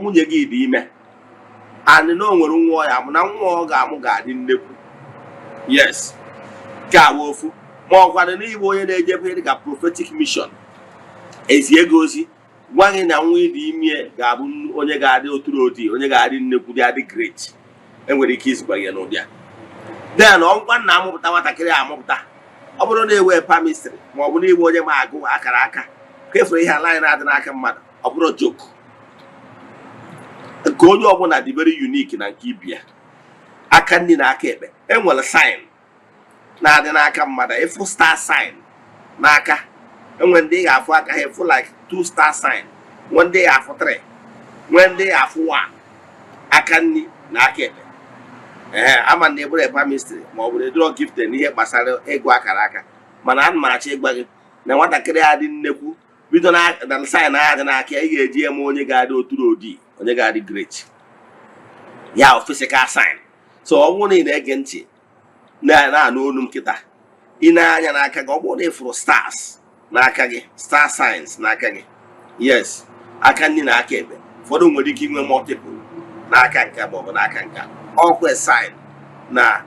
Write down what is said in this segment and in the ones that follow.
nwunye gị dị ime and na o nwere nwa ọ ya amụ, na nwa ọ ga-amụ ga-adị nnekwu. Yes, nke a bụ ofu. Ma ọ kwado n'ịbụ onye na-ejebe dịka prophetic mission, ezie gị ozi, gwa gị na nwa ịdị ime ga-abụ onye ga-adị oturu odi, onye ga-adị nnekwu, dị adị great. Enwere ike izikwa gị n'ụdị a. Then ọgwa na amụpụta nwatakịrị a amụpụta, ọ bụrụ na ewe palmistry, ma ọ bụ na iwe onye ma agụ akara aka ka efere ihe ala anyị na-adị n'aka mmadụ, ọ bụrụ joke nke onye ọbụla dị very unique na nke ibia aka nri na aka ekpe. Enwere sign na-adị n'aka mmadụ, ịfụ star sign n'aka. Enwe ndị ị ga-afụ aka ha, ịfụ like two star sign, nwee ndị ị ga-afụ three, nwee ndị ị ga-afụ one, aka nri na aka ekpe. Ee, ama na ebụrụ palmistry ma ọ bụ na eduro gifted n'ihe gbasara ịgụ akara aka, mana ana m achọ ịgwa gị na nwatakịrị a dị nnekwu, bido na sign agha dị n'aka ya, ị ga-eji ya ma onye ga-adị oturu odi, onye ga-adị great ya bụ physical sign. So ọ bụrụ na ị na-ege ntị na-anụ olu m kịta, ị na-anya n'aka gị, ọ bụrụ na ị fụrụ stars n'aka gị, star signs n'aka gị, yes, aka nri na aka ekpe, ụfọdụ nwere ike inwe multiple n'aka nke ma ọ bụ n'aka nke, ọkwa sign na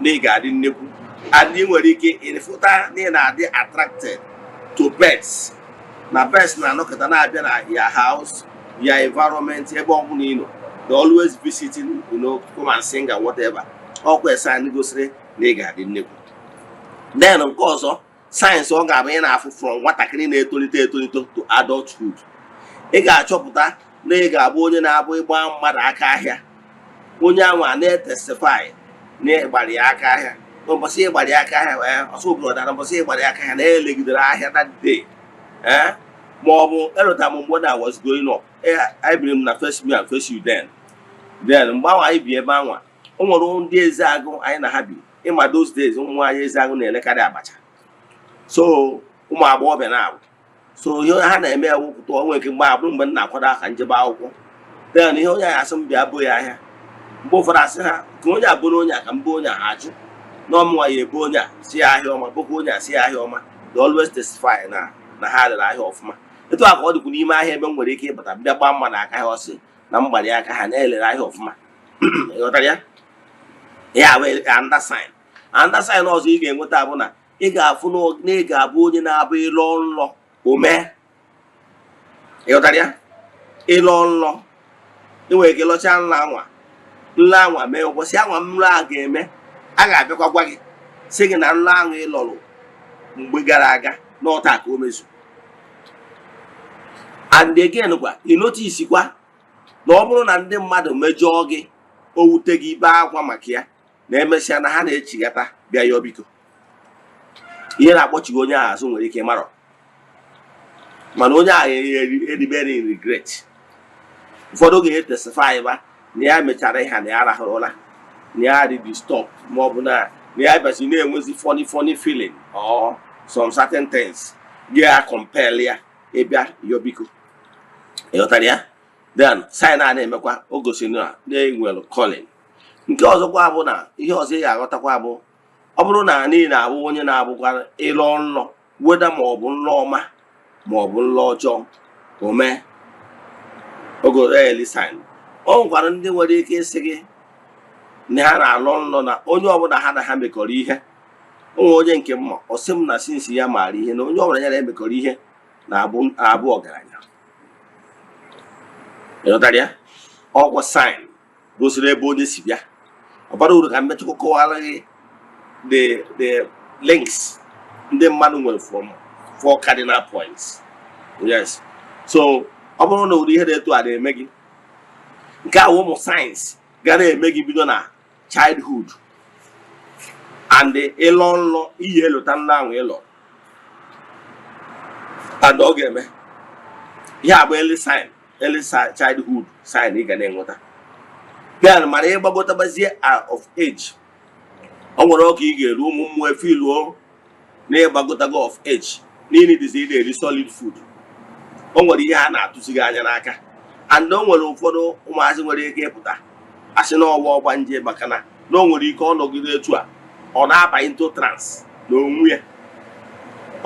ị ga-adị nnekwu. And ị nwere ike ịfụta na ị na-adị attracted to birds, na birds na-anọkọta na-abịa na your house, your environment, ebe ọ bụla ị nọ, they always visiting, come and sing and whatever. Ọkwa sign gosiri na ị ga-adị nnekwu. Then nke ọzọ, signs ọ ga-abụ ị na-afụ from nwatakịrị na-etolite etolite to adulthood, ị ga-achọpụta na ị ga-abụ onye na-abụ ịgba mmadụ aka ahịa, onye anwa na-etestify na ịgbara ya aka ahịa n'ụbọchị ịgbara ya aka ahịa. Ee, ọsọ obodo na ụbọchị ịgbara ya aka ahịa na-elegidere ahịa that day. Ee, ma ọ bụ elota m mgbe na was growing up, anyị biri m na First Me and First You. Then mgbe ahụ anyị bi ebe anwa, o nwere ndị eze agụ anyị na ha bi. Ịma those days, ụmụ nwaanyị eze agụ na-elekarị abacha, so ụmụ agbọghọbịa na-abụ, so ihe ha na-eme ewepụta onwe nke mgbe abụrụ mgbe m na-akwado aka njebe akwụkwọ. Then ihe onye anyị asị m bịa bụ ya ahịa, mgbe ụfọdụ asị ha ka onye a bụrụ onye a, ka m bụ onye a, ha ajụ na ọmụnwa ya ebu onye a si ya ahịa ọma, bụkwa onye a si ya ahịa ọma. They always testify na ha rere ahịa ọfụma. Etu a ka ọ dịkwa n'ime ahịa ebe m nwere ike ịbata bịa gbaa mma na aka ha, ọsị na mgbari aka ha na-elere ahịa ọfụma. Ịghọtara ya? Ya bụ another sign. Another sign ọzọ ị ga-enweta bụ na ị ga-afụ na ị ga-abụ onye na-abụ ịlọ nlọ omee. Ịghọtara ya? Ịlọ nlọ, ị nwere ike lọchaa nlọ anwa, nlọ anwa mee, ụbọchị anwa nlọ a ga-eme, a ga-abịakwa gwa gị, sị gị na nlọ ahụ ị lọrụ mgbe gara aga n'ọta ka o mezu. And again kwa, ị notice kwa na ọ bụrụ na ndị mmadụ mejọọ gị, o wute gị, ibe akwa maka ya, na emesịa na ha na-echighata bịa yọọ biko. Ihe na-akpọchighị onye ahụ azụ nwere ike marọ, mana onye ahụ eribere in regret. Ụfọdụ ga-etestify ba na ya mechara ịha na ya rahụrụ ụra, na ya dị disturb, ma ọ bụ na ya bịazi na-enwezi funny funny feeling or some certain things ga compel ya ịbịa yọọ biko. Ịghọtara ya? Then sign a na-emekwa, o gosiri na na-enwere calling. Nke ọzọkwa bụ na ihe ọzọ ị ga-aghọtakwa bụ, ọ bụrụ na niile abụ onye na-abụkwa ịlọ nlọ, weda ma ọ bụ nlọ ọma ma ọ bụ nlọ ọjọọ, o mee ogo early sign. O nwekwara ndị nwere ike ịsị gị na ha na-alọ nlọ na onye ọbụla ha na ha mekọrọ ihe. O nwere onye nke mma, ọ sị m na since ya maara ihe, na onye ọbụla ya na-emekọrọ ihe na-abụ abụ ọgaranya. Ịghọtara ya? Ọgwụ sign gosiri ebe onye si bịa. Ọ bara uru ka mmechukwu kọwara gị the links ndị mmadụ nwere from four cardinal points. Yes, so ọ bụrụ na ụdị ihe dị etu a na-eme gị, nke a wụ ụmụ signs ga na-eme gị bido na childhood, and ịlọ nlọ, iyi elota nlọ ahụ ịlọ, and ọ ga-eme. Ihe a bụ early sign, early childhood sign ị ga na-enweta. Then mana ịgbagotabazie of age, ọ nwere oge ị ga-eru, ụmụ mmụọ efiluo na ịgbagotago of age, niile dịzi ị na-eri solid food, o nwere ihe a na-atụzi gị anya n'aka. And o nwere ụfọdụ ụmụazị nwere ike ịpụta asị na ọwa ọgbanje, maka na o nwere ike ọ nọgide etu a, ọ na-aba into trance na onwe ya.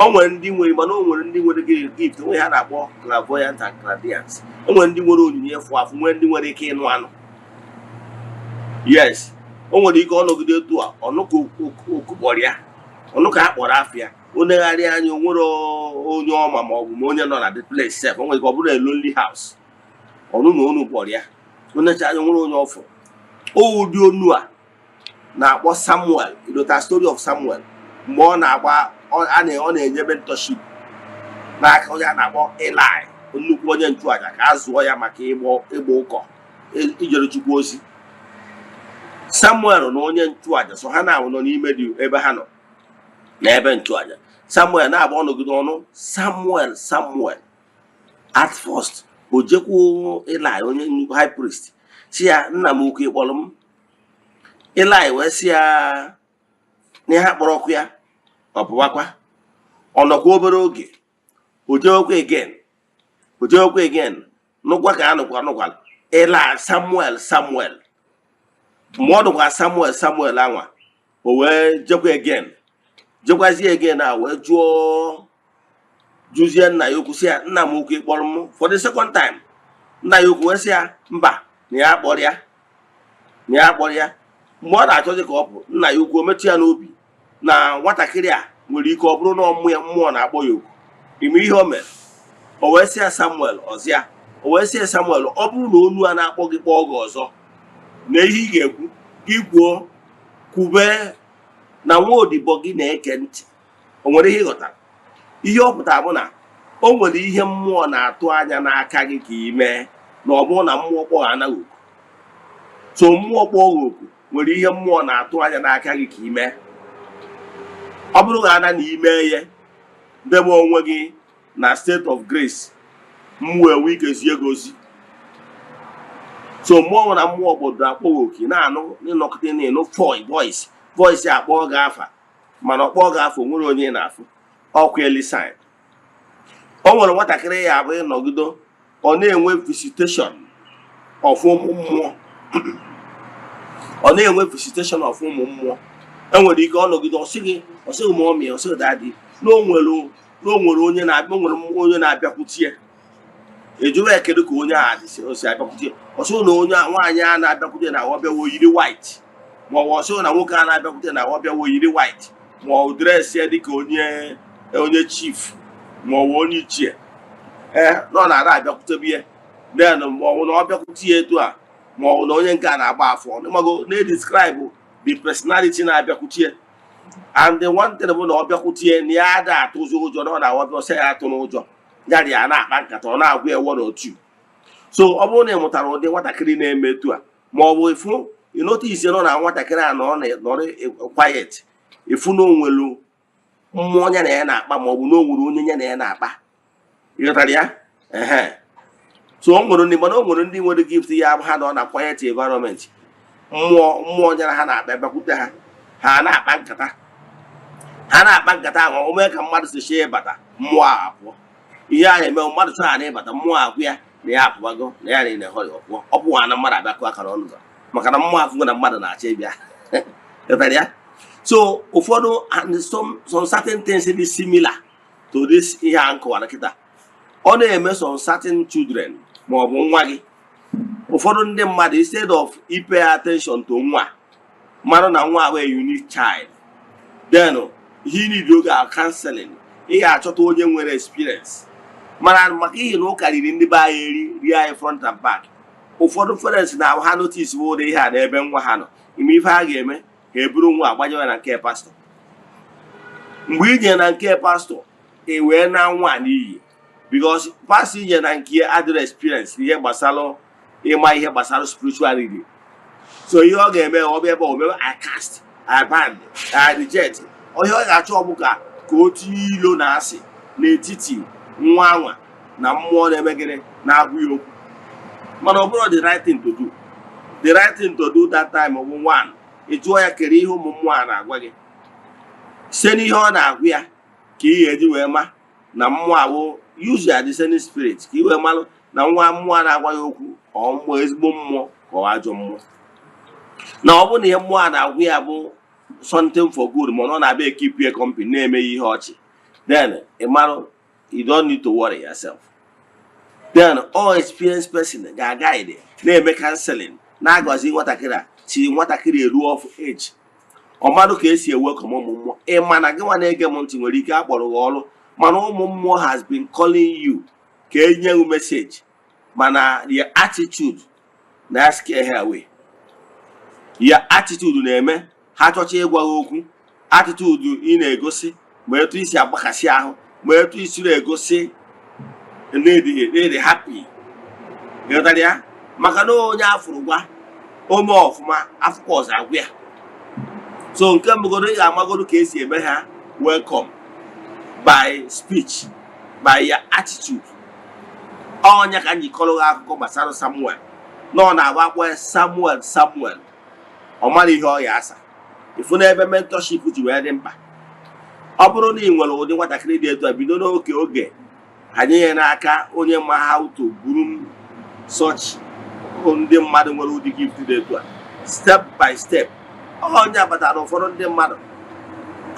O nwere ndị nwere, mana o nwere ndị nwere gift onwe ha na-akpọ clairvoyant and clairvoyance. O nwere ndị nwere onyinye ịfụ afụ, nwee ndị nwere ike ịnụ anụ. Yes, o nwere ike ọnọgide etu a, ọnụ ka oku kpọrọ ya, ọnụ ka a kpọrọ afịa, o negharịa anya, o nwere onye ọma ma ọ bụ ma onye nọ na the place sef. O nwere ike ọ bụrụ a lonely house, ọnụ na onu kpọrọ ya, o necha anya, nwere onye ọfụ. O ụdị onu a na-akpọ Samuel. Ịdota story of Samuel mgbe ọ na-agba ọ na-enye mentorship n'aka onye a na-akpọ Eli, nnukwu onye nchụaja, ka a zụọ ya maka ịgba ụkọ, ijere Chukwu ozi. Samuel na onye nchụaja so ha na-awụ nọ n'ime dị ebe ha nọ n'ebe nchụaja. Samuel na-agba ọnọgide ọnụ, "Samuel, Samuel." At first o jekwu Eli, onye nnukwu high priest, si ya, "Nna m ukwu, ịkpọrọ m?" Eli wee sị ya na ihe akpọrọ ọkụ ya. Ọ pụwakwa, ọ nọkwa obere oge, o jewekwa again, o jewekwa again, nụkwa ka a nụkwa nụkwa Eli, "Samuel, Samuel." Mgbe ọ nụkwa "Samuel, Samuel" anwa, o wee jekwa again, jekwazie again a, wee jụọ, jụzie nna ya okwu, sị ya, "Nna m ukwu, ịkpọrọ m?" For the second time, nna ya ukwu wee sị ya mba, na ya kpọrọ ya, na ya kpọrọ ya. Mgbe ọ na-achọzi ka ọ pụ, nna ya ukwu o metụ ya n'obi na nwatakịrị a nwere ike ọ bụrụ na ọmụ ya mmụọ na-akpọ ya oku. Ime ihe o mere, o wee sị ya, "Samuel." Ọzịa, o wee sị ya, "Samuel, ọ bụrụ na onu a na-akpọ gị kpọọ gị ọzọ, na ihe ị ga-ekwu, gị kwuo, kwube na nwa odibo gị na-eke ntị." O nwere ihe ị ghọtara? Ihe ọ pụtara bụ na o nwere ihe mmụọ na-atụ anya n'aka gị ka ị mee, na ọ bụrụ na mmụọ kpọọ anaghị oku. So mmụọ kpọọ gị oku, nwere ihe mmụọ na-atụ anya n'aka gị ka ị mee. Ọ bụrụ na ana na ime ya, debe onwe gị na state of grace, mmụọ enwe ike zie gị ozi. So mmụọ na mmụọ gbọdọ akpọ gị oku, na-anụ n'ịnọkọta, na-enụ voice akpọọ gị afa, mana ọ kpọọ gị afa, o nwere onye ị na-afụ ọkwa early sign. O nwere nwatakịrị ya abụ ịnọgido, ọ na-enwe visitation of ụmụ mmụọ, ọ na-enwe visitation of ụmụ mmụọ. Enwere ike ọnọgide, ọsị gị mommy, ọsị gị daddy, na o nwere onye na-abịa, o nwere onye na-abịakwute ya. Ejuwa ya kedu ka onye a dị o si abịakwute ya, ọsị na onye nwaanyị a na-abịakwute na ọ bịawo yiri white, ma ọ bụ ọsị na nwoke a na-abịakwute na ọ bịawo yiri white, ma ọ dress ya dịka onye chief, ma ọ bụ onye ichie, ee, na ọ na-ara abịakwutebe ya. Then ma ọ bụ na ọ bịakwute ya etu a, ma ọ bụ na onye nke a na-agba afọ ọnụ, mago na-edescribe the personality na-abịakwute ya. And the one thing bụ na ọ bịakwute ya, na ya ada atụzi ụjọ, na ọ na-awabịa, ọsọ ya atụ n'ụjọ ya dị ya na-akpa nkata, ọ na-agwa ya one or two. So ọ bụrụ na ị mụtara ụdị nwatakịrị na-eme etu a, ma ọ bụ ịfụ ịnotice nọ na nwatakịrị a nọ nọrọ quiet, ịfụ na onwelu mmụọ ya na ya na-akpa, ma ọ bụ na o nwere onye ya na ya na-akpa, ịghọtara ya? Ehe. So o nwere ndị, mana o nwere ndị nwere gift ya, ha nọ na quiet environment, mmụọ nyere ha na-akpa bịakwute ha, ha na-akpa nkata, ha na-akpa nkata ahụ. O mee ka mmadụ si chie ịbata, mmụọ ahụ apụọ. Ihe ahụ eme mmadụ chọrọ na ịbata, mmụọ agwụ ya na ya apụbago, na ya na họrị ọ pụọ. Ọ pụwa na mmadụ abịa kụọ aka n'ọnụ ụzọ, maka na mmụọ afụgo na mmadụ na-achọ ịbịa. Ịghọtara ya? So ụfọdụ and some certain things dị similar to this ihe a nkọwara kịta, ọ na-eme some certain children ma ọ bụ nwa gị. Ụfọdụ ndị mmadụ, instead of pay attention to nwa, mara na nwa ahụ a unique child, then he need oge a counseling. Ị ga-achọta onye nwere experience mana maka ihi na ụka riri ndị be anyị eri rie anyị front and back. Ụfọdụ parents na ha notice bụ ụdị ihe a n'ebe nwa ha nọ, ime ife ha ga-eme, ha eburu nwa agbanyewe na nke pastọ. Mgbe ije na nke pastọ, ị wee na nwa n'iyi, because pastọ ije na nke ya adịrị experience ihe gbasara ịma ihe gbasara spirituality. So ihe ọ ga-eme, ọ bịa ebe o mewe, "I cast, I bind, I reject." Ihe ọ ga-achọ ọ bụ ka o tinye ilo na asị n'etiti nwa anwa na mmụọ na-eme gịnị, na-agwụ ya okwu. Mana ọ bụrụ the right thing to do, the right thing to do that time bụ one, ị jụọ ya kere ihe ụmụ mmụọ a na-agwa gị. Site n'ihe ọ na-agwa ya ka ị ga-eji wee ma na mmụọ awụ, use your discerning spirit ka ị wee malụ na nwa mmụọ a na-agwa ya okwu, ọ mmụọ, ezigbo mmụọ ka ọ ajọ mmụọ. Na ọ bụrụ na ihe mmụọ a na-agwa ya bụ something for good, mana ọ na-abịa ekeep ya company, na-eme ya ihe ọchị, Then ị marụ, you don't need to worry yourself. Then all experienced person ga-guide, na-eme counseling, na-agọzi nwatakịrị a tiri nwatakịrị eruo of age, ọ marụ ka esi ewelcome ụmụ mmụọ. Ị ma na gị nwa na-ege m ntị nwere ike akpọrọ gị ọrụ, mana ụmụ mmụọ has been calling you ka enye gị message, mana your attitude na scare her away. Your attitude na-eme ha chọcha ịgwa gị okwu. Attitude ị na-egosi, ma etu isi agbakasị ahụ, ma etu isi na-egosi na-edi happy, ịghọtara ya? Maka na onye afụrụ gwa ome ọfụma, afụkwa ọzọ agwụ ya. So nke mbụgoro, ị ga-amagoro ka esi eme ha welcome by speech, by your attitude. Ọnya ka m ji kọrọ gị akụkọ gbasara Samuel na ọ na-agba akpọ Samuel, Samuel, ọ mara ihe ọ ya asa. Ịfụ n'ebe mentorship ji wee dị mkpa. Ọ bụrụ na ị nwere ụdị nwatakịrị dị etu a, bido n'oke oge hanye ya n'aka onye ma how to groom such ndị mmadụ nwere ụdị gift dị etu a, step by step. Onye kpatara ụfọdụ ndị mmadụ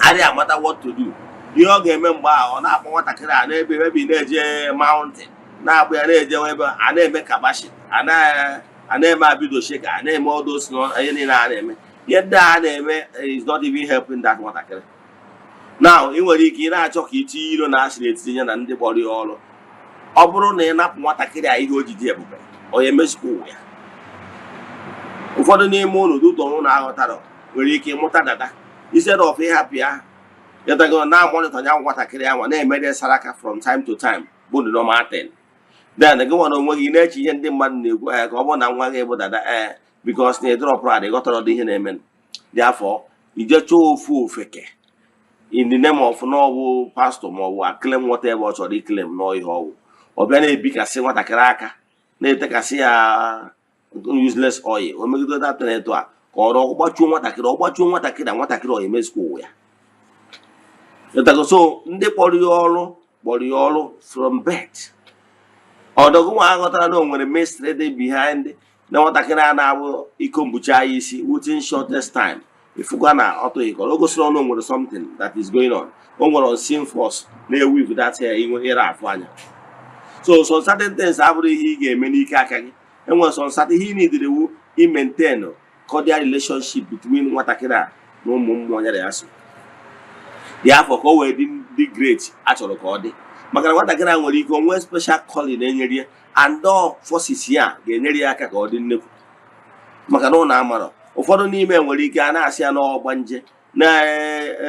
adịghị amata what to do. Ihe ọ ga-eme mgbe ahụ, ọ na-akpọ nwatakịrị a n'ebe ebe ị na-eje mountain, na-akpụ ya na-eje ebe a na-eme kabashi, a na-eme abido sheka, a na-eme all those ihe niile a na-eme. Ihe ndị a na-eme is not even helping that nwatakịrị. Now ị nwere ike ị na-achọ ka itinye iro na asị n'etiti ya na ndị kpọrọ ya ọrụ. Ọ bụrụ na ị napụ nwatakịrị a ihe o ji dị ebube, ọ ya emezikwa ụwa ya. Ụfọdụ n'ime ụlọ dutọ ụlọ aghọtara nwere ike ịmụta dada, instead of ịhapụ ya yatago na monitor ya nwatakịrị ahụ, na-emere saraka from time to time bụ the normal thing. Then gị nwere onwe gị na-eche ihe ndị mmadụ na-ekwu, ee, ka ọ bụrụ na nwa gị bụ dada, ee, because na ịdọrọ prad, ịghọtara ọdụ ihe na-eme dị afọ ije chọọ ofu ofeke in the name of na ọwụ pastor ma ọ bụ aclaim whatever ọ chọrọ iclaim nọọ ihe ọwụ. Ọ bịa na-ebikasị nwatakịrị aka, na-etekasị ya useless oil. O megide data etu a ka ọrụ ọgbachuo nwatakịrị, ọ gbachuo nwatakịrị na nwatakịrị, ọ emezikwa ụwa ya. Ịghọtago? So ndị kpọrọ ya ọrụ kpọrọ ya ọrụ from birth. Ọdọgụ nwa aghọtara na o nwere mystery dị behind na nwatakịrị a na-abụ iko mbuchi anya isi within shortest time, ifụkwa na ọ tụghịkọrọ, o gosiri ọnụ o nwere something that is going on. O nwere unseen force na-eweave that hair inwe ịra afụ anya. So some certain things abụrụ ihe ị ga-eme n'ike aka gị. Enwere some certain ihe ị nidiri wu i maintain cordial relationship between nwatakịrị a na ụmụ mmụọ nyere ya so dị afọ ka o wee dị great a chọrọ ka ọ dị, maka na nwatakịrị a nwere ike o nwee special calling na-enyere ya, and all forces ya ga-enyere ya aka ka ọ dị nnekwu, maka na ụlọ amarọ. Ụfọdụ n'ime nwere ike a na-asị ya n'ọgba nje na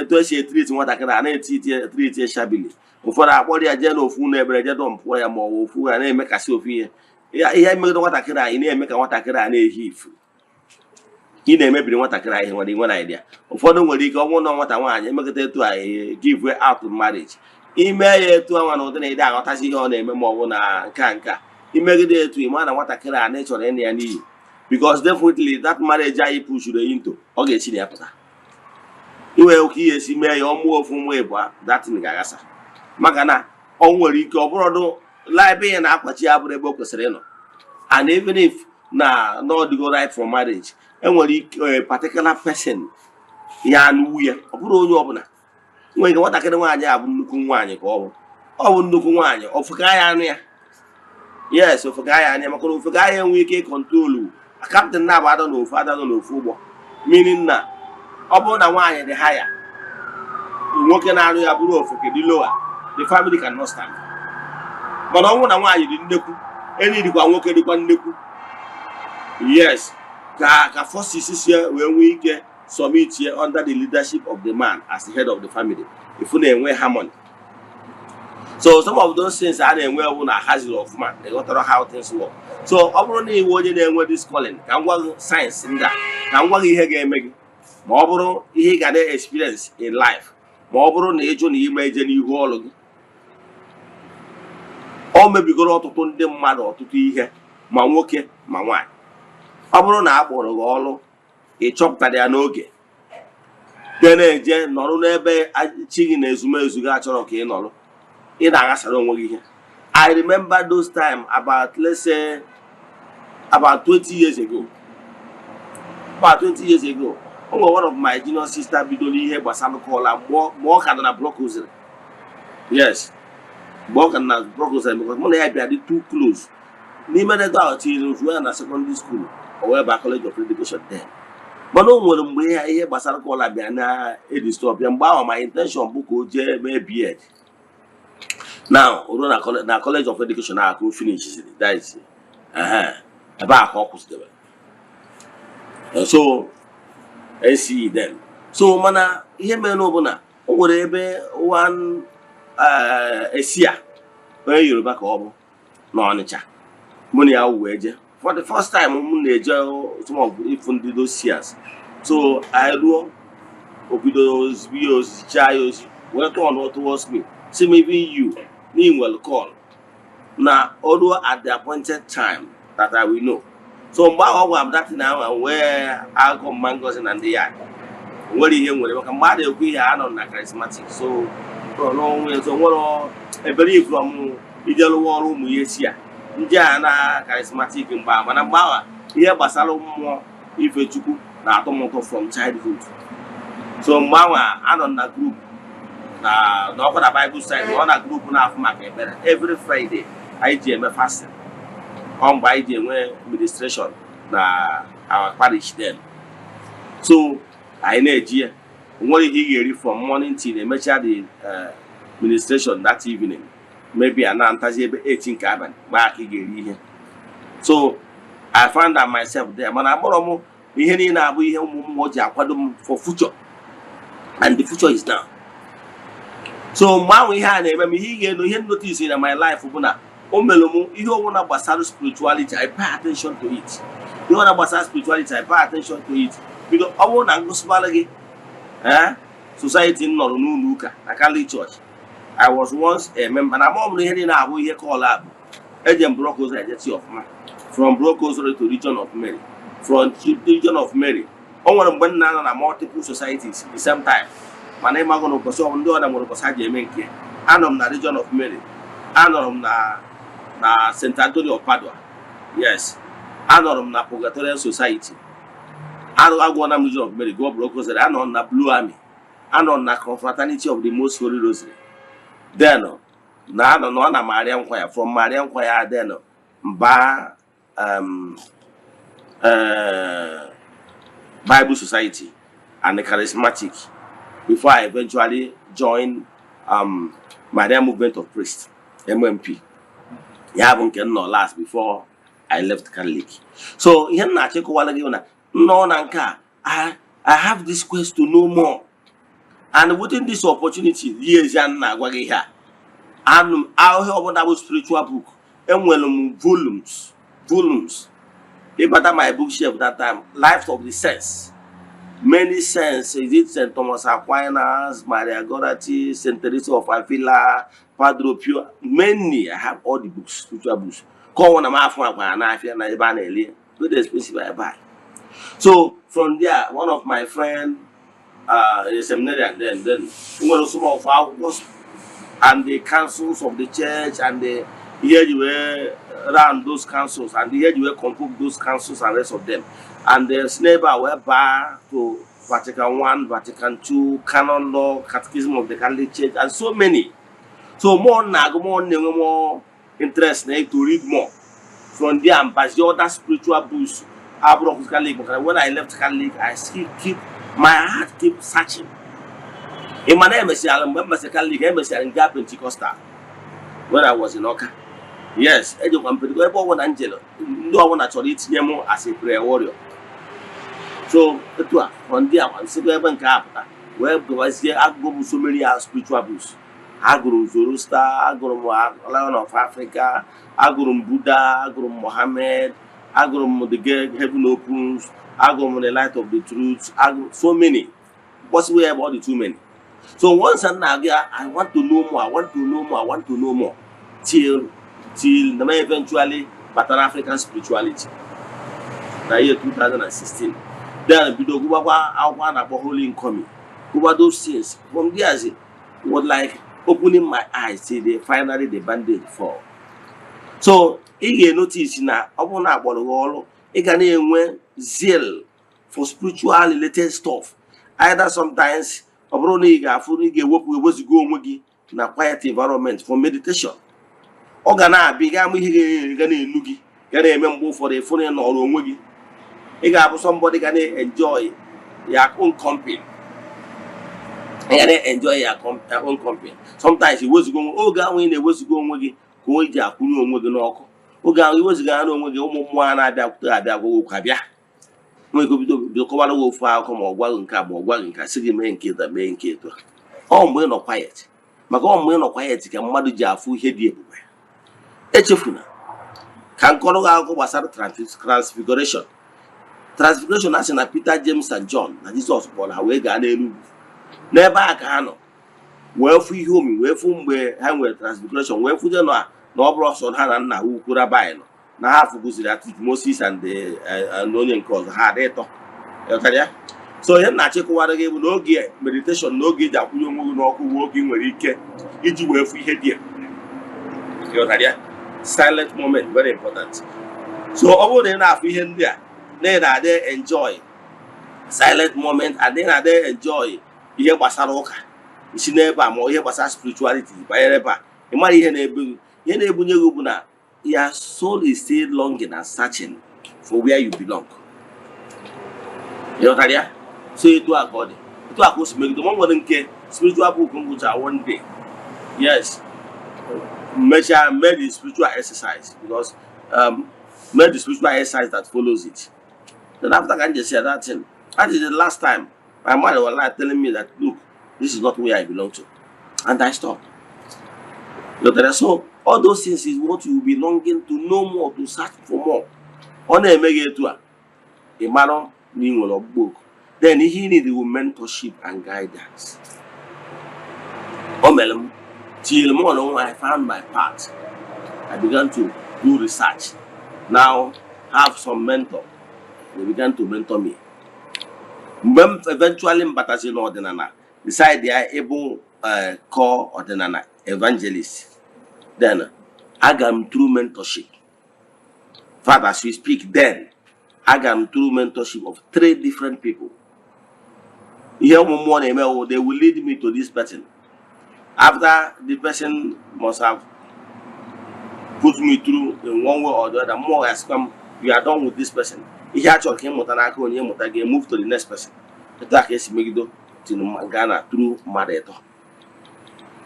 etu esi etreat nwatakịrị a na-etreat shabbily. Ụfọdụ akpọrọ ya jee n'ofu ụlọ ebere, jee dumpụọ ya, ma ọ bụ ofu ya na-emekasị ofu ihe ya, ihe megide nwatakịrị a. Ị na-eme ka nwatakịrị a na-ehi ifu, ị na-emebiri nwatakịrị a ihe nwere idea. Ụfọdụ nwere ike ọ bụrụ na nwata nwaanyị emekọta etu a, give out marriage, ime ya etu anwa na ụdị na ịdị aghọtazi ihe ọ na-eme, ma ọ bụ na nka imegide etu ịma na nwatakịrị a na ịchọrọ ịna ya n'iyi, because definitely that marriage anyị pushuru into, ọ ga-esi na ya pụta inwe oke ihe esi mee ya. Ọ mụọ ofu nwa ịbụa, that thing ga-aghasa, maka na ọ nwere ike ọ bụrọdụ ebe ya na-akwachi ya bụrụ ebe o kwesịrị ịnọ. And even if na ọ dịgo right for marriage, enwere ike a particular person ya anụwu ya. Ọ bụrụ onye ọbụla nwere ike nwatakịrị nwaanyị a bụ nnukwu nwaanyị ka ọ bụ, ọ bụ nnukwu nwaanyị, ofụka ya anụ ya. Yes, ofụka ya anya, maka na ofụka ya enwe ike ịcontrol captain na-abụ ada na ofu ada nọ n'ofu ụgbọ, meaning na ọ bụrụ na nwaanyị dị higher, nwoke na-arụ ya bụrụ ofeke dị lower, the family cannot stand. Mana ọ bụrụ na nwaanyị dị nnekwu, enyi dịkwa, nwoke dịkwa nnekwu, yes, ka forces si wee nwee ike submit here under the leadership of the man as the head of the family, ifu na-enwe harmony. So some of those things a na-enwe bụ na haziri ọfụma na ịghọtara how things work. So ọ bụrụ na iwe onye na-enwe this calling, ka m gwa gị signs ndị a, ka m gwa gị ihe ga-eme gị, ma ọ bụrụ ihe ị ga na-experience in life, ma ọ bụrụ na ịjụ na ime eje n'ihu ọrụ gị. O mebigoro ọtụtụ ndị mmadụ ọtụtụ ihe, ma nwoke ma nwaanyị. Ọ bụrụ na a kpọrọ gị ọrụ, ị chọpụtara ya n'oge, de na-eje nọrọ n'ebe chi gị na ezumezu gị achọrọ ka ị nọrọ, ị na-aghasara onwe gị ihe. I remember those time about, let's say, about 20 years ago, about 20 years ago, o nwere one of my junior sister bidoro ihe gbasara call mgbe ọ ka nọ na block rosary. Yes, mgbe ọ ka na Block Rosary, because mụ na ya bịa dị too close n'ime ego ahụ tinyere zuo ya na secondary school, o wee baa College of Education then. Mana o nwere mgbe ihe gbasara call bịa na-edisturb ya. Mgbe ahụ, my intention bụ ka o jee mee B.Ed. Now o ruo na College of Education ahụ ka o finish, that is, ebe a ka ọ kwụsịdebe. So NCE then. So mana ihe mere na bụ na o nwere ebe one esia onye Yoruba ka ọ bụ n'Ọnịcha, mụ na ya wee jee for the first time. M na-eje some of ịfụ ndị those. So anyị ruo, o bido ozigbo ya ozi, chaa ya ozi, wee turn towards me, sị m, "Even you na nwere call na o ruo at the appointed time that I will know." So mgbe ahụ ọ gwara m that na ahụ wee akụkọ mma ngozi na ndị ya nwere ihe nwere, maka mgbe a na-ekwu ihe a nọ na charismatic. So n'onwe so nwere ebere from ije rụwa ọrụ ụmụ ihe si a ndị a na charismatic mgbe ahụ. Mana mgbe ahụ, ihe gbasara mmụọ, ife Chukwu na-atọ m ụtọ from childhood. So mgbe ahụ anọ na group na ọkwa na Bible side, ọ na group na-afụ maka ekpere. Every Friday anyị ji eme fasting, ọ mgbe anyị ji enwe ministration na our parish then. So anyị na-eji ya, o nwere ihe ị ga-eri from morning till emechaa the ministration that evening, maybe a na-ntazi ebe 8 nke abalị mgbe aka ị ga-eri ihe. So I found that myself there, mana akpọrọ m ihe niile abụ ihe ụmụ mmụọ ji akwado m for future, and the future is now. So mgbe ahụ ihe a na-eme m, ihe ị ga-eno, ihe notice na my life bụ na o mere m ihe ọbụla gbasara spirituality, I pay attention to it. Ihe ọbụla gbasara spirituality, I pay attention to it. Bido ọ bụrụ na ngụsịbara gị society m nọrọ n'ụlọ ụka na Catholic Church, I was once a member. Na ama ọ bụrụ ihe niile abụ ihe call abụ eje m Block Rosary, ejeti ọfụma from Block Rosary to Legion of Mary, from Legion of Mary. O nwere mgbe m na-anọ na multiple societies the same time, mana ịmago na ụbọchị ọbụla ndị ọda nwere ụbọchị ha ji eme nke. Anọ m na Legion of Mary, anọrọ m na St. Anthony of Padua, yes, anọrọ m na Purgatorial Society, agụọ na m Legion of Mary, gụọ Block Rosary, anọ m na Blue Army, anọ m na Confraternity of the Most Holy Rosary, then na anọ nọ na Marian Choir. From Marian Choir then mba Bible Society and the Charismatic before I eventually joined Marian Movement of Priests, MMP. Ya bụ nke m nọ last before I left Catholic. So ihe m na-achọ ịkọwara gị bụ na nnọọ na nke a, I have this quest to know more, and within this opportunity years ya m na-agwa gị ihe a, anụ m ahụhụ ọbụla bụ spiritual book. Enwere m volumes, volumes. Ịbata my bookshelf that time, Life of the Saints, many saints, is it St. Thomas Aquinas, Maria Goretti, St. Teresa of Avila, Padre Pio, many. I have all the books, spiritual books. Ka ọnwụ na m afọ akwa n'afịa na ebe a na-ele, very expensive, I buy. So from there, one of my friend, a seminarian then nwere some of akwụkwọ and the councils of the church and the ihe eji wee round those councils and ihe eji wee convoke those councils and rest of them, and the si n'ebe a wee baa to Vatican I, Vatican II, canon law, Catechism of the Catholic Church and so many. So more na-agụ, more na-enwe more interest na to read more. From there and bazie other spiritual books abụrụ Catholic, maka when I left Catholic, I still keep my heart, keep searching. Ị ma na emesịara mgbe m mesịrị Catholic, emesịara nga Pentecostal when I was in Awka. Yes, ejekwa m Pentecost. Ebe ọbụla m jere, ndị ọbụla chọrọ itinye m as a prayer warrior. So etu a from there nsịkwa ebe nke a pụta wee gawazie, agụgụ m so many spiritual books. Agụrụ m Zoroaster, agụrụ m Lion of Africa, agụrụ m Buddha, agụrụ m Mohammed, agụrụ m The Gate Heaven Opens, agụrụ m The Light of the Truth, agụrụ so many. Possible ebe ọ dị too many. So once m na-agụ ya, I want to know more, I want to know more, I want to know more, till na m eventually batara African spirituality na year 2016. Then bido gụbakwa akwụkwọ a na-akpọ Holy Incoming, gụba those things. From there it was like opening my eyes till finally the bandage fall. So ị ga-enotice na ọ bụrụ na akpọrọ gị ọrụ, ị ga na-enwe zeal for spiritual related stuff. Either sometimes ọ bụrụ na ị ga-afụ na ị ga-ewepụ, eweziga onwe gị Na quiet environment for meditation, ọ ga na-abịa, ị ga-ama ihe ga na-enu gị, ga na-eme. Mgbe ụfọdụ, ịfụ na ị nọrọ onwe gị, ị ga-abụ somebody ga na-enjoy your own company. Ị ga na-enjoy your own company. Sometimes iwezuga onwe, oge ahụ ị na-ewezuga onwe gị ka o ji akwụnye onwe gị n'ọkụ. Oge ahụ iwezuga ha n'onwe gị, ụmụ mmụọ a na-abịakwute abịa gwa gị okwu, abịa nwere ike bido bido kọwara gị ofu akụkọ, ma ọ gwa gị nke a, ma ọ gwa gị nke a, sị gị mee nke ịta, mee nke etu a. Ọ mgbe ị nọ quiet, maka ọ mgbe ị nọ quiet ka mmadụ ji afụ ihe dị ebube. Echefuna ka m kọrọ gị akụkọ gbasara transfiguration. Transfiguration, a sị na Peter, James and John na Jizọs kpọrọ ha wee gaa n'elu ugwu. N'ebe a ka ha nọ wee fụ ihe omi, wee fụ mgbe ha nwere transfiguration, wee fụje na ọ bụrụ ọsọ ha na nna ha ukwu Rabbi nọ na ha fụguziri atụtụ Moses and onye nke ọzọ, ha adị ịtọ. Ịghọtara ya? So ihe m na-achịkọwara gị bụ na oge meditation na oge iji akwụnye onwe gị n'ọkụ bụ oge ị nwere ike iji wee fụ ihe dị ebube. Ịghọtara ya? Silent moment, very important. So ọ bụrụ na ị na-afụ ihe ndị a, na ị na-adị enjoy silent moment and ị na-adị enjoy ihe gbasara ụka isi n'ebe a, ma ọ ihe gbasara spirituality banyere ebe a, ị mara ihe na-ebu gị. Ihe na-ebunye gị bụ na your soul is still longing and searching for where you belong. Ịghọtara ya? So etu a ka ọ dị, etu a ka o si megide. Ma o nwere nke spiritual book m gụchara one day, yes, mechaa mee the spiritual exercise, because made the spiritual exercise that follows it. Then after ka m jesi that thing, that is the last time my mother was like telling me that, "Look, this is not where I belong to," and I stopped. Ghọtara? So all those things is what you will be longing to know more, to search for more. Ọ na-eme gị etu a, ị mara na ị nwere ọgbụgbọ oku. Then ihe ị need will mentorship and guidance. O mere m till m on I found my path. I began to do research, now have some mentor. They began to mentor me. Mgbe m eventually m batazi n'ọdịnala, decide ya ịbụ core ọdịnala evangelist, then aga m through mentorship. In fact, as we speak, then aga m through mentorship of three different people. Ihe ụmụ mmụọ na-eme wụ, they will lead me to this person. After the person must have put me through in one way or the other, mmụọ ga-asịkwa m, "You are done with this person. Ihe a chọrọ ka ịmụta n'aka onye ịmụta gị, move to the next person." Etu a ka esi megido till gaa na through mmadụ ịtọ.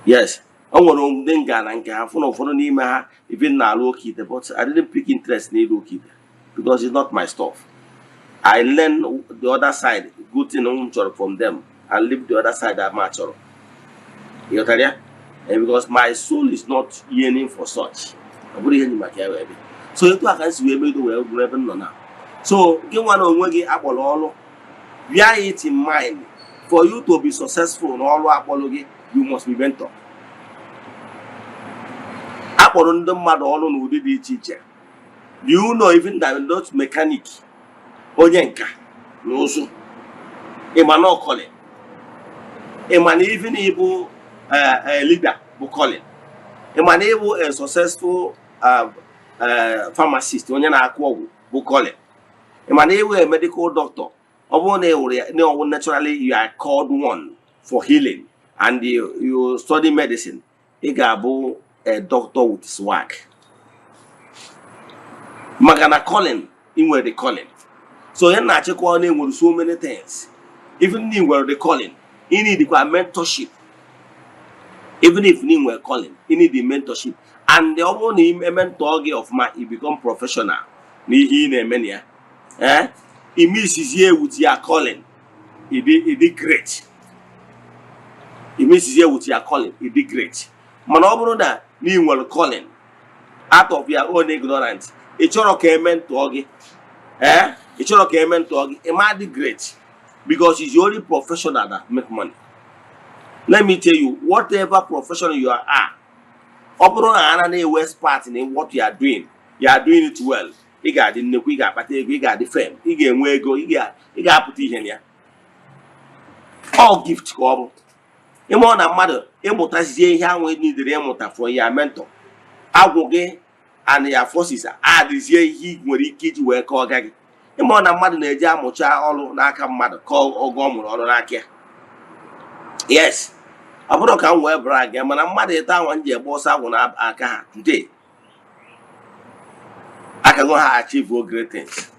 Yes, o nwere ndị nga na nke ha fụ na ụfọdụ n'ime ha even na-alụ oke ite, but I didn't pick interest n'ịlụ oke ite because it's not my stuff. I learn the other side, good thing m chọrọ from them, and leave the other side ama chọrọ. Ịghọtara ya? Because my soul is not yearning for such. Ọ bụrụ ihe nyi maka ya wee bịa. So etu a ka m si wee megido wee bụrụ ebe m nọ na. So gị nwa na onwe gị akpọrọ ọrụ, bear it in mind, for you to be successful n'ọrụ akpọrọ gị, you must be mentor. Akpọrọ ndị mmadụ ọrụ n'ụdị dị iche iche. Do you know even that those mechanic, onye nka na ụzụ, ịma na calling, ịma na even ịbụ leader bụ calling, ịma na ịbụ a successful pharmacist, onye na-akụ ọgwụ, bụ calling, ịma na ịbụ a medical doctor, ọ bụrụ na ị wụrụ ya na ọwụ naturally you are called one for healing and you study medicine, ị ga-abụ a doctor with swag, maka na calling, ị nwere the calling. So onye na-achịkwa na enwere so many things. Even na ị nwere the calling, ị need kwa mentorship. Even if ị nwere calling, you need the mentorship. And ọ bụrụ na ị mentor gị ọfụma, you become professional n'ihe ị na-eme na ya, eh, imisizie with your calling, ịdị great. Imisizie with your calling, ịdị great. Mana ọ bụrụ na ị nwere calling, out of your own ignorance, ị chọrọ ka e mentor gị, eh, ị chọrọ ka e mentor gị, ị ma dị great, because it's the only professional that make money. Let me tell you, whatever profession you are, ọ bụrụ na ana na-ewe expert in what you are doing, you are doing it well, ị ga-adị nnekwu, ị ga-akpata ego, ị ga-adị fame, ị ga-enwe ego, ị ga-apụta ihe na ya. All gift ka ọ bụ. Ịma ọ na mmadụ ịmụtazie ihe ahụ nidere ịmụta from your mentor, agwụ gị and your forces adịzie ihe ị nwere ike iji wee kọọ ọga gị. Ịma ọ na mmadụ na-eji amụcha ọrụ n'aka mmadụ ka oge ọ mụrụ ọrụ n'aka ya. Yes, Ọ bụrụ ka m wee brag ya, mana mmadụ ịtọ anwa m ji egbe ọsọ agwụ na aka ha today akago ha achieve all great things,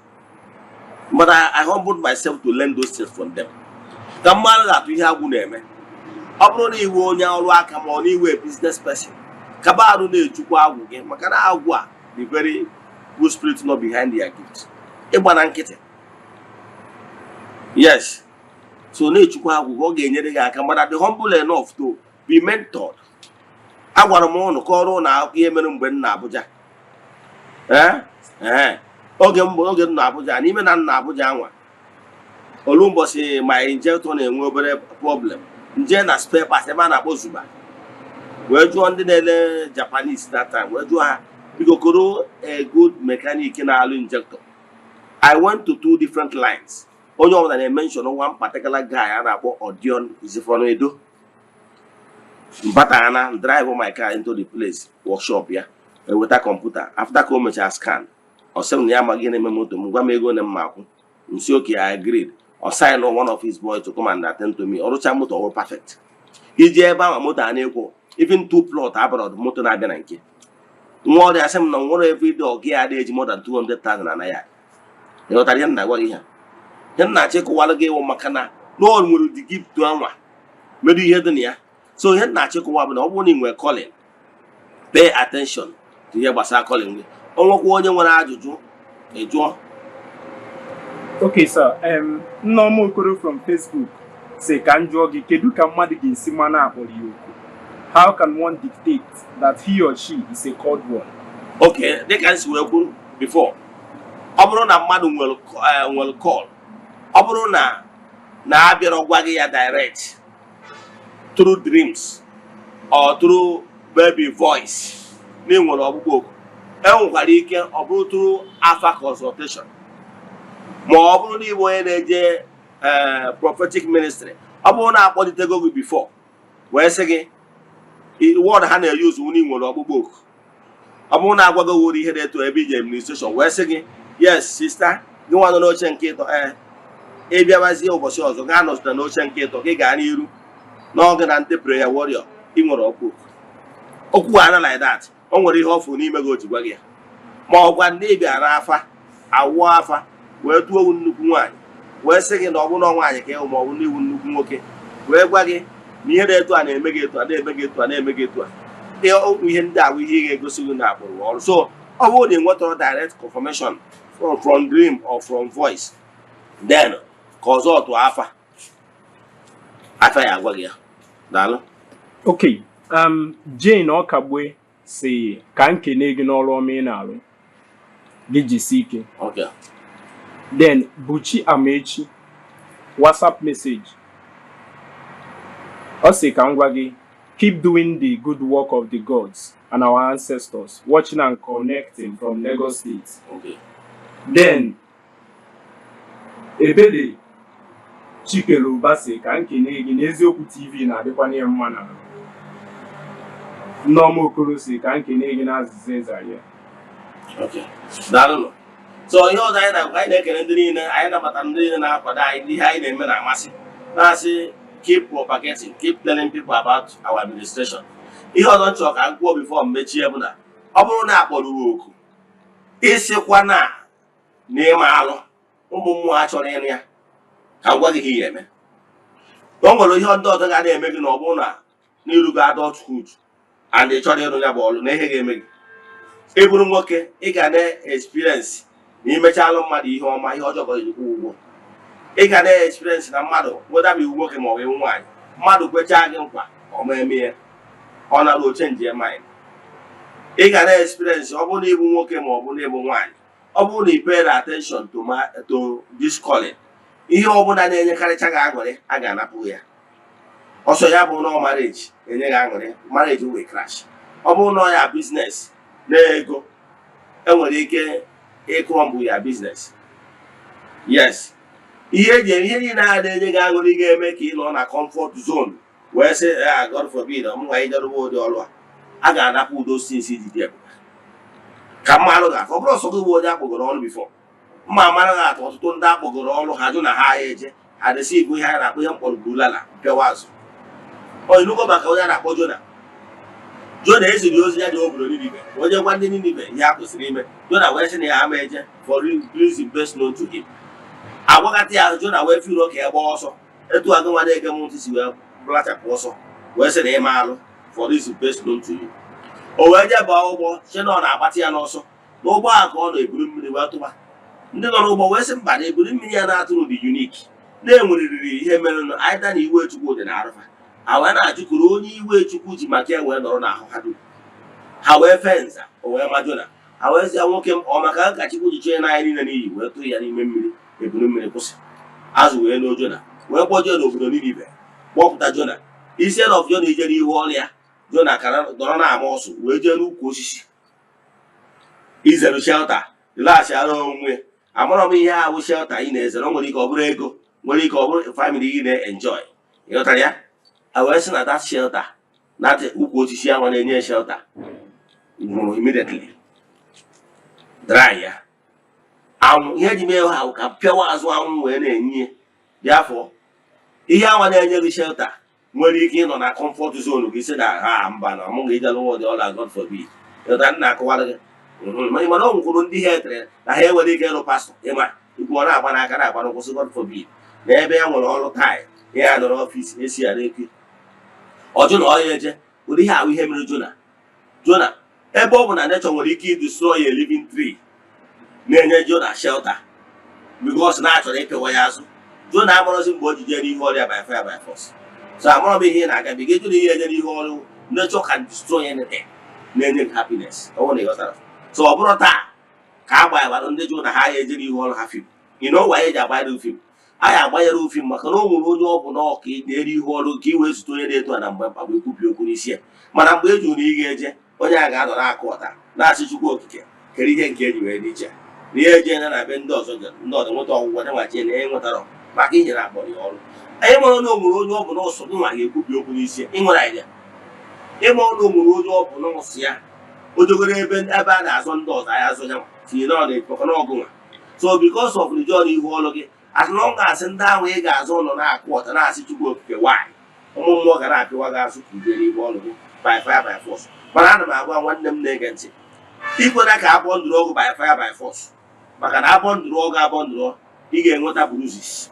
but I humbled myself to learn those things from them, ka mmadụ ga-atụ ihe agwụ na-eme. Ọ bụrụ na iwe onye ọrụ aka ma ọ na iwe business person, kaba arụ na-echukwa agwụ gị, maka na agwụ a, the very good spirit nọ behind their gift, ịgba na nkịtị. Yes, so na-echukwa agwụ gị, ọ ga-enyere gị aka. Mana dị humble enough to be mentored. Agwara m ụnụ kọrọ ụnụ akụkọ ihe mere mgbe m na Abuja. Ee, oge mbụ, oge m na Abuja, n'ime na nna Abuja anwa, olu mbọsị ma injector na-enwe obere problem, nje na spare parts ebe a na-akpọ Zuba, wee jụọ ndị na-ele Japanese that time, wee jụọ ha, "Biko, koro a good mechanic na-alụ injector?" I went to two different lines. Onye ọbụla na-emention one particular guy a na-akpọ Odion Izifọnụ Edo. Mbata drive my car into the place, workshop ya, eweta kọmputa. After ka o mechara scan, ọ sị m na ya amaghị ihe na-eme moto m, gwa m ego na mma akwụ. Nsi, "Okay, I agreed." Ọ sign one of his boys to come and attend to me. Ọrụcha moto, ọrụ perfect. Iji ebe ahụ moto a na-ekwo, even two plot abroad, moto na-abịa na nke nwa ọrịa sị m na nwere everyday ọgụ ya na-eji more than 200,000 anaghị ya. Ịghọtara ihe m na-agwa gị? Ihe m na-achọ ịkụwara gị ịwụ maka na o nwere the gift anwa merụ ihe dị na ya. So ihe m na-achọ ịkụwa bụ na ọ bụrụ na ị nwere calling, pay attention to ihe gbasara calling gị. O nwekwa onye nwere ajụjụ, ị jụọ. Okay, sir. Nneoma Okoro from Facebook say ka m jụọ gị, kedu ka mmadụ ga-esi mana akpọrọ ya oku? How can one dictate that he or she is a called one? Okay, dịka m si wee kwuru before, ọ bụrụ na mmadụ nwere call, ọ bụrụ na na-abịara gwa gị ya direct through dreams or through baby voice na ị nwere ọgbụgbọ oku, enwekwara ike ọ bụrụ through afa consultation, ma ọ bụrụ na ịbụ onye na-eje prophetic ministry, ọ bụrụ na akpọlitego gị before wee sị gị word ha na-eyuzu na ị nwere ọgbụgbọ oku, ọ bụrụ na agwago wuru ihe na-eto ebe ije administration wee sị gị, "Yes, sister, gị nwa nọ n'oche nke ịtọ, ee, ị bịabazie ụbọchị ọzọ, gaa nọzụta n'oche nke ịtọ, gị gaa n'iru n'oge na ndị prayer warrior, ị nwere ọkpụ oku." Okwu ana like that, o nwere ihe ọfụ n'ime gị o ji gwa gị ya. Ma ọ gwa ndị bịara n'afa, awụọ afa wee tụọ owu nnukwu nwaanyị, wee sị gị na ọ bụ na nwaanyị ka ịhụ, ma ọ bụ n'iwu nnukwu nwoke, wee gwa gị na ihe na-etu a na-eme gị, etu a na-eme gị, etu a na-eme gị, etu a, ihe ndị a bụ ihe ị ga-egosi gị na akpụrụ ọrụ. So ọ bụrụ na ị nwetara direct confirmation from dream or from voice, then ka ọzọ tụọ afa, afa ya agwa gị ya. Daalụ. Okay. Jane Ọkagbue si ka m kene gị n'ọrụ ọma ị na-arụ, gị jisie ike. Okay. Then Buchi Amaechi, WhatsApp message, ọ sị ka m gwa gị, keep doing the good work of the gods and our ancestors, watching and connecting from Lagos State. Okay. Then Ebele Chikere Ụba sị ka m kene gị n'eziokwu TV na-adịkwa n'ihe mma na Nneọma Okoro sị ka m kene gị na azịza ịzara ya. Okay. Daalụ. So ihe ọzọ anyị na-agwa, anyị na-ekele ndị niile, anyị nabatara ndị niile na-akwado anyị, ndị ihe anyị na-eme na-amasị, na-asị keep propagating, keep telling people about our administration. Ihe ọzọ m chọrọ ka m kwuo before m mechie bụ na ọ bụrụ na akpọrọ gị oku, ịsịkwa na ịma alụ, ụmụ mmụọ achọrọ ịnụ ya. Ka m gwa gị ihe ị ga-eme. O nwere ihe ndị ọzọ ga na-eme gị na ọ bụrụ na n'irugo adulthood and ị chọrọ ịrụ ya bụ ọrụ, na ihe ga-eme gị, ị bụrụ nwoke, ị ga na-experience na imechalụ mmadụ ihe ọma, ihe ọjọọ ka ọ ji kwụ ụgwọ. Ị ga na-experience na mmadụ weda ma iwu nwoke ma ọ bụ iwu nwaanyị, mmadụ kwechaa gị nkwa, ọ ma eme ya, ọ nara o change mind. Ị ga na-experience, ọ bụrụ na ịbụ nwoke ma ọ bụ na ịbụ nwaanyị, ọ bụrụ na ị pay attention to this calling, ihe ọbụla na-enyekarịcha gị aṅụrị, a ga-anapụ ya ọsọ. Ya bụ na marriage enye gị aṅụrị, marriage will crash. Ọ bụrụ na ọ ya business na ego, enwere ike ịcrumble ya business. Yes, ihe eji ihe niile a na-enye gị aṅụrị ga-eme ka ị nọ na comfort zone wee sị, "Ah, God forbid, ọmụnwa ijerụba ụdị ọrụ a." A ga-anapụ udo sinsi ji dị ebube ka mmadụ ga-afọ. Ọ bụrụ ọsọ gị bụ onye akpọgoro ọrụ before, mma amara gị atụ, ọtụtụ ndị akpọgoro ọrụ ha jụ na ha ya eje, ha desi ibu ihe a na-akpọ ihe mkpọrọ bulala mpịawa azụ. Oyinugo maka onye a na-akpọ Jona. Jona eziri ozi ya dị obodo Ninive, onye gwa ndị Ninive ihe a kwesịrị ime. Jona wee sị na ya ama eje for reason best known to him. Agwakọta ya, Jona wee firo ka ya gbaa ọsọ. Etu agụ nwa na-ege m ntị si wee blachapụ ọsọ, wee sị na ịma alụ for reason best known to you. O wee jee baa ụgbọ, si na ọ na-agbatị ya n'ọsọ n'ụgbọ ahụ ka ọ na-eburu mmiri wee tụba. Ndị nọ n'ụgbọ wee sị mba, na eburu mmiri ya na-atụrụ dị unique, na-enweriri ihe mere na aịda na iwe Chukwu dị na arụfa. Ha wee na-ajụkuru onye iwe Chukwu ji maka ya wee nọrọ n'ahụ ha dum. Ha wee fee nza, o wee ma Jona. Ha wee sị ya, "Nwoke m, ọ maka nka Chukwu ji chee n'anya niile n'iyi?" Wee tụ ya n'ime mmiri, eburu mmiri kwụsị, azụ wee n'o Jona, wee kpọjee n'obodo Ninive, kpọpụta Jona. Instead of Jona ije n'ihu ọrụ ya, Jona kara nọrọ na-ama ọsụ, wee jee n'ukwu osisi izere shelter, laghachiara onwe. Amarọ m ihe ahụ shelter ị na-ezere. O nwere ike ọ bụrụ ego, nwere ike ọ bụrụ family ị na-enjoy. Ịghọtara ya? A wee sị na that shelter, na ukwu osisi ahụ na-enye shelter, nwụrụ immediately, dry ya. Anwụ ihe eji mee ha ka pịawa azụ anwụ wee na-enye ya dị afọ. Ihe anwa na-enye gị shelter nwere ike ịnọ na comfort zone gị, sị na ha mba, na mụ ga-eje lụwa ụdị ọla, God forbid. Ịghọta nna akọwara gị? Mana ọ nwekwuru ndị ha etere na ha enwere ike ịrụ pastor. Ịma ikwu, ọ na-agba n'aka, na-agba n'ụkwụ, God forbid, na ebe ya nwere ọrụ tai ihe ya nọ n'office esi ya n'eke ọjụ na ọ ya eje ụdị ihe ahụ. Ihe mere Jona, Jona, ebe ọ bụ na nature nwere ike destroy a living tree na-enye Jona shelter, because na achọrọ ịpịwa ya azụ. Jona amarọzi mgbe o ji jee n'ihu ọrịa by fire by force. So amarọ m ihe ị na-agabiga. Jụ na ihe eje n'ihu ọrụ, nature can destroy anything na-enye gị happiness. Ọ bụrụ na ị ghọtara, so ọ bụrụ taa ka a gbanyere ndị jụ na ha ya eje n'ihu ọrụ ha film. You know why eji agbanyere film? A ya agbanyere film maka na o nwere onye ọ bụ na ọka na-eri ihu ọrụ ka ị wee zute onye na-eto a na mgbe mkpagbu ekwubi okwu n'isi ya. Mana mgbe e jụrụ na ị ga-eje, onye a ga-anọ na-akụ ọta na-asị, "Chukwu Okike kere ihe nke eji wee dị iche na ihe eje na be ndị ọzọ jere, ndị ọzọ nweta ọgwụgwọ nwachi na ihe nwetara maka inyere akpọrọ ya ọrụ." Anyị mara na o nwere onye ọ bụ n'ọsọ nwa ga-ekwubi okwu n'isi ya. Ị nwere idea? Ịma na o nwere onye ọ bụ n'ọsọ ya o jegoro ebe ebe a na-azọ ndị ọzọ anya azọ ya tinye na ọ na-ekpọkọ n'ọgụ nwa. So because of the joy ihu ọrụ gị, as long as ndị ahụ ị ga-azụ nọ na-akụ ọta na-asị, "Chukwu Okike, why?" ụmụ mmụọ ga na-apịwa gị azụ ka ije n'ihu ọrụ gị by fire by force. Mana ana m agwa nwanne m na-ege ntị, ikwena ka abọ ndụrụ ọgụ by fire by force, maka na abọ ndụrụ ọgụ, abọ ndụrụ, ị ga-enweta bruises.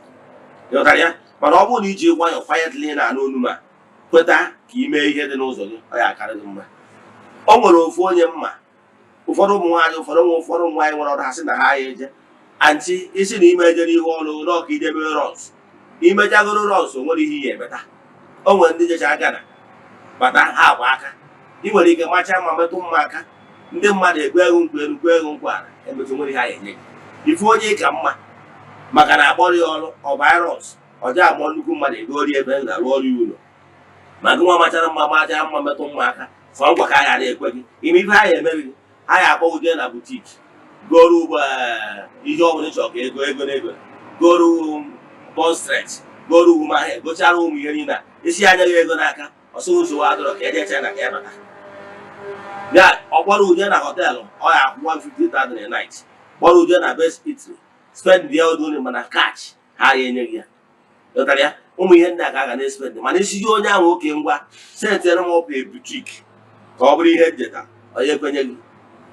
Ịghọtara ya? Mana ọ bụrụ na iji nwayọọ quietly na-anụ olu ma kweta ka ị mee ihe dị n'ụzọ gị, ọ ya akarị gị mma. O nwere ofu onye mma, ụfọdụ ụmụ nwaanyị, ụfọdụ ụmụ nwaanyị nwere ọrụ, ha sị na ha ya eje. Aunty, isi na ime eje n'ihu ọrụ n'ọka ije mee runs, imejagoro runs, o nwere ihe ihe emeta. O nwere ndị jecha Gana bata, ha agba aka. Ị nwere ike macha mma, metụ mma aka, ndị mmadụ ekwe ego nkwu elu, kwe ego nkwu ala, emetụ nwere ihe a enye gị. Ifu onye ka mma maka na akpọrọ ya ọrụ ọ virus ọjọọ amụọ nnukwu mmadụ ego ori ebe na arụ ọrụ ya ụlọ. Ma gị nwa machara mma, machara mma, metụ mma aka, sọ ngwa ka a ghara ekwe gị ime ife ha ya emere gị. Ha ya akpọ uje na boutique, goro ugbo ihe ọ bụla ị chọrọ ka ego ego na ego, goro bond stretch, goro uwe ahịa, gochara ụmụ ihe niile a isi anya gị ego n'aka. Ọsọ nsogbu adọrọ ka eje China ka ya bata ya. Ọ kpọrọ uje na hotel, ọ ya akwụ 150,000 a night, kpọrọ uje na best eatery, spend ya odo, mana cash ha ya enye gị ya. Ghọtara ya? Ụmụ ihe ndị a ka a ga na-espend. Mana isi onye ahụ oke ngwa setere m up a boutique ka ọ bụrụ ihe njeta, onye ekwenye gị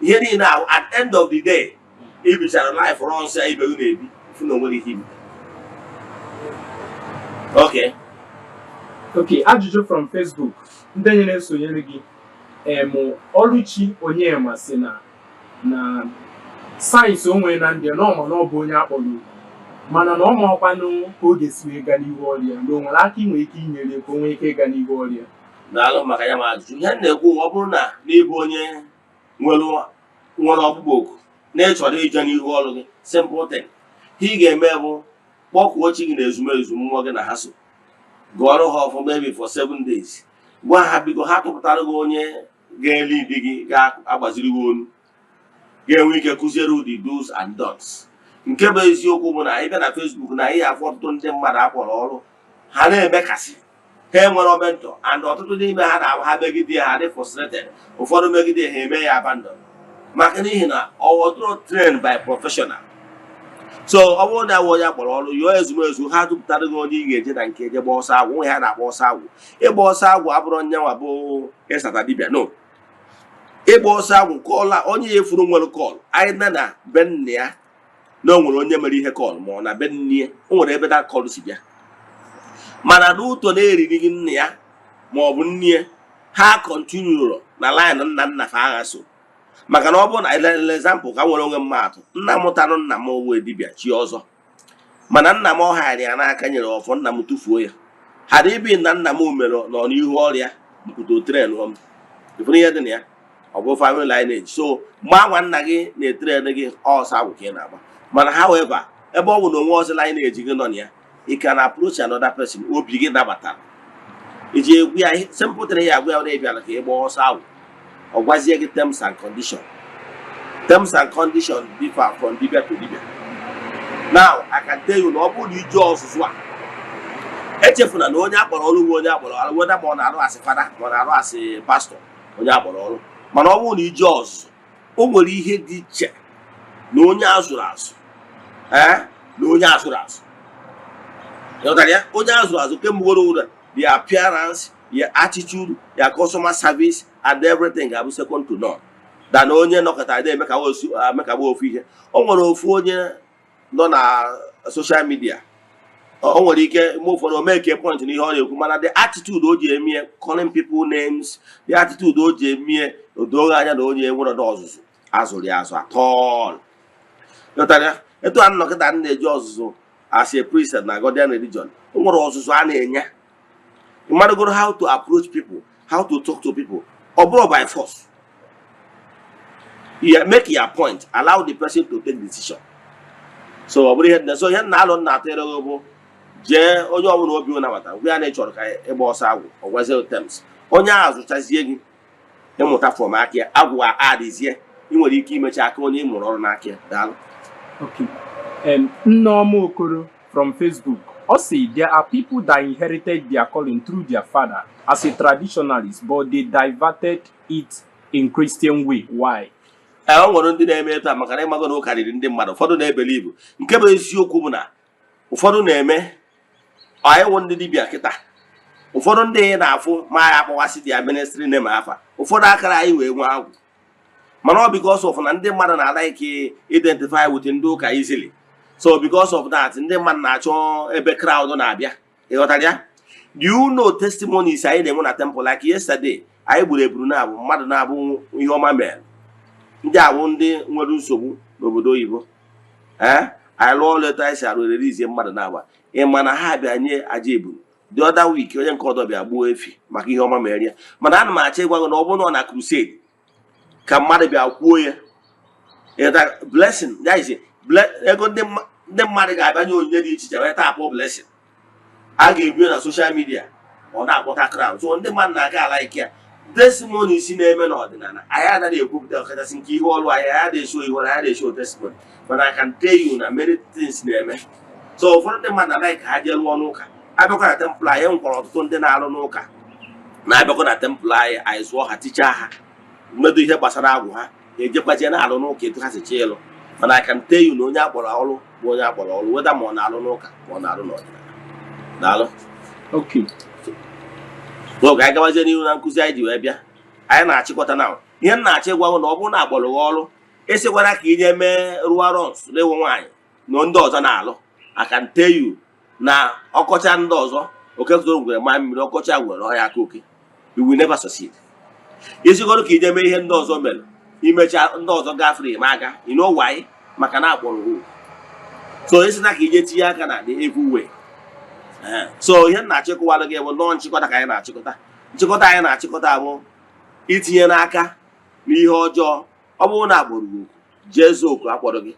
ihe niile ahụ. At end of the day, ibichara life runs ya ibe gị na-ebi fụ na onwere ihe ibi. Okay. Okay, ajụjụ from Facebook. Ndị enyi na-esonyere gị, Ọlụchi Onyema sị na signs o nwere na ndị na ọma na ọ bụ onye akpọrọ oku, mana na ọ makwanụ ka ọ ga-esi wee gaa n'ihu ọrụ ya, na o nwere aka ị nwere ike inyere ka o nwee ike ịga n'ihu ọrụ ya. Daalụ maka ya. Ma ajụjụ ihe m na-ekwu, ọ bụrụ na n'ịbụ onye nwere ọkpụkpọ oku na ị chọrọ ije n'ihu ọrụ gị, simple thing ihe ị ga-eme bụ kpọkuo chi gị na ezumezu mmụọ gị na ha so, gụọrọ ha ọfọ maybe for 7 days, gwa ha biko ha tụpụtara gị onye ga-eli di gị, ga-agbaziri gị olu, ga-enwe ike kụziere ụdị do's and don'ts. Nke bụ eziokwu bụ na ịbịa na Facebook na ihe afọ ọtụtụ ndị mmadụ akpọrọ ọrụ ha na-emekasị, ha enwere mentor, and ọtụtụ n'ime ha na-abụ ha megide ya, ha dị frustrated. Ụfọdụ megide ha, eme ya abandon, maka n'ihi na ọwọdụrụ trained by professional. So ọ bụrụ na onye akpọrọ ọrụ, yọọ ezumezu ha tụpụtara gị onye ị ga-eje na nke eje gba ọsọ agwụ. Nwe ha na-agba ọsọ agwụ. Ịgba ọsọ agwụ abụrụ nyanwa bụ ịsata dibịa. No, ịgba ọsọ agwụ, call a onye ya efuru nwere call anyị na be nna ya na o nwere onye mere ihe call, ma ọ na be nne ya o nwere ebe that call si bịa. Mana n'ụtọ na-eriri gị nna ya ma ọ bụ nne ya, ha continuero na line nna nna fa agha. So maka na ọ bụrụ na example ka nwere onwe mma atụ, nna mụtarụ nna m wee dibịa chi ọzọ, mana nna m ọ ghara ya n'aka nyere ọfọ, nna m tụfuo ya. Hara ibi na nna m mere nọ n'ihu ọrịa mkwuto train m. Ifuru ihe dị na ya, ọ bụ family lineage. So mgbe anwa nna gị na-etrain gị, ọsọ agwụ ka ị na-agba. Mana however, ebe ọ bụ na onwe ọzọ lineage gị nọ na ya, you can approach another person obi gị nabatara iji egwu ya. Simple thing ya agwa ya na ịbịara ka ị gbaa ọsọ agwụ, ọ gwazie gị terms and condition. Terms and condition differ from dibia to dibia. Now, I can tell you na ọ bụrụ na ije ọzụzụ a, echefuna na onye akpọrọ ọrụ nwe onye akpọrọ ọrụ, weda ma ọ na-arụ asị fada ma ọ na-arụ asị pastọ, onye akpọrọ ọrụ. Mana ọ bụrụ na ije ọzụzụ, o nwere ihe dị iche na onye azụrụ azụ, ee, na onye azụrụ azụ. Ịghọtara ya? Onye azụrụ azụ kemgbe ụlọ, the appearance, your attitude, your customer service and everything ga-abụ second to none than onye nọkọtara na-eme ka eme ka ofu ihe. O nwere ofu onye nọ na social media, o nwere ike mgbe ụfọdụ o mee ka point n'ihe ọ na-ekwu, mana the attitude o ji emie, calling people names, the attitude o ji emie, o doghị anya na onye nwere ọzụzụ azụrụ ya azụ at all. Ịghọtara ya? Etu a nnọkịta m na-eji ọzụzụ as a priest na Godian religion, o nwere ọzụzụ a na-enye mmadụ how to approach people, how to talk to people. Ọ bụrụ by force, you make your point, allow the person to take decision. So ọ bụrụ ihe dị so, ihe nna alụ nna atụ gị bụ jee onye ọbụla obi nabatara, gwa ya na ị chọrọ ka ịgba ọsọ agwụ, ọ gwazie terms. Onye ahụ zụchazie gị, ịmụta from aka ya, agwụ adịzie, ị nwere ike imecha aka onye ị mụrụ ọrụ n'aka ya. Daalụ. Okay. Nneoma Okoro from Facebook. Also, there are people that inherited their calling through their father as a traditionalist, but they diverted it in Christian way. Why? Ee, o nwere ndị na-eme etu a, maka na ịmago na ụka riri ndị mmadụ. Ụfọdụ na-ebeli ibu. Nke bụ eziokwu bụ na ụfọdụ na-eme anyị wụ ndị dibịa kịta. Ụfọdụ ndị na-afụ ma ya akpọwasị their ministry name afa, ụfọdụ akara anyị wee nwee agwụ. Mana ọ because of na ndị mmadụ na-alike identify with ndị ụka easily. So because of that, ndị mmadụ na-achọ ebe crowd na-abịa. Ịghọtara ya? Do you know testimonies anyị na-enwe na temple? Like yesterday, anyị gburu eburu na-abụ mmadụ na-abụ ihe ọma mere. Ndị awụ ndị nwere nsogbu n'obodo oyibo. Ee, anyị lụọ ọrụ etu anyị si arụ, ererizie mmadụ na-agba. Ị ma na ha bịa nye aja eburu the other week, onye nke ọdọ bịa gbuo efi maka ihe ọma mere ya. Mana ana m achọ ịgwa gị na ọ bụrụ na ọ na crusade ka mmadụ bịa kwuo ya, ịghọta? Blessing, that is ego ndị mmadụ ga-abịa nye onyinye dị iche iche wee tapụ blessing a ga-ebio na social media, ọ na-akpọta crowd. So ndị mmadụ na-aga ala ike ya. Testimony si na-eme n'ọdịnala anyị anaghị ekwupụta, ọkachasị nke ihe ọrụ anyị. Anyị adịghị ihe ọrụ anyị, adịghị show testimony. Mana I can tell you na many things na-eme. So ụfọdụ ndị mmadụ na-like ka ha jee lụọ n'ụka, abịakwa na temple anyị. Nwekwara ọtụtụ ndị na-alụ n'ụka na-abịakwa na temple anyị. Anyị zụọ ha, tichaa ha mmedo ihe gbasara agwụ, ha ejekwaje na-alụ n'ụka etu ha si chọọ ịlụ. Mana I can tell you na onye akpọrọ ọrụ bụ onye akpọrọ ọrụ, weda ma ọ na-alụ n'ụka ma ọ na-alụ n'ọdịnala. Daalụ. Okay. N'oge anyị gawazie n'ihu na nkụzi anyị ji wee bịa, anyị na-achịkọta na ihe m na-achọ ịgwa gị na ọ bụrụ na akpọrọ gị ọrụ, ịsịkwara ka inye mee rụọ runs na-ewu nwaanyị na ndị ọzọ na-alụ, I can tell you na ọkọcha ndị ọzọ oke tụrụ ngwere maa mmiri, ọkọcha ngwere ọhịa aka oke, you will never succeed. Isigoro ka ije mee ihe ndị ọzọ mere, imecha ndị ọzọ gafere ma aga. You know why? Maka na akpọrọ gị oku. So isi na ka ije tinye aka na the evil way. Ee, so ihe m na-achịkọwara gị bụ nọọ nchịkọta ka anyị na-achịkọta. Nchịkọta anyị na-achịkọta bụ itinye n'aka n'ihe ọjọọ. Ọ bụrụ na akpọrọ gị oku, jee zaa oku akpọrọ gị.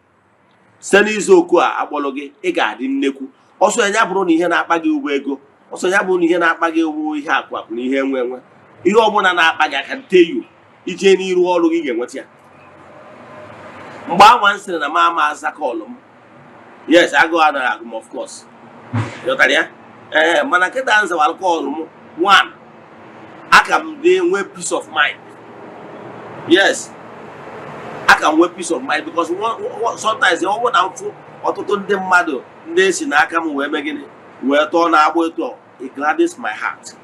Site n'izu oku a akpọrọ gị, ị ga-adị nnekwu ọsọ. Ya bụrụ na ihe na-akpa gị ụgwọ ego ọsọ, ya bụrụ na ihe na-akpa gị ụgwọ ihe akụ akụ na ihe enwe enwe, ihe ọbụla na-akpa gị aka nteyu ije n'iru ọrụ gị, ga-enweta ya. Mgbe anwa m sịrị na m ama aza call m, yes, agụụ anaghị agụ m, of course. Ịghọtara ya? Ee, mana kịta m zawara call m one, aka m dị nwee peace of mind. Yes, aka m nwee peace of mind because sometimes ọ bụrụ na m fụ, ọ Ọtụtụ ndị mmadụ ndị esi n'aka m wee mee gịnị, wee tọọ na-agbụ etu. It gladdens my heart.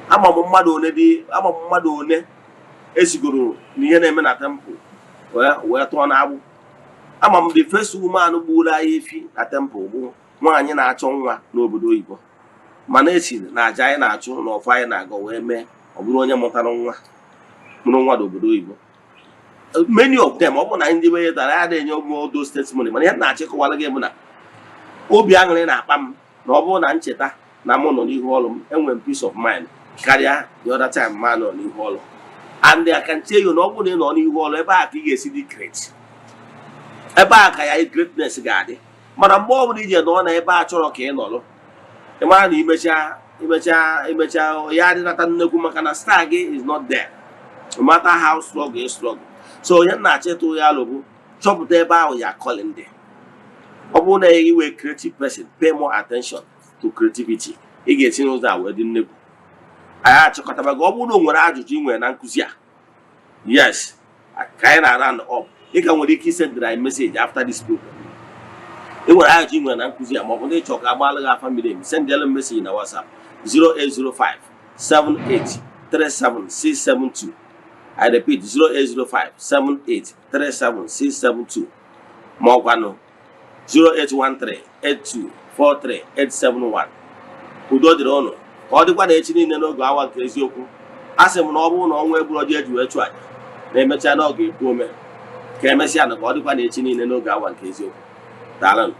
Ama m mmadụ one dị, ama m mmadụ one esigoro n'ihe na-eme na temple wee tọọ na-agbụ. Ama m the first woman gburu anyị efi na temple bụ nwaanyị na-achọ nwa n'obodo oyibo, mana esi na aja anyị na-achụ na ọfọ anyị na-agọ wee mee, ọ bụrụ onye mụtara nwa, mụrụ nwa n'obodo oyibo. Many of them, ọ bụ na ndị be dara ya na-enye ụmụ those testimony, mana ihe na-achịkọwara gị bụ na obi aṅụrị na-akpa m na ọ bụrụ na ncheta na mụ nọ n'ihu ọrụ m, enwere m peace of mind karịa the other time ma nọ n'ihu ọrụ. And I can tell you na ọ bụrụ na ị nọ n'ihu ọrụ, ebe a ka ị ga-esi dị great, ebe a ka ya greatness ga-adị. Mana mgbe ọ bụla ije nọ na ebe a chọrọ ka ị nọrọ, ị mara na imechaa imechaa imechaa ya adịnata nnekwu, maka na star gị is not there, no matter how strong you struggle. So onye na-achọ ịtụ ya alụ bụ chọpụta ebe ahụ ya calling dị. Ọ bụrụ na ị wee creative person, pay more attention to creativity. Ị ga-esi n'ụzọ a wee dị nnekwu. Anyị achịkọtabago. Ọ bụrụ na o nwere ajụjụ ị nwere na nkụzi a, yes, ka anyị na-round up, ị ka nwere ike isendịrị anyị message after this program. Ị nwere ajụjụ ị nwere na nkụzi a, ma ọ bụ na ịchọ ka agbalụ gị afa miri emi, sendịalụ m message na WhatsApp 0805 78 37672. I repeat, 0805 78 37672, ma ọ kwanụ 0813 8243 871. Udo dịrị ụnụ. Ka ọ dịkwa na echi niile n'oge awa nke eziokwu. A sị m na ọ bụrụ na ọnwa egburu ọjị eji wee chụ aja na-emecha na ọ ga-ekwu ome. Ka emesịa na ka ọ dịkwa na echi niile n'oge awa nke eziokwu. Daalụnụ.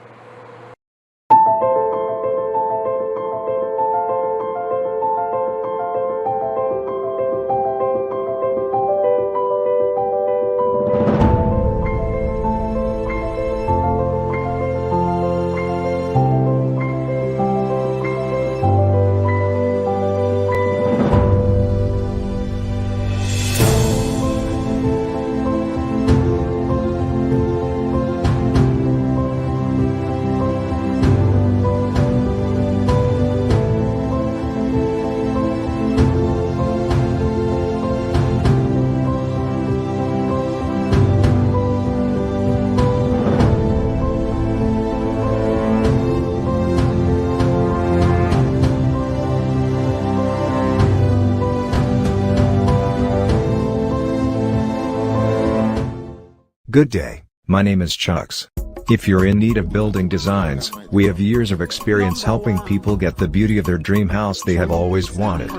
Good day, my name is Chucks. If you're in need of building designs, we have years of experience helping people get the beauty of their dream house they have always wanted.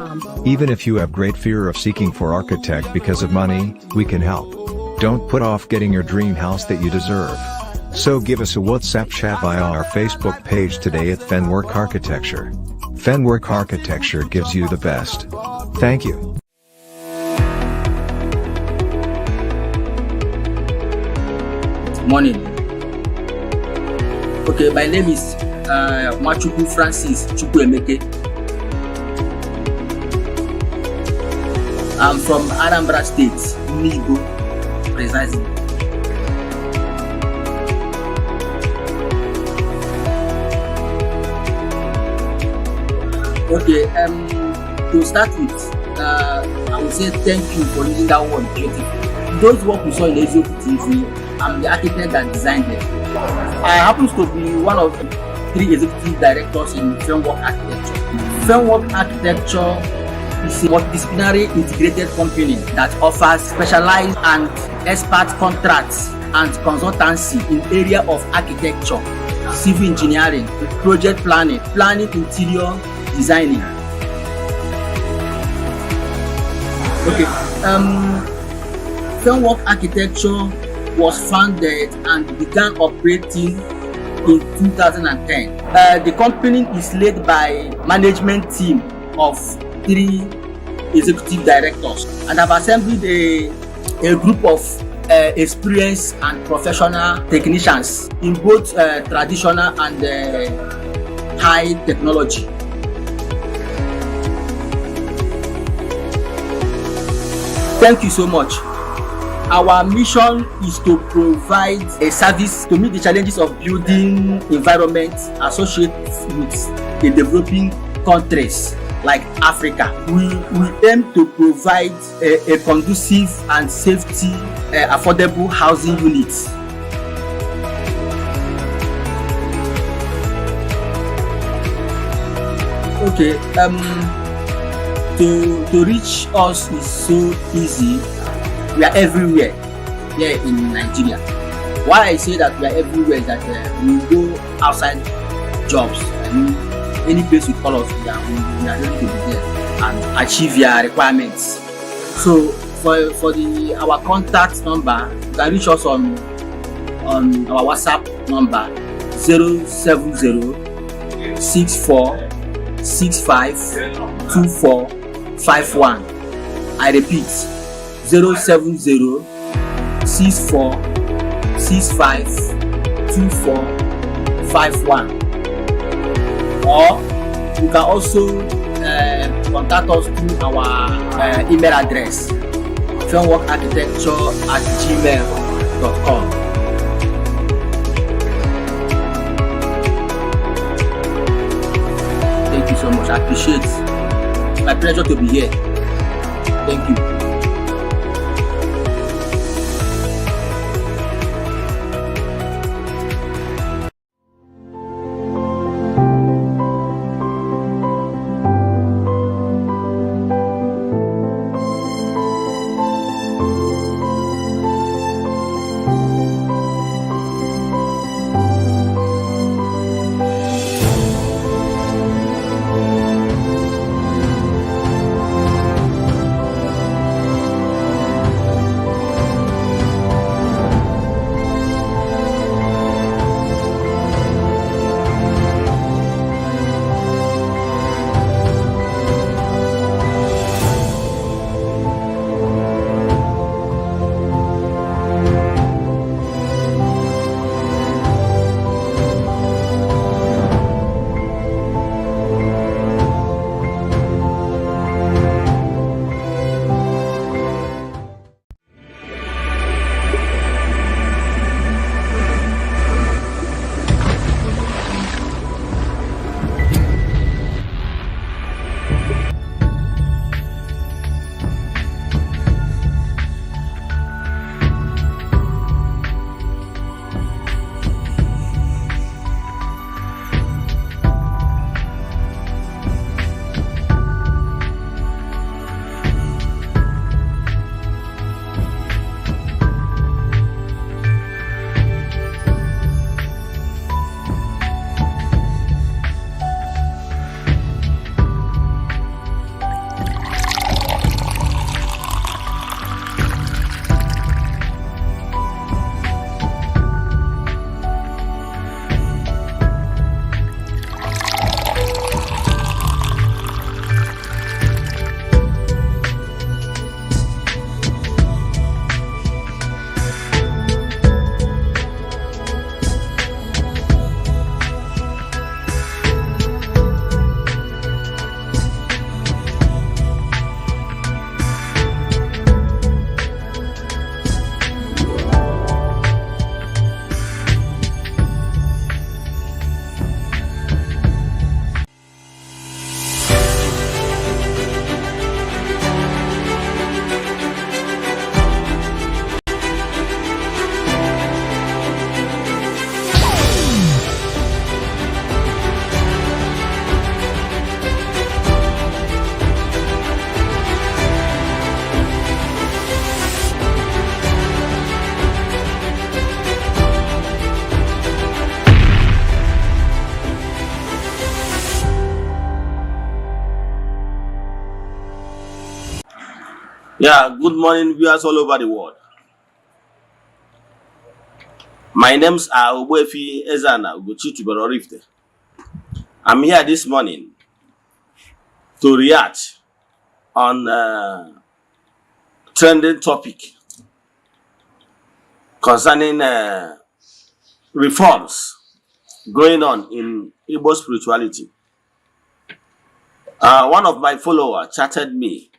Even if you have great fear of seeking for architect because of money, we can help. Don't put off getting your dream house that you deserve. So give us a WhatsApp chat via our Facebook page today at Fenwork Architecture. Fenwork Architecture gives you the best. Thank you. Morning. Okay, my name is Nwachukwu Francis Chukwuemeke. I'm from Anambra State, Nibo, precisely. Okay, to start with, I would say thank you for using that word "beautiful". Those work we saw in Eziokwu TV, I'm the architect that designed them. I happens to be one of the three executive directors in Framework Architecture. Framework Architecture is a multidisciplinary integrated company that offers specialized and expert contracts and consultancy in area of architecture, civil engineering, project planning, planning, interior designing. Okay, Framework Architecture was founded and began operating in 2010. The company is led by management team of three executive directors and have assembled a group of experienced and professional technicians in both traditional and high technology. Thank you so much. Our mission is to provide a service to meet the challenges of building environment associated with the developing countries like Africa. We aim to provide a conducive and safety, affordable housing units. Okay, to reach us is so easy. We are everywhere here in Nigeria. Why I say that we are everywhere is that we go outside jobs. I mean, any place you call us, we are ready to be there and achieve your requirements. So for the our contact number, you can reach us on our WhatsApp number 07064652451. I repeat, 07064652451. Or you can also contact us through our email address, fenworkarchitecture@gmail.com. Thank you so much. I appreciate it. My pleasure to be here. Thank you. Yeah, good morning, viewers all over the world. My names are Ogbuefi Ezana Ugochi Tubelu Oraifite. I'm here this morning to react on a trending topic concerning reforms going on in Igbo spirituality. One of my followers chatted me.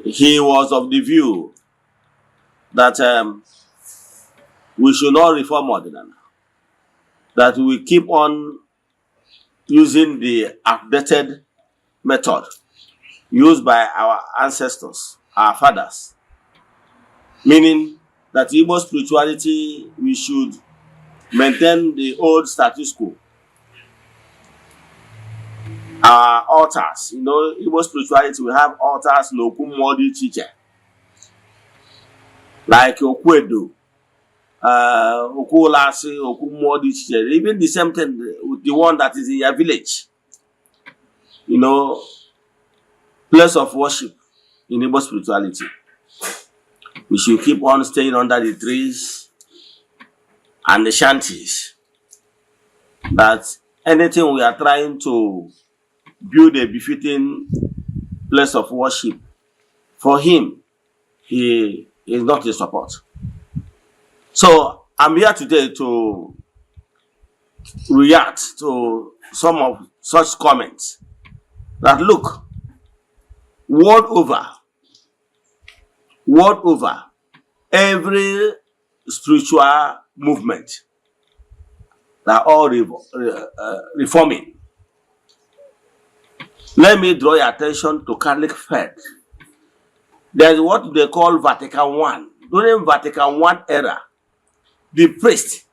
He was of the view that we should not reform Ọdịnala, that we keep on using the outdated method used by our ancestors, our fathers, meaning that Igbo spirituality, we should maintain the old status quo. Our altars, Igbo spirituality, we have altars na okwu mmụọ dị iche iche, like okwu edo, okwu ụlasị, okwu mmụọ dị iche iche. Even the same thing with the one that is in your village. Place of worship in Igbo spirituality, we should keep on staying under the trees and the shanties, that anything we are trying to build a befitting place of worship for him, he is not in support. So I'm here today to react to some of such comments that, look, world over, every spiritual movement, they are all reforming. Let me draw your attention to Catholic faith. There's what they call Vatican One. During Vatican One era, the priest,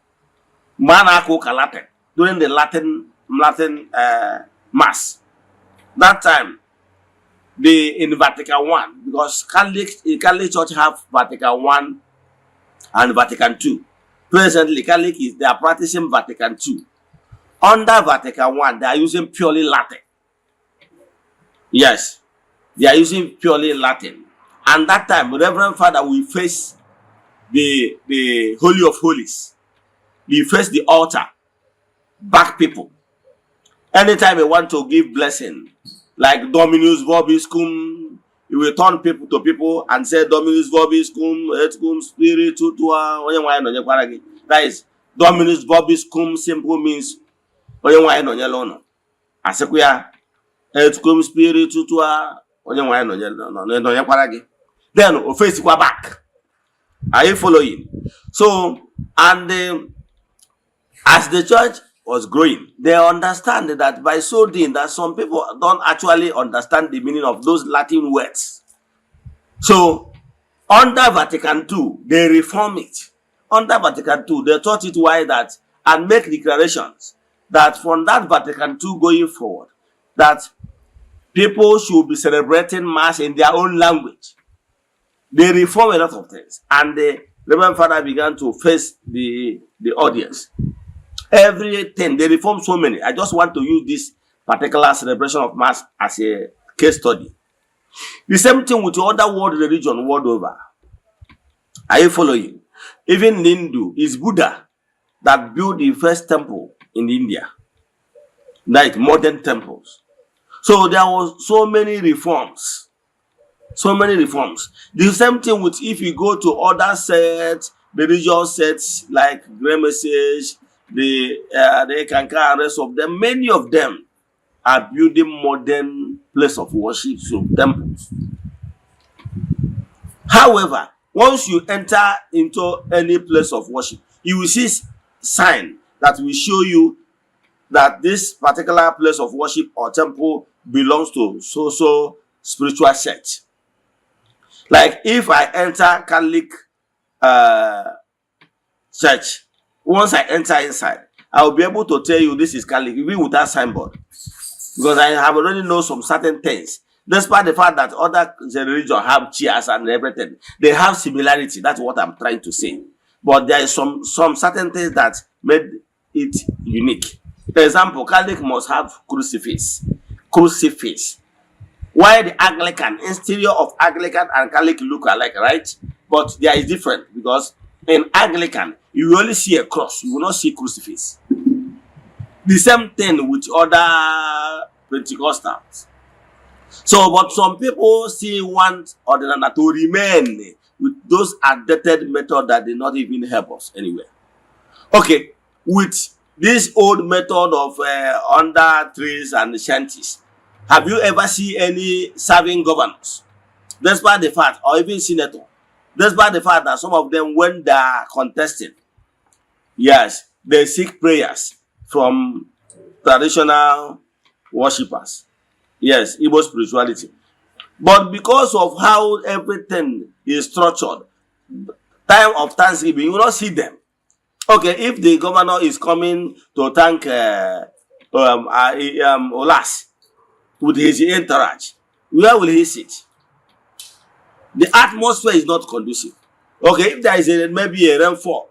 mana ụka Latin, during the Latin mass, that time, the in Vatican One, because Catholic Church have Vatican One and Vatican Two. Presently, Catholic is they are practicing Vatican Two. Under Vatican One, they are using purely Latin. Yes, they are using purely Latin. And that time, Reverend Father will face the Holy of Holies. He face the altar, back people. Anytime he want to give blessing, like Dominus vobiscum, he will turn people to people and say Dominus vobiscum, et cum spiritu tua, onye nwe anyị nọnyekwara gị. That is, Dominus vobiscum simple means onye nwe anyị nọnyere ụnụ. Asịkwa ya et cum spiritu tua, onye nwe anyị nọnyekwara gị. Then o faceikwa back. Are you following? So, and as the church was growing, they understand that by so doing, that some people don't actually understand the meaning of those Latin words. So, under Vatican II, they reform it. Under Vatican II, they taught it why that and make declarations that from that Vatican II going forward, that people should be celebrating Mass in their own language. They reform a lot of things, and the Reverend Father began to face the audience. Everything they reform so many. I just want to use this particular celebration of Mass as a case study. The same thing with other world religion world over. Are you following? Even Hindu is Buddha that built the first temple in India, like modern temples. So there was so many reforms, so many reforms. The same thing with if you go to other sects, religious sects like Great Message, the Eckankar and rest of them, many of them are building modern place of worship, so temples. However, once you enter into any place of worship, you will see sign that will show you that this particular place of worship or temple belongs to so so spiritual sect. Like if I enter Catholic church, once I enter inside, I will be able to tell you this is Catholic even without signboard, because I have already know some certain things. Despite the fact that other religion have chairs and everything, they have similarity. That's what I'm trying to say. But there is some certain things that made it unique. For example, Catholic must have crucifix. Crucifix. While the Anglican, interior of Anglican and Catholic look alike, right? But there is different because in Anglican, you will only see a cross, you will not see crucifix. The same thing with other Pentecostals. So, but some people still want Odinana to remain with those outdated method that did not even help us anywhere. Okay, with this old method of under trees and shanties, have you ever seen any serving governors? Despite the fact, or even senator, despite the fact that some of them, when they are contesting, yes, they seek prayers from traditional worshippers. Yes, Igbo spirituality. But because of how everything is structured, time of Thanksgiving, you will not see them. Okay, if the governor is coming to thank Olas, with his entourage, where will he sit? The atmosphere is not conducive. Okay, if there is a, maybe a rainfall,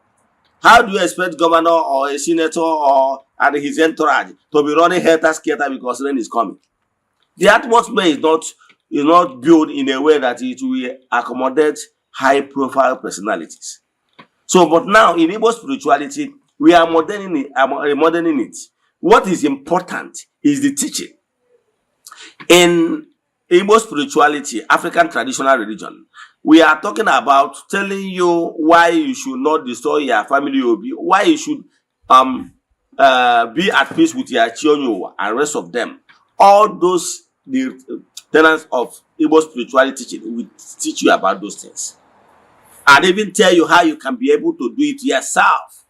how do you expect governor or a senator or and his entourage to be running helter skelter because rain is coming? The atmosphere is not built in a way that it will accommodate high profile personalities. So, but now in Igbo spirituality, we are moderning it, moderning it. What is important is the teaching. In Igbo spirituality, African traditional religion, we are talking about telling you why you should not destroy your family obi, why you should be at peace with your chi onye ụwa and rest of them. All those, the tenets of Igbo spirituality teaching will teach you about those things and even tell you how you can be able to do it yourself.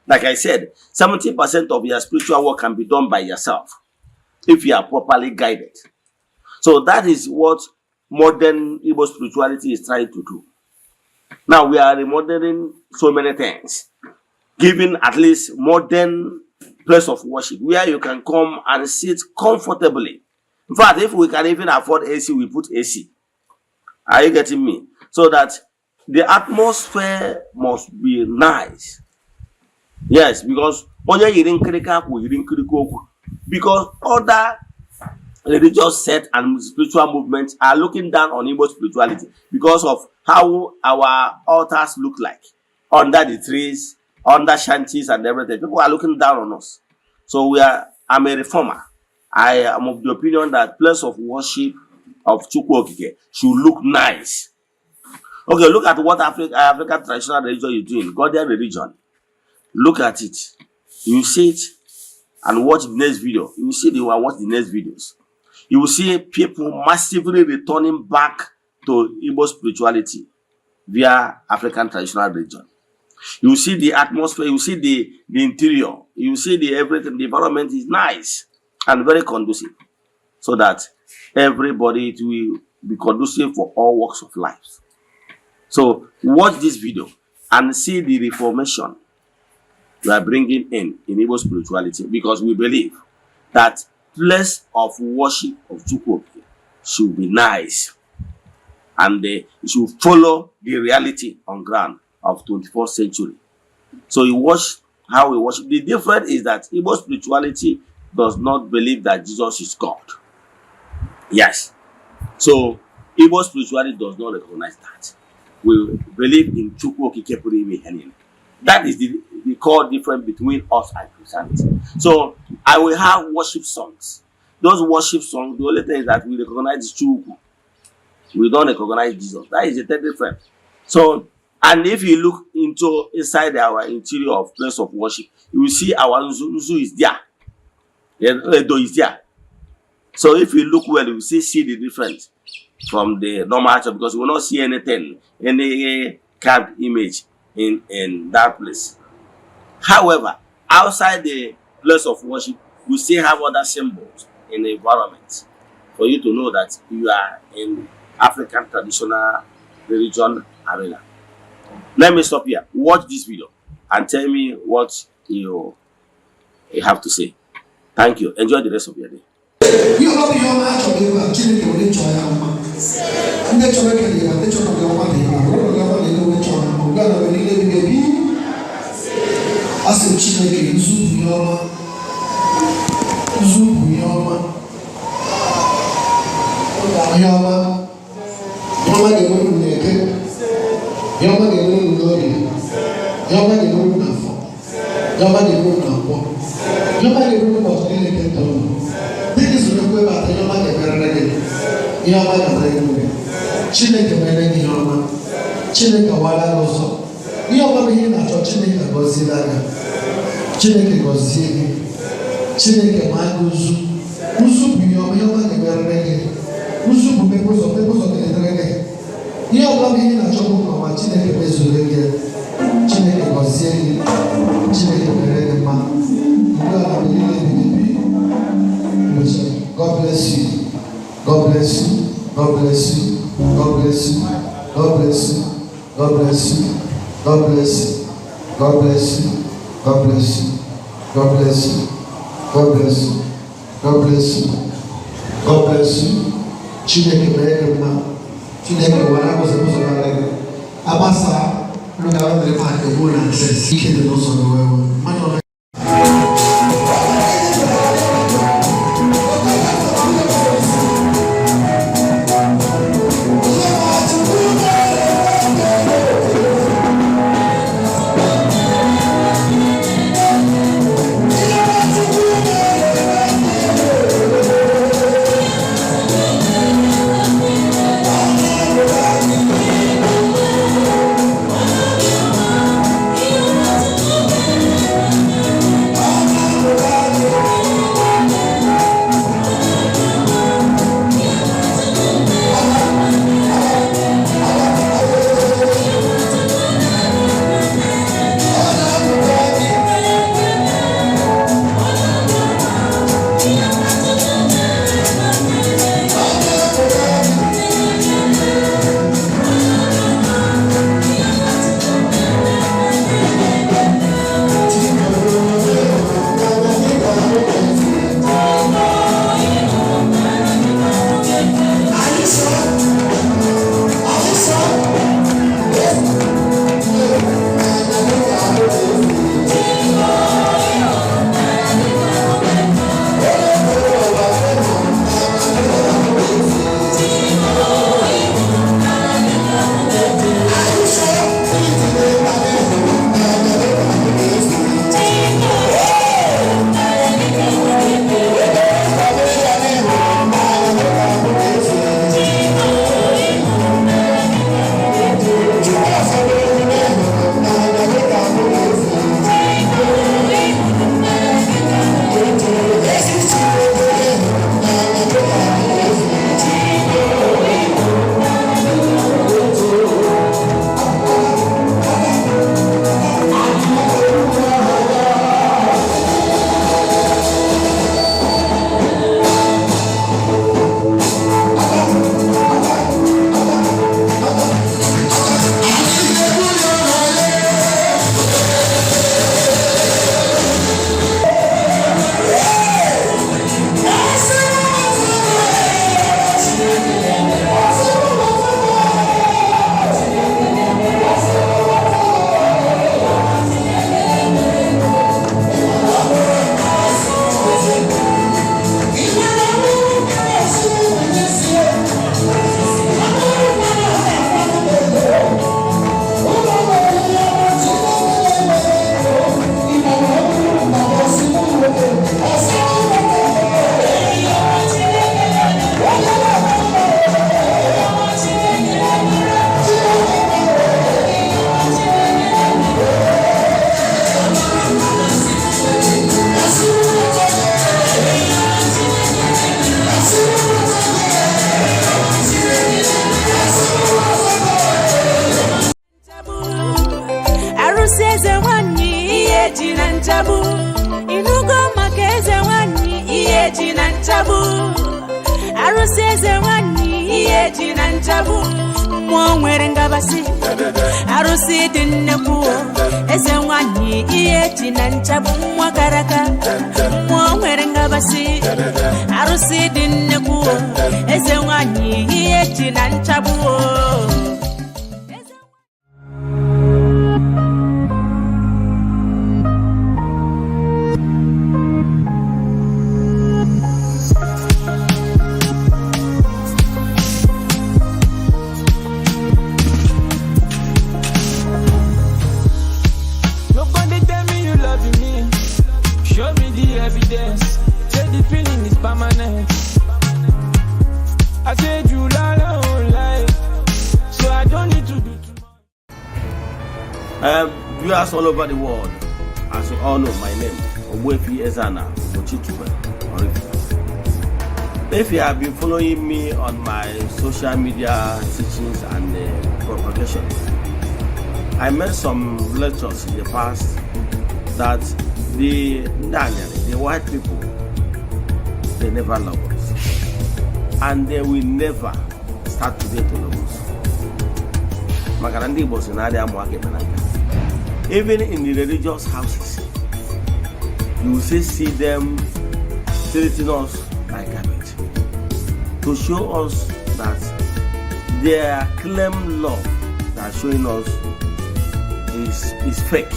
Like I said, 70% of your spiritual work can be done by yourself if you are properly guided. So that is what modern Igbo spirituality is trying to do. Now we are remodeling so many things, giving at least modern place of worship where you can come and sit comfortably. In fact, if we can even afford AC, we put AC. Are you getting me? So that the atmosphere must be nice. Yes, because onye yiri nkirika akwa yiri nkirika okwu. Because other religious sect and spiritual movements are looking down on Igbo spirituality because of how our altars look like under the trees, under shanties and everything. People are looking down on us. So we are I'm a reformer. I am of the opinion that place of worship of Chukwu Okike should look nice. Okay, look at what African traditional religion is doing, Godian religion. Look at it. You see it and watch the next video. You will see the one, watch the next videos. You will see people massively returning back to Igbo spirituality via African traditional religion. You will see the atmosphere, you will see the interior, you will see the everything, the environment is nice and very conducive so that everybody, it will be conducive for all walks of life. So watch this video and see the reformation we are bringing in Igbo spirituality, because we believe that place of worship of Chukwu Okike should be nice and they should follow the reality on ground of 21st century. So you watch how we worship. The difference is that Igbo spirituality does not believe that Jesus is God. Yes. So Igbo spirituality does not recognize that. We believe in Chukwu Okike pụrụ ime ihe niile. That is the core difference between us and Christianity. So I will have worship songs. Those worship songs, the only thing is that we recognize Chukwu. We don't recognize Jesus. That is the third difference. So, and if you look into inside our interior of place of worship, you will see our Nzu, Nzu is there. Edo is there. So if you look well, you will see the difference from the normal church, because you will not see anything, any carved image in that place. However, outside the place of worship, we still have other symbols in the environment for you to know that you are in African traditional religion arena. Let me stop here. Watch this video and tell me what you have to say. Thank you. Enjoy the rest of your day. Ihe ọbụla, ihe ọma a chọrọ ebe a, Chineke were chọọ ya mma. Ndị chọrọ ekele ya, ndị chọrọ gị ọma na ihe ọbụla gị ọma na ihe onye chọrọ mma ugbu a na mgbe niile ebighị ebi. A sị m Chineke, nzu bụ ihe ọma, nzu bụ ihe ọma, ihe ọma, ihe ọma ga-enwe unu n'Eke, ihe ọma ga-enwe unu n'Orie, ihe ọma ga-enwe unu n'Afọ, ihe ọma ga-enwe unu na Nkwọ, ihe ọma ga-enwe unu ụbọchị niile nke ndụ unu. Dịka isoro ekwu ebe atọ, ihe ọma ga-emerere gị, ihe ọma ga-emere gị. Chineke mere gị ihe ọma, Chineke wara gị ụzọ, ihe ọma bụ ihe ị na-achọ. Chineke gọziela gị, Chineke gọzie gị, Chineke maa gị ụzụ. Ụzụ bụ ihe ọma, ihe ọma ga-emerere gị. Ụzụ bụ mmepe ụzọ, mmepe ụzọ ga-edere gị. Ihe ọbụla bụ ihe ị na-achọ bụ nke ọma, Chineke mezuru gị. Chineke gọzie gị, Chineke mere gị mma ugbu a na mgbe niile ebighị ebi. God bless you. God bless you. God bless you. God bless you. God bless you. God bless you. God bless you. God bless you. God bless you. God bless you. God bless you. God bless you. God bless you. Chineke mere gị mma. Chineke were ụzọ ụzọ nara gị. Agbasa unu ga-abịa paakị egbuo na access. Ike dị n'ụzọ gị wee wee. Mmadụ ọbụla. Arụsị eze nwanyị ihe ji na nchagbu. Ịnụgo maka eze nwanyị ihe ji na nchagbu. Arụsị eze nwanyị ihe ji na nchagbu. Mmụọ nwere ngabasị. Arụsị dị nnekwu o. Eze nwanyị ihe ji na nchagbu nwa karaka. Mmụọ nwere ngabasị. Arụsị dị nnekwu o. Eze nwanyị ihe ji na nchagbu o. Nobody tell me you love me. Show me the evidence. Say the feeling is permanent. I said you lie, lie. So I don't need to do too much. Viewers all over the world, as you all know my name, Ogbuefi Ezana Ugochitubelu Oraifite. If you have been following me on my social media teachings and propagation, I made some lectures in the past that the Ndanyari, the white people, they never love us. And they will never start today to love us. Maka na ndị Igbo si na adị amụ aka eme na nka. Even in the religious houses, you will still see them treating us like garbage. To show us that their claim love that showing us is fake.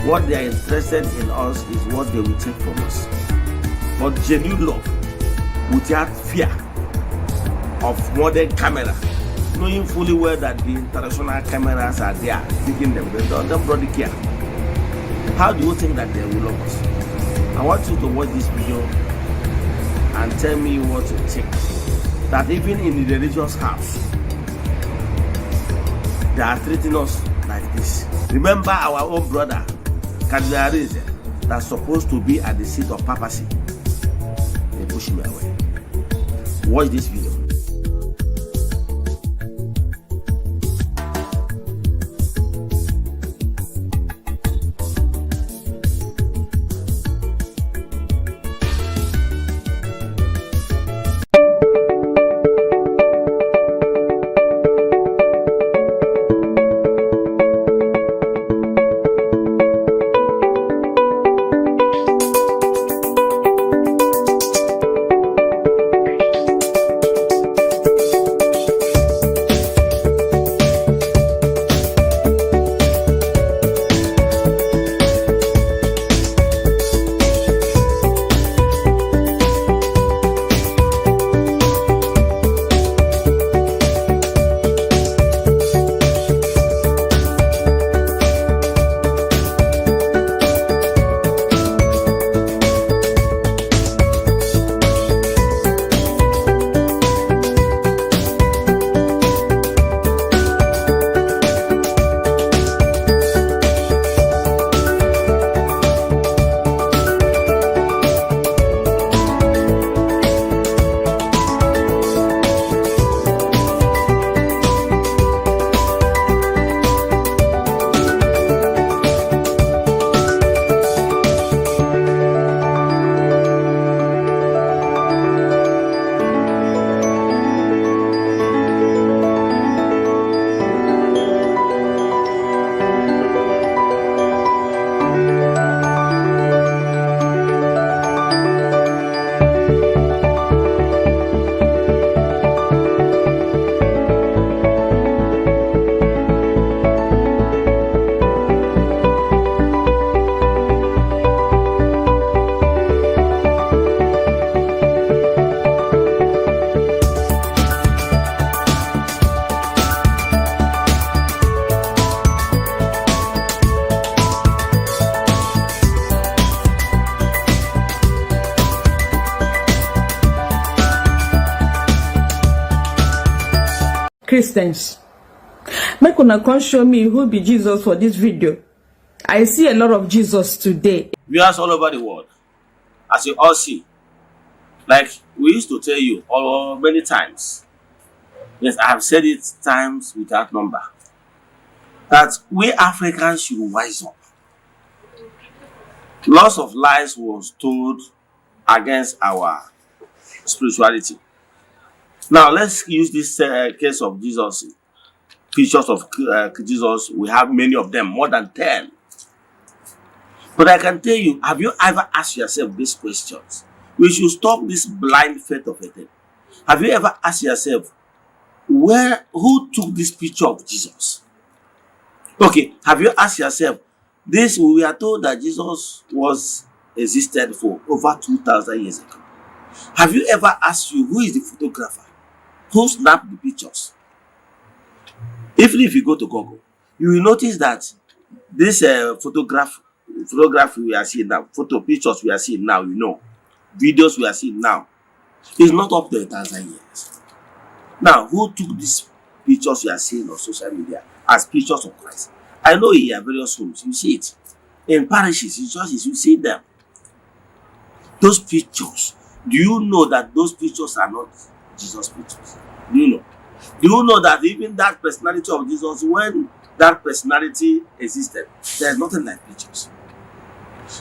What they are interested in us is what they will take from us. But genuine love, without fear of modern camera, knowing fully well that the international cameras are there taking them, they don't bloody care. How do you think that they will love us? I want you to watch this video and tell me what you think. That even in the religious house, they are treating us like this. Remember our own brother, Cardinal Arinze, that's supposed to be at the seat of papacy. They push him away. Watch this video. Christians, make una come show me who be Jesus for this video. I see a lot of Jesus today. Viewers all over the world, as you all see, like we used to tell you all many times, yes, I have said it times without number, that we Africans should wise up. Lots of lies was told against our spirituality. Now let's use this case of Jesus, pictures of Jesus. We have many of them, more than 10. But I can tell you, have you ever asked yourself these questions? We should stop this blind faith of a thing. Have you ever asked yourself, who took this picture of Jesus? Okay, have you asked yourself, this, we are told that Jesus was existed for over 2,000 years ago. Have you ever asked you, who is the photographer? Who snapped the pictures? Even if you go to Google, you will notice that this photography we are seeing now, photo pictures we are seeing now, videos we are seeing now, is not up to 1,000 years. Now, who took these pictures you are seeing on social media as pictures of Christ? I know in your various homes, you see it. In parishes, in churches, you see them. Those pictures, do you know that those pictures are not Jesus' pictures? Do you know? Do you know that even that personality of Jesus, when that personality existed, there's nothing like pictures?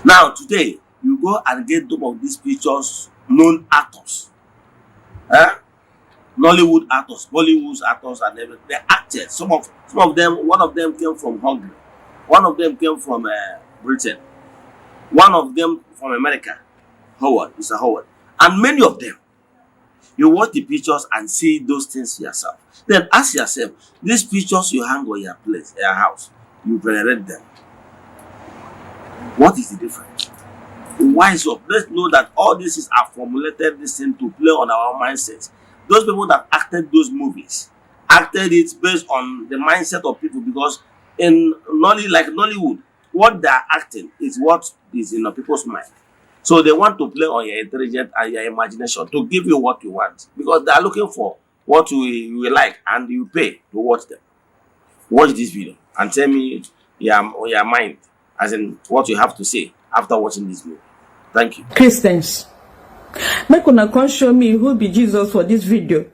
Now, today, you go and get some of these pictures, known actors. Nollywood actors, Bollywood actors, and everything. They acted. Some of them, one of them came from Hungary. One of them came from Britain. One of them from America. Howard, Mr. Howard. And many of them. You watch the pictures and see those things yourself. Then ask yourself, these pictures you hang on your place, your house, you venerate them. What is the difference? Wise up. Let's know that all this is are formulated this thing to play on our mindset. Those people that acted those movies acted it based on the mindset of people, because in Nolly, like Nollywood, what they are acting is what is in the people's mind. So they want to play on your intelligence and your imagination to give you what you want, because they are looking for what you will like, and you pay to watch them. Watch this video and tell me your mind, as in what you have to say after watching this movie. Thank you. Christians, make una come show me who be Jesus for this video.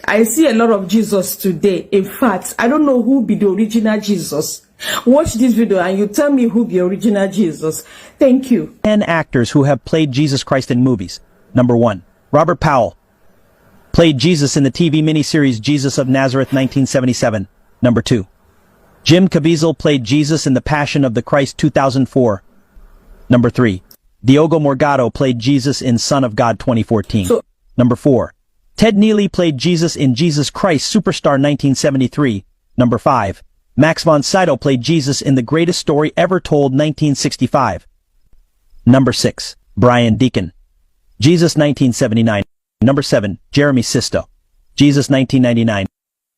I see a lot of Jesus today. In fact, I don't know who be the original Jesus. Watch this video and you tell me who be original Jesus. Thank you. 10 actors who have played Jesus Christ in movies. Number 1, Robert Powell played Jesus in the TV miniseries Jesus of Nazareth 1977. Number 2, Jim Caviezel played Jesus in The Passion of the Christ 2004. Number 3, Diogo Morgado played Jesus in Son of God 2014. Number 4, Ted Neely played Jesus in Jesus Christ Superstar 1973. Number 5, Max von Sydow played Jesus in The Greatest Story Ever Told 1965. Number 6, Brian Deacon, Jesus 1979. Number 7, Jeremy Sisto, Jesus 1999.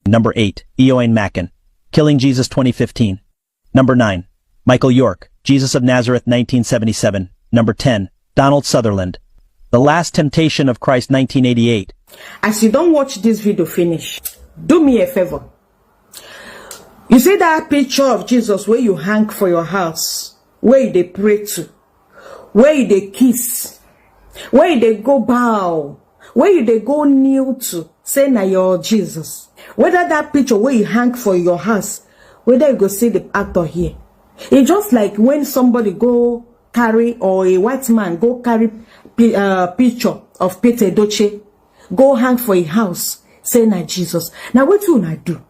Number 8, Eoin Macken, Killing Jesus 2015. Number 9, Michael York, Jesus of Nazareth 1977. Number 10, Donald Sutherland, The Last Temptation of Christ 1988. As you don't watch this video finish, do me a favor. You see that picture of Jesus where you hang for your house, where they pray to, where they kiss, where they go bow, where they go kneel to, say na your Jesus. Whether that picture where you hang for your house, whether you go see the actor here. It's just like when somebody go carry, or a white man go carry picture of Peter Edochie, go hang for a house, say na Jesus. Now what you una do?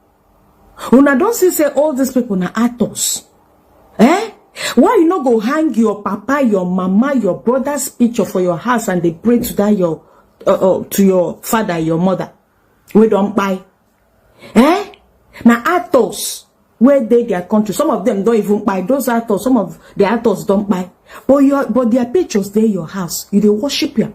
Una don't see say all these people na actors. Eh? Why you not go hang your papa, your mama, your brother's picture for your house and they pray to that your to your father, your mother? We don't buy. Eh? Now actors where they their country, some of them don't even buy those actors. Some of the actors don't buy, but their pictures they your house. You they worship you.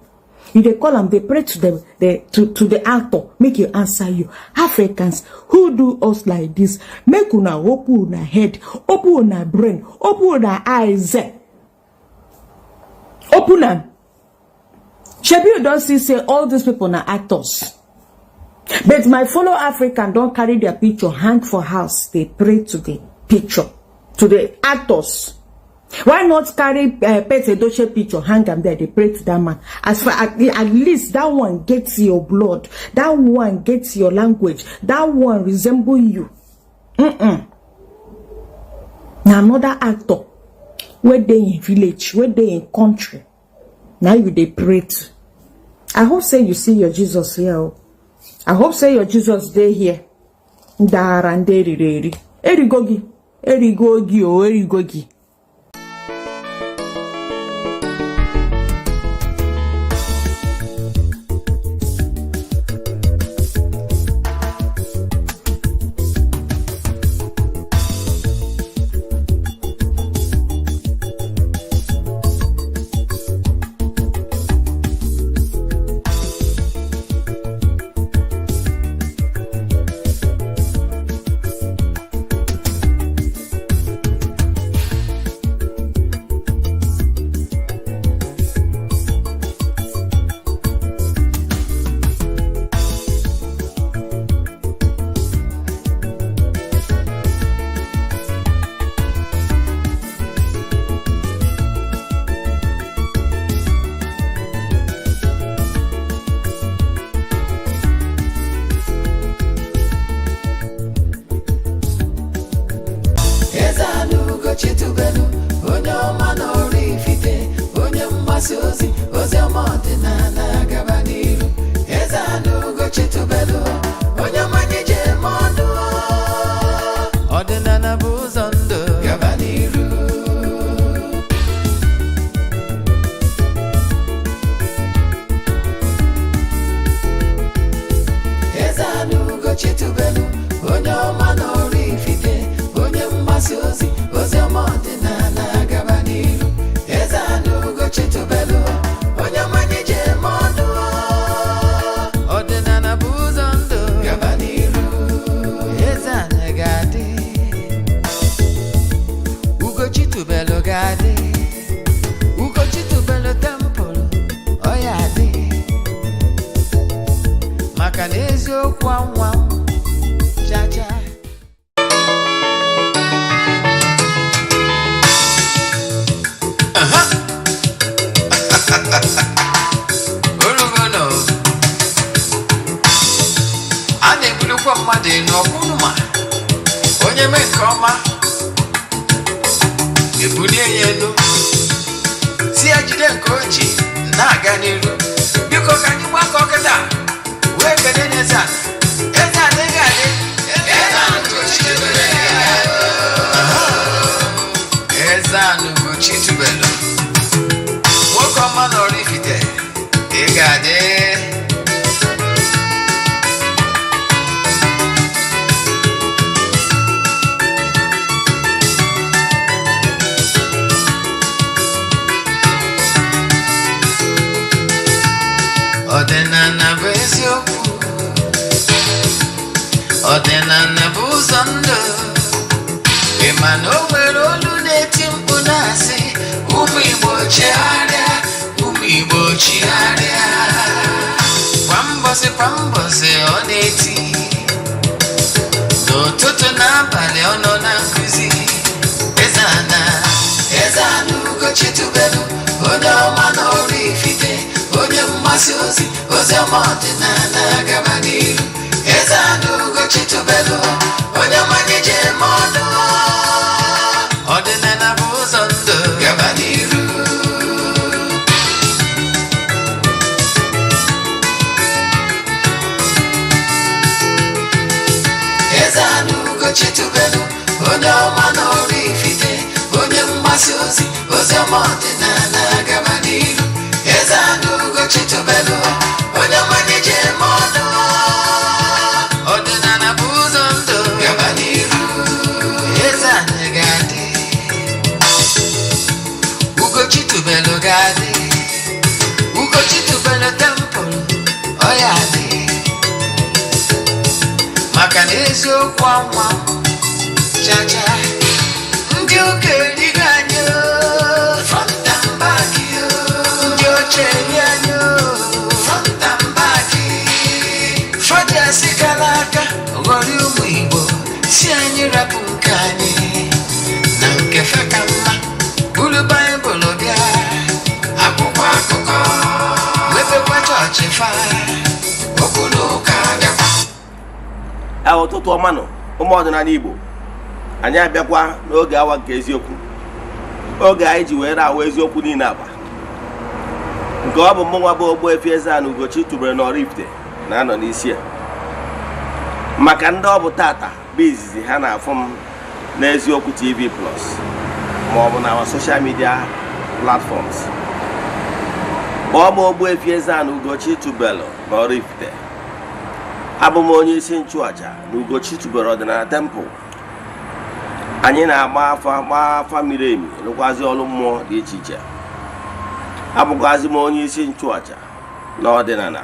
You they call them, they pray to them, they to the actor, make you answer you. Africans who do us like this, make una open una head, open una brain, open una eyes, open them. Shebi you don't see say all these people are actors. But my fellow African don't carry their picture, hang for house. They pray to the picture, to the actors. Why not carry Pete Edochie picture, hang them there? They pray to that man. As far at least that one gets your blood, that one gets your language, that one resemble you. Now another actor, where they in village, where they in country, now you they pray to. I hope say you see your Jesus here. I hope say your Jesus dey here. Ndara nderiri. Erigogi. Erigogi o erigogi. Chitubelu, onye ọma n'ọrụ ifite, onye mgbasa ozi, ozi ọma ọdịnala gaba n'iru. Eze Anugo Chitubelu, onye ọma anyị ji eme ọnụ. Ọdịnala bụ ụzọ ndụ gaba n'iru. Eziokwu anwa chacha. Aha. Orugono. A na-ebulukwa mmadụ elu ọkwụnụ ma onye mee nke ọma ebulie ya elu, si ya jide nke o ji na-aga n'iru. Biko ka anyị gbakọ kịta wee kelee n'eze ala. Eze ala ị ga-adị. Eze ala Ugochi tubelu. Eze ala Ugochi tubelu, nwoke ọma na Oraifite, ị ga-adị. Ọdịnala bụ eziokwu, ọdịnala bụ ụzọ ndụ. Ị ma na o nwere olu na-eti mkpu na-asị, ụmụ Igbo chigharịa, ụmụ Igbo chigharịa. Kwa mbọsị kwa mbọsị ọ na-eti, n'ụtụtụ n'abalị ọ nọ na nkụzi. Eze ana, Eze ana Ugochi tubelu, onye ọma na Oraifite, onye mgbasa ozi ozi ọma ọdịnala gaba n'iru. Eze ana Ugochi tubelu, onye ọma anyị ji eme ọnụ. Ọdịnala bụ ụzọ ndụ, gaba n'iru. Eze ana Ugochi tubelu, onye ọma na Oraifite, onye mgbasa ozi ozi ọma ọdịnala gaba n'iru. Eze ana Ugochi tubelu, onye ọma anyị ji eme ọnụ. Ọdịnala bụ ụzọ ndụ, gaba n'iru. Eze ana ga-adị, Ugochi tubelu ga-adị, Ugochi tubelu temple ọ ya adị, maka na eziokwu anwa chacha. Ndị ụka erigo anyị oo, front and back oo. Ndị oche eri anyị oo, front and back. Fọdụ kara aka ghọrọ ụmụ Igbo si anyị rapụ nke anyị na nke fe ka mma, buru Baịbụl bịa, akwụkwọ akụkọ mepekwa chọọchị fa, okwu na ụka bịakwa. Ee, ụtụtụ ọma nụ, ụmụ ọdịnala Igbo. Anyị abịakwa n'oge awa nke eziokwu, oge anyị ji were awa eziokwu niile agba nke ọ bụ mụnwa bụ Ogbuefi Eze-Ana Ugochi tubelu na Oraifite na-anọ n'isi ya. Maka ndị ọ bụ tata bụ izizi ha na-afụ m n'Eziokwu TV Plus ma ọ bụ na our social media platforms, kpọọ m Ogbuefi Eze-Ana Ugochi tubelu na Oraifite. Abụ m onye isi nchụaja na Ugochi tubelu ọdịnala temple. Anyị na-agba afa, gbaa afa miri emi, rụkwazi ọrụ mmụọ dị iche iche. Abụkwazi m onye isi nchụaja na ọdịnala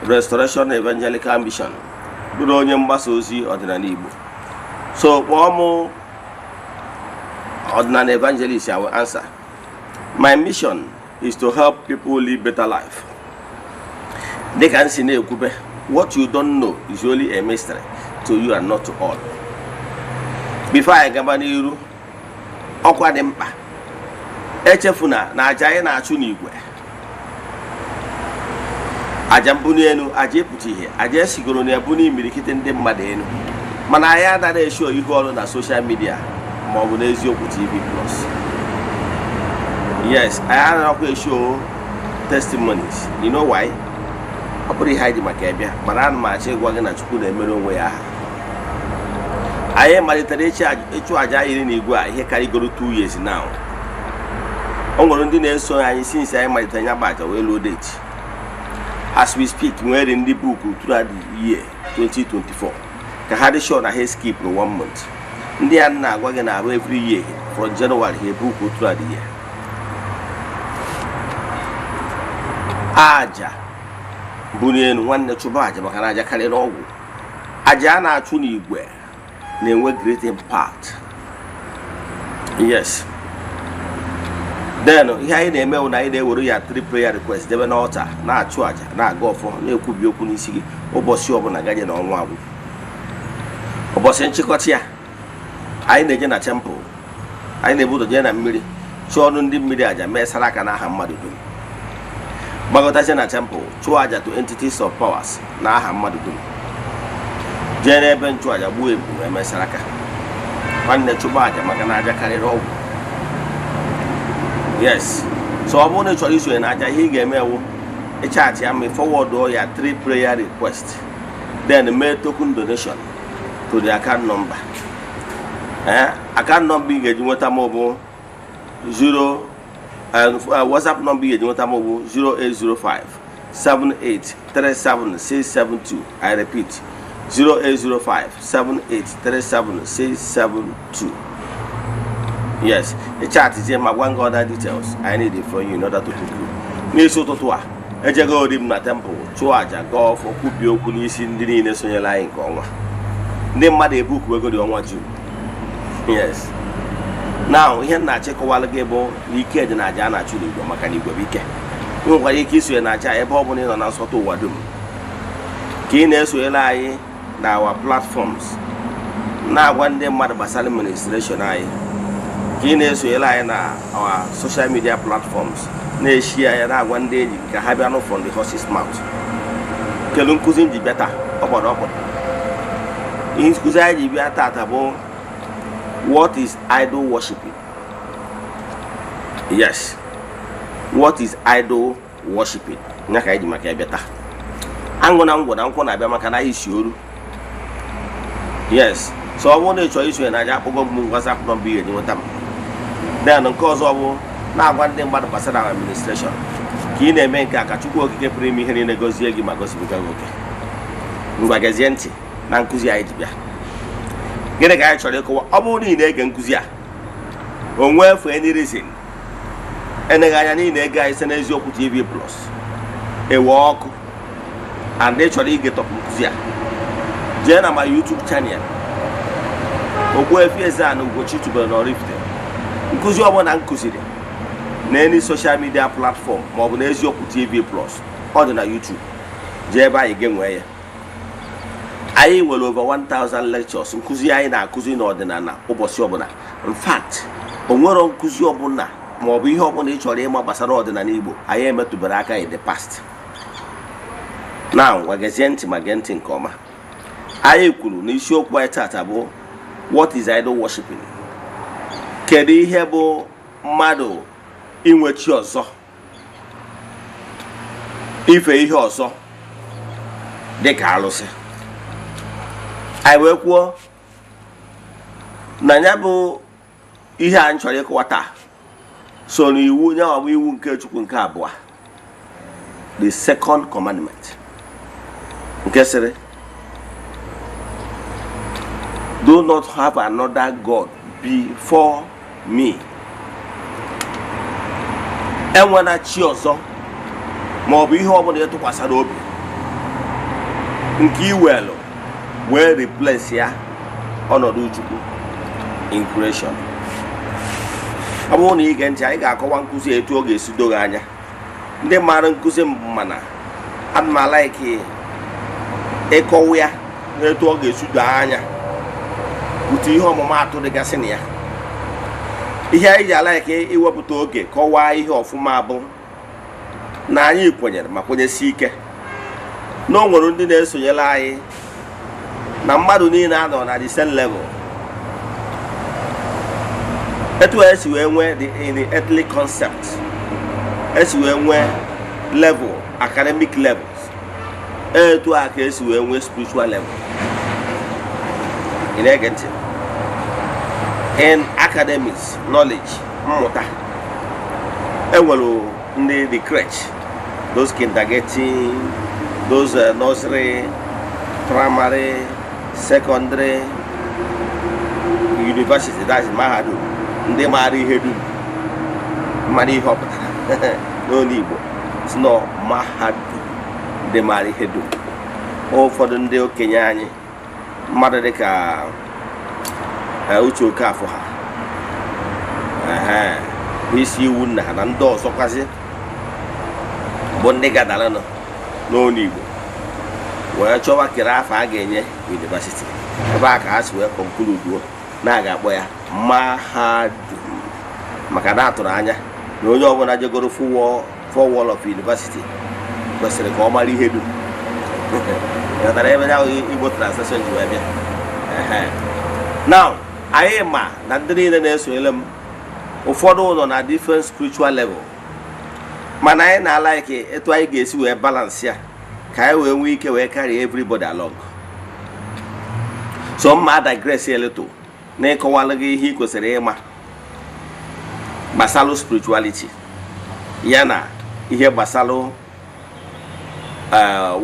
Restoration Evangelical Mission, bụrụ onye mgbasa ozi ọdịnala Igbo. So kpọọ m ọdịnala evangelist, I will answer. My mission is to help people live better life. Dịka m si na-ekwube, what you don't know is only a mystery to you and not to all. Before anyị gaba n'iru, ọkwa dị mkpa: echefuna na aja anyị na-achụ n'igwe, aja mbuni elu, aja ịpụta ihe, aja esigoro na ebu n'imirikiti ndị mmadụ elu, mana anyị anaghị esho ihu ọrụ na social media ma ọ bụ n'Eziokwu TV Plus. Yes, anyị anaghịkwa esho testimonies. You know why? Ọ bụrụ ihe anyị ji maka ịbịa, mana ana m achọ ịgwa gị na Chukwu na-emere onwe ya aha. Anyị malitere ịchụ aja iri n'igwe a ihe karịgoro 2 years now. O nwere ndị na-eso anyị since anyị malitere ya bụ aja wee luo date. As we speak, nwere ndị book throughout the year 2024 ka ha dị sure na ha skip one month. Ndị a na-agwa gị na-arụ every year from January, ha book throughout the year. Aja buru elu, nwanne, chụba aja, maka na aja karịrị ọgwụ. Aja a na-achụ n'igwe na-enwe great impact. Yes, Then ihe anyị na-eme bụ na anyị na-ewere ya three prayer request debe n'altar, na-achụ àjà, na-aga ọfọ, na-ekwubi okwu n'isi gị ụbọchị ọbụla gaje na ọnwa agwụ. Ụbọchị nchịkọta ya, anyị na-eje na temple. Anyị na-ebu ụzọ jee na mmiri, chụọ ọnụ ndị mmiri àjà, mee sara aka n'aha mmadụ dum, gbagọtazie na temple, chụọ àjà to entities of powers n'aha mmadụ dum, jee n'ebe nchụàjà, gbuo ebu, wee mesara aka. Nwanne, chụba àjà, maka na aja karịrị ọgwụ. Yes, so ọ bụrụ na ị chọrọ isonye na aja, ihe ị ga-eme ewu ịchat ya ma forward ya three prayer request, then mee token donation to the account number. Account number ị ga-eji nweta m bụ 0, WhatsApp number ị ga-eji nweta m bụ 0805 7837672. I repeat, 0805 7837672. Yes, ị chatizie ma gwa gị other details I need from you in order to book you. N'isi ụtụtụ a, ejego ori m na temple, chụọ àjà, gaa ọfọ, kwubie okwu n'isi ndị niile sonyere anyị nke ọnwa. Ndị mmadụ ebuku dị ọnwa June. Yes, now ihe m na-achịkọwalụ gị bụ na ike dị na aja a na-achụ n'igwe, maka na igwe bụ ike. Ị nwekwara ike isonye na aja ebe ọ bụla ị nọ na nsọtụ ụwa dum, ka ị na-esonyere anyị na our platforms, na-agwa ndị mmadụ gbasara administration anyị, ka ị na-esonyere anyị na our social media platforms, na-eshi ya, na-agwa ndị enyi ka ha bịa nụ from the horse's mouth. Kedu nkụzi m ji bịa taa? Ọkpọrọ ọkpọrọ ihe nkụzi anyị ji bịa taata bụ "What is idol worshiping?" Yes, what is idol worshiping? Ya ka anyị ji maka ya bịa taa. Aṅụ na ngwọ na nkwụ na-abịa maka na anyị si oru. Yes, so ọ bụrụ na ị chọrọ isonye na aja, akpọgo m WhatsApp number ị ga-eji nweta m. Then nke ọzọ bụ na-agwa ndị mmadụ gbasara administration. Ka ị na-eme nke a, ka Chukwu Okike pụrụ ime ihe niile gọzie gị ma gọzibiga gị oke. Ngwa, gezie ntị na nkụzi anyị ji bịa. Gịnị ka anyị chọrọ ịkọwa? Ọ bụrụ na ị na-ege nkụzi a, o nwee for any reason, eneghị anya na ị na-ege anyị site n'Eziokwu TV Plus, ewe ọkụ, and ị chọrọ ige tọpụ nkụzi a, jee na ma YouTube channel, Ogbuefi Eze-Ana Ugochi tubelu n'Oraifite. Nkụzi ọbụla m kụziri na any social media platform maọbụ na Eziokwu TV Plus, ọ dị na YouTube. Jee ebe anyị ga-enwee ya. Anyị nwere over 1000 lectures, nkụzi anyị na-akụzi n'ọdịnala ụbọchị ọbụla. In fact, o nwero nkụzi ọbụla maọbụ ihe ọbụla ị chọrọ ịma gbasara ọdịnala Igbo anyị emetụbere aka in the past. Now, gwa, gezie ntị ma gee ntị nke ọma. Anyị kwuru na isiokwu anyị tata bụ "What is idol worshiping?" Kedu ihe bụ mmadụ inwe chi ọzọ, ife ihe ọzọ dịka arụsị? Anyị wee kwuo na ya bụ ihe anyị chọrọ ịkọwa taa so n'iwu ya bụ iwu nke Chukwu nke abụọ, the second commandment, nke sịrị, "Do not have another god before me." Enwela chi ọzọ ma ọ bụ ihe ọbụla ịtụkwasara obi nke iwelu wee replace ya ọnọdụ Chukwu in creation. Ọ bụrụ na ige ntị, anyị ga-akọwa nkụzi etu ọ ga-esi doo gị anya. Ndị maara nkụzi m, mana ana m a-like ịkọwa ya n'etu ọ ga-esi doo anya, bute ihe ọmụmaatụ dịgasị na ya. Ihe anyị ji a-like iwepụta oge kọwaa ihe ọfụma bụ na anyị kwenyere ma kwenyesi ike na o nwere ndị na-esonyere anyị, na mmadụ niile anọ na the same level. Etu esi wee nwee the in the earthly concept, esi wee nwee level, academic levels, etu a ka esi wee nwee spiritual level. Ị na-ege ntị? In academics, knowledge, mmụta, enwere ndị the crèche, those kindergarten, those nursery, primary, secondary, university, that's mahadum. Ndị maara ihe dum, mara ihe ọ pụtara n'olu Igbo si nọ mahadum, ndị maara ihe dum. Ụfọdụ ndị okenye anyị, mmadụ dịka Uche Okafọ ha. Ehe. Bụ isi iwu nna ha na ndị ọzọkwazị bụ ndị gadaranụ n'ọnụ Igbo wee chọwa kere afọ a ga-enye university ebe a ka ha si wee conclude na a ga-akpọ ya mahadum, maka na atụrụ anya na onye ọbụla jegoro four wall of university kwesịrị ka ọ mara ihe dum. Ghọtara ebe ya Igbo translation ji wee bịa. Now, anyị ma na ndị niile na-esonyere m, ụfọdụ nọ na different spiritual level, mana anyị na-alike etu anyị ga-esi wee balance ya ka anyị wee nwee ike wee carry everybody along. So mma digress a little na ịkọwalụ gị ihe ị kwesịrị ịma gbasalụ spirituality ya na ihe gbasalụ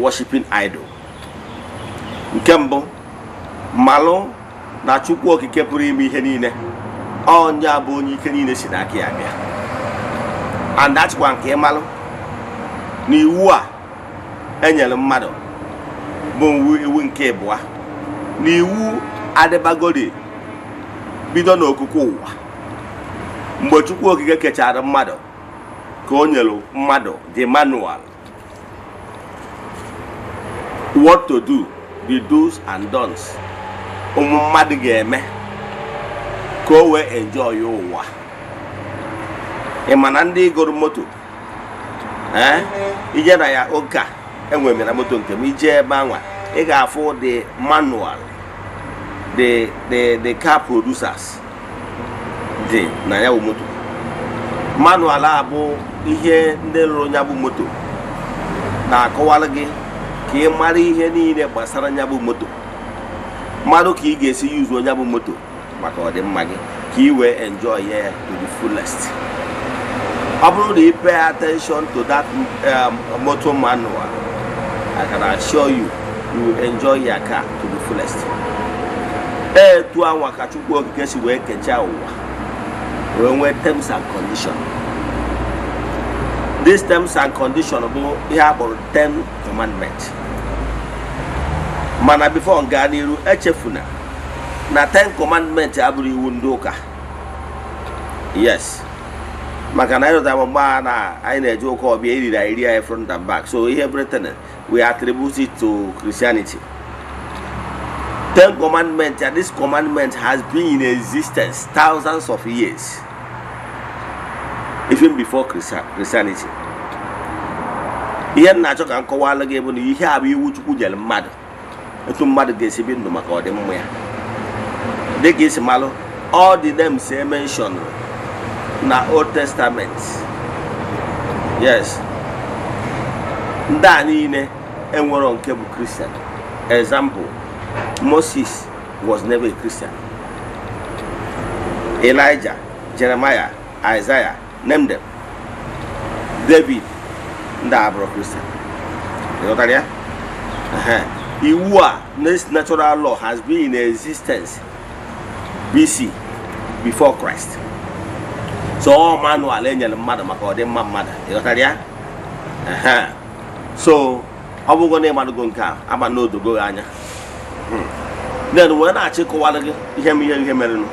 worshiping idol. Nke mbụ, malụ na Chukwu Okike pụrụ ime ihe niile, onye bụ onye ike niile si n'aka ya bịa. And achịkwa nke ịmalụ na iwu a enyere mmadụ bụ iwu nke ịbụa, na iwu adịbagori bido n'okụkụ ụwa. Mgbe Chukwu Okike kechara mmadụ, ka o nyere mmadụ the manual, what to do, the do's and don'ts ụmụ mmadụ ga-eme ka o wee enjoy ụwa. Ị ma na ndị goro moto, ee, ije na ya oge a enwere m na moto nke m, ije ebe anwa, ị ga-afụ the manual the car producers dị na ya bụ moto. Manual a bụ ihe ndị rụrụ ya bụ moto na-akọwara gị ka ị mara ihe niile gbasara ya bụ moto, mmadụ ka ị ga-esi yuzuo ya bụ moto maka ọdịmma gị, ka ị wee enjoy ya to the fullest. Ọ bụrụ na ị pay attention to that motor manual, I can assure you, you will enjoy your car to the fullest. Etu anwa ka Chukwu Okike si wee kechaa ụwa, wee nwee terms and condition. This terms and condition bụ ihe a kpọrọ Ten Commandment. Mana before m gaa n'iru, echefuna na Ten Commandment abụrụ iwu ndị ụka. Yes, maka na anyị rụtara mgbe a na anyị na-eje ụka ọbịa, eriri anyị iri anyị front and back, so ihe everything we attribute it to Christianity. Ten Commandment and this commandment has been in existence thousands of years, even before Christianity. Ihe m na-achọ ka m kọwalụ gị bụ na ihe a bụ iwu Chukwu nyere mmadụ, etu mmadụ ga-esi bi ndụ maka ọdịmma ya. Dịka isi malụ, all the names e mentioned na Old Testament, yes, ndị a niile enwero nke bụ Christian. Example, Moses was never a Christian. Elijah, Jeremiah, Isaiah, name them, David, ndị a bụrụ Christian. Ịghọtara ya? Ehe. Iwu a, this natural law, has been in existence BC, before Christ. So ọ manual enyere mmadụ maka ọdịmma mmadụ. Ịghọtara ya? Ehe. So ọ bụgo na ịmadụgo nke a ama na odogo gị anya, then wee na-achọ ịkọwara gị ihe m ihe merenụ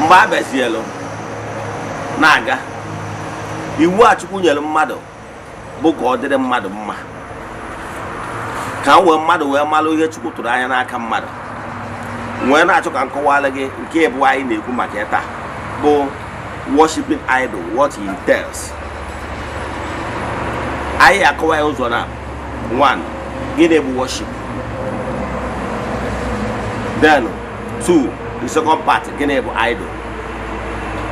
mgbe a bịazielu na-aga. Iwu a Chukwu nyere mmadụ bụ ka ọ dịrị mmadụ mma, ka m wee mmadụ wee malụ ihe Chukwu tụrụ anya n'aka mmadụ. Wee na-achọ ka m kọwara gị nke bụ anyị na-ekwu maka ya taa, bụ worshiping idol, what it entails. Anyị akọwa ya ụzọ na one, gịnị bụ worship? Then two, the second part, gịnị bụ idol?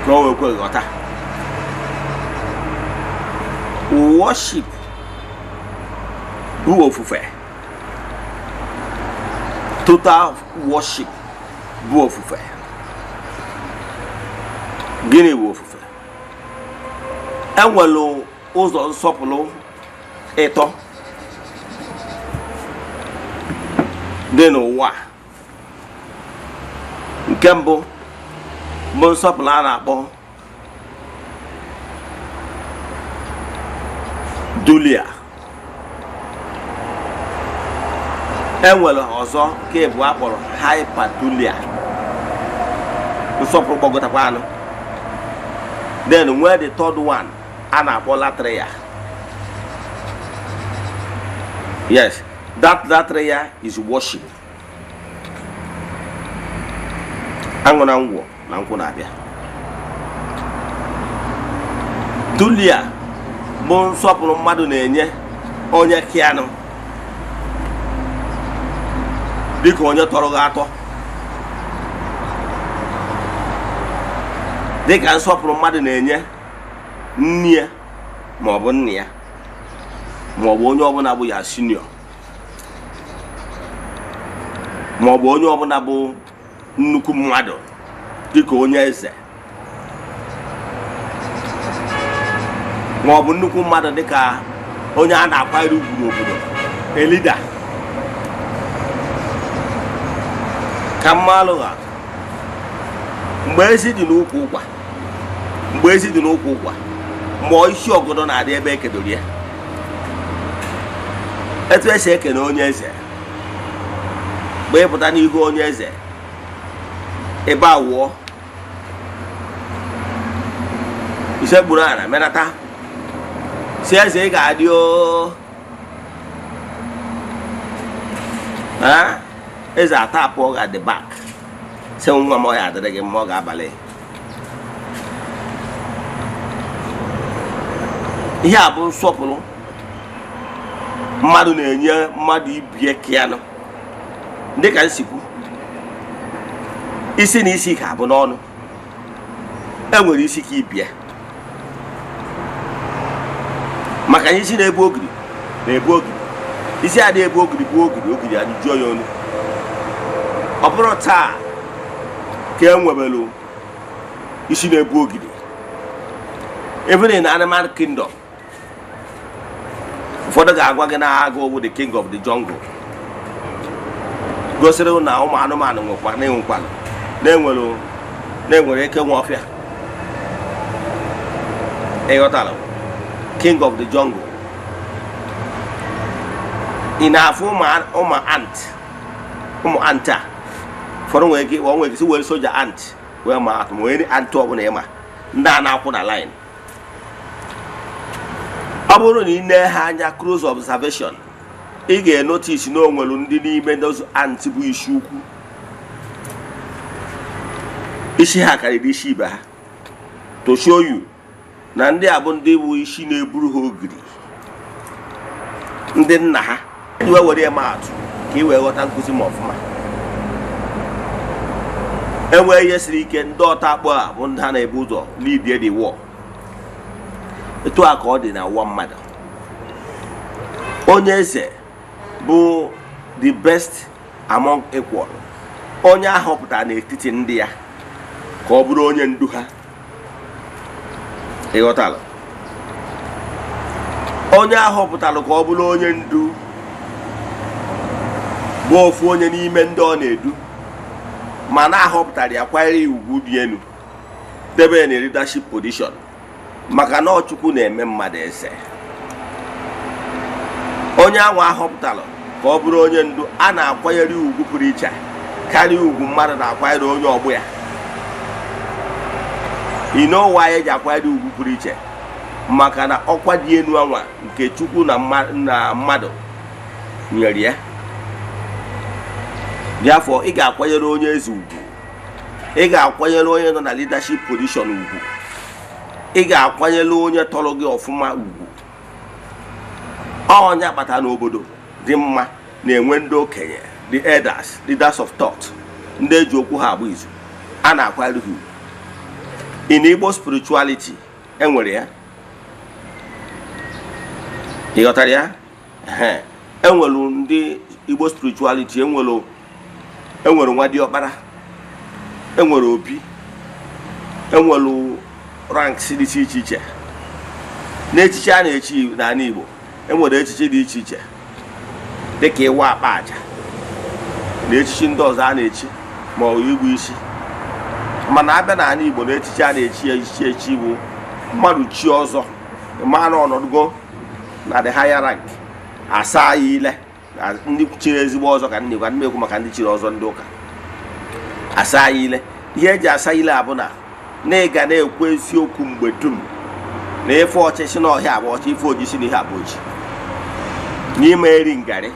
Ka o wee kwe ghọta. Worship bụ ofufe. Total worship bụ ofufe. Gịnị bụ ofufe? Enwere ụzọ nsọpụrụ ịtọ dị n'ụwa. Nke mbụ bụ nsọpụrụ a na-akpọ dulia. Enwere ọzọ nke bụ akpọrọ hyperdulia, nsọpụrụ gbagotakwa anụ. Then nwee the third one a na-akpọ latria. Yes, that latria is worship. Aṅụ na ngwọ na nkwụ na-abịa. Dulia bụ nsọpụrụ mmadụ na-enye onye kianụ, dịka onye tọrọ gị atọ, dịka nsọpụrụ mmadụ na-enye nne ya ma ọ bụ nna ya ma ọ bụ onye ọbụla bụ ya senior ma ọ bụ onye ọbụla bụ nnukwu mmadụ, dịka onye eze ma ọ bụ nnukwu mmadụ, dịka onye a na-akwanyere ugwu n'obodo, a leader. Ka mmalụ ha, mgbe ezi dị n'ukwu ụkwa, mgbe ezi dị n'ukwu ụkwa, mgbe isi ọgọdọ na-adị ebe ekedoro ya, etu esi ekene onye eze, mgbe ị pụta n'ihu onye eze, ebe a wụọ isekpuru ala menata, si eze ị ga-adị o, eze atapụ ọ ga the back, sị nwa m ọ ya adịrị gị mma, ọ ga-abalị. Ihe a bụ nsọpụrụ mmadụ na-enye mmadụ ibie kianụ. Dịka nsikwu isi na isi ka bụ n'ọnụ, e nwere isi ka ibie, maka na isi na-ebu ogiri na-ebu ogiri, isi adịghị ebu ogiri bụ ogiri, ogiri ajụjụọ ya ọnụ. Ọ bụrụ taa ka e nwebelu isi na-ebu ogiri, even in animal kingdom, ụfọdụ ga-agwa gị na agụ bụ the king of the jungle, gosiri na ụmụ anụmanụ nwekwa na-enwekwalụ na-enwere eke nwe ọfịa. Ịghọtara? King of the jungle. Ị na-afụ ụmụ ant, ụmụ ant a ụfọdụ nwere ike ọ nwere ike si were soja ant wee ma atụ, ma were ant ọbụla ịma ndị a na-akwụ na line. Ọ bụrụ na ị nee ha anya close observation, ị ga-enotice na o nwere ndị n'ime those ant bụ isi ukwu, isi ha karịrị isi ibe ha, to show you na ndị a bụ ndị bụ isi na-eburu ha ogiri, ndị nna ha. Iwe were ya maa atụ ka ị wee ghọta nkụzi m ọfụma. Enwee ihe siri ike, ndị ọta akpọ a bụ ndị ha na-ebu ụzọ lead the war. Etu a ka ọ dị na ụwa mmadụ. Onye eze bụ the best among equal, onye a họpụtara n'etiti ndị ya ka ọ bụrụ onye ndu ha. Ịghọtara? Onye a họpụtara ka ọ bụrụ onye ndu bụ ofu onye n'ime ndị ọ na-edu, ma na-ahọpụtara ya, kwanyere ya ugwu dị elu, debe ya na leadership position, maka na Chukwu na-eme mmadụ eze. Onye ahụ ahọpụtara ka ọ bụrụ onye ndu a na-akwanyere ugwu pụrụ iche karịa ugwu mmadụ na-akwanyere onye ọgbọ ya. You know why eji akwanyere ugwu pụrụ iche? Maka na ọkwa dị elu anwa nke Chukwu na mmadụ nyere ya. Therefore, ị ga-akwanyere onye eze ugwu, ị ga-akwanyere onye nọ na leadership position ugwu, ị ga-akwanyere onye tọrọ gị ọfụma ugwu. Onye akpata n'obodo dị mma na-enwe ndị okenye, the elders, leaders of thought, ndị eji okwu ha agba izu, a na-akwanyere ha ugwu. In Igbo spirituality enwere ya, ị ghọtara ya? Enwere ndị Igbo spirituality, enwere nwa diọkpara, enwere obi, enwere ranks dị iche iche n'echichi a na-echi n'ala Igbo. Enwere echichi dị iche iche dịka ịwa akpa aja na echichi ndị ọzọ a na-echi, ma ọ bụ igbu isi. Mana abịa n'ala Igbo, na echichi a na-echi echichi echi bụ mmadụ chi ọzọ ma na ọnọdụgo na the higher rank, asa ya ile. Na ndị chiri ezigbo ọzọ ka ndị gwa ndị ekwu maka ndị chiri ọzọ ndị ụka, asa ya ile. Ihe eji asa ile abụ na Na ị ga na-ekwu eziokwu mgbe dum, na ife ọchịchị na ọhịa abụ ọchị, ife ojisi na ihe abụ oji, n'ime eri ngarị.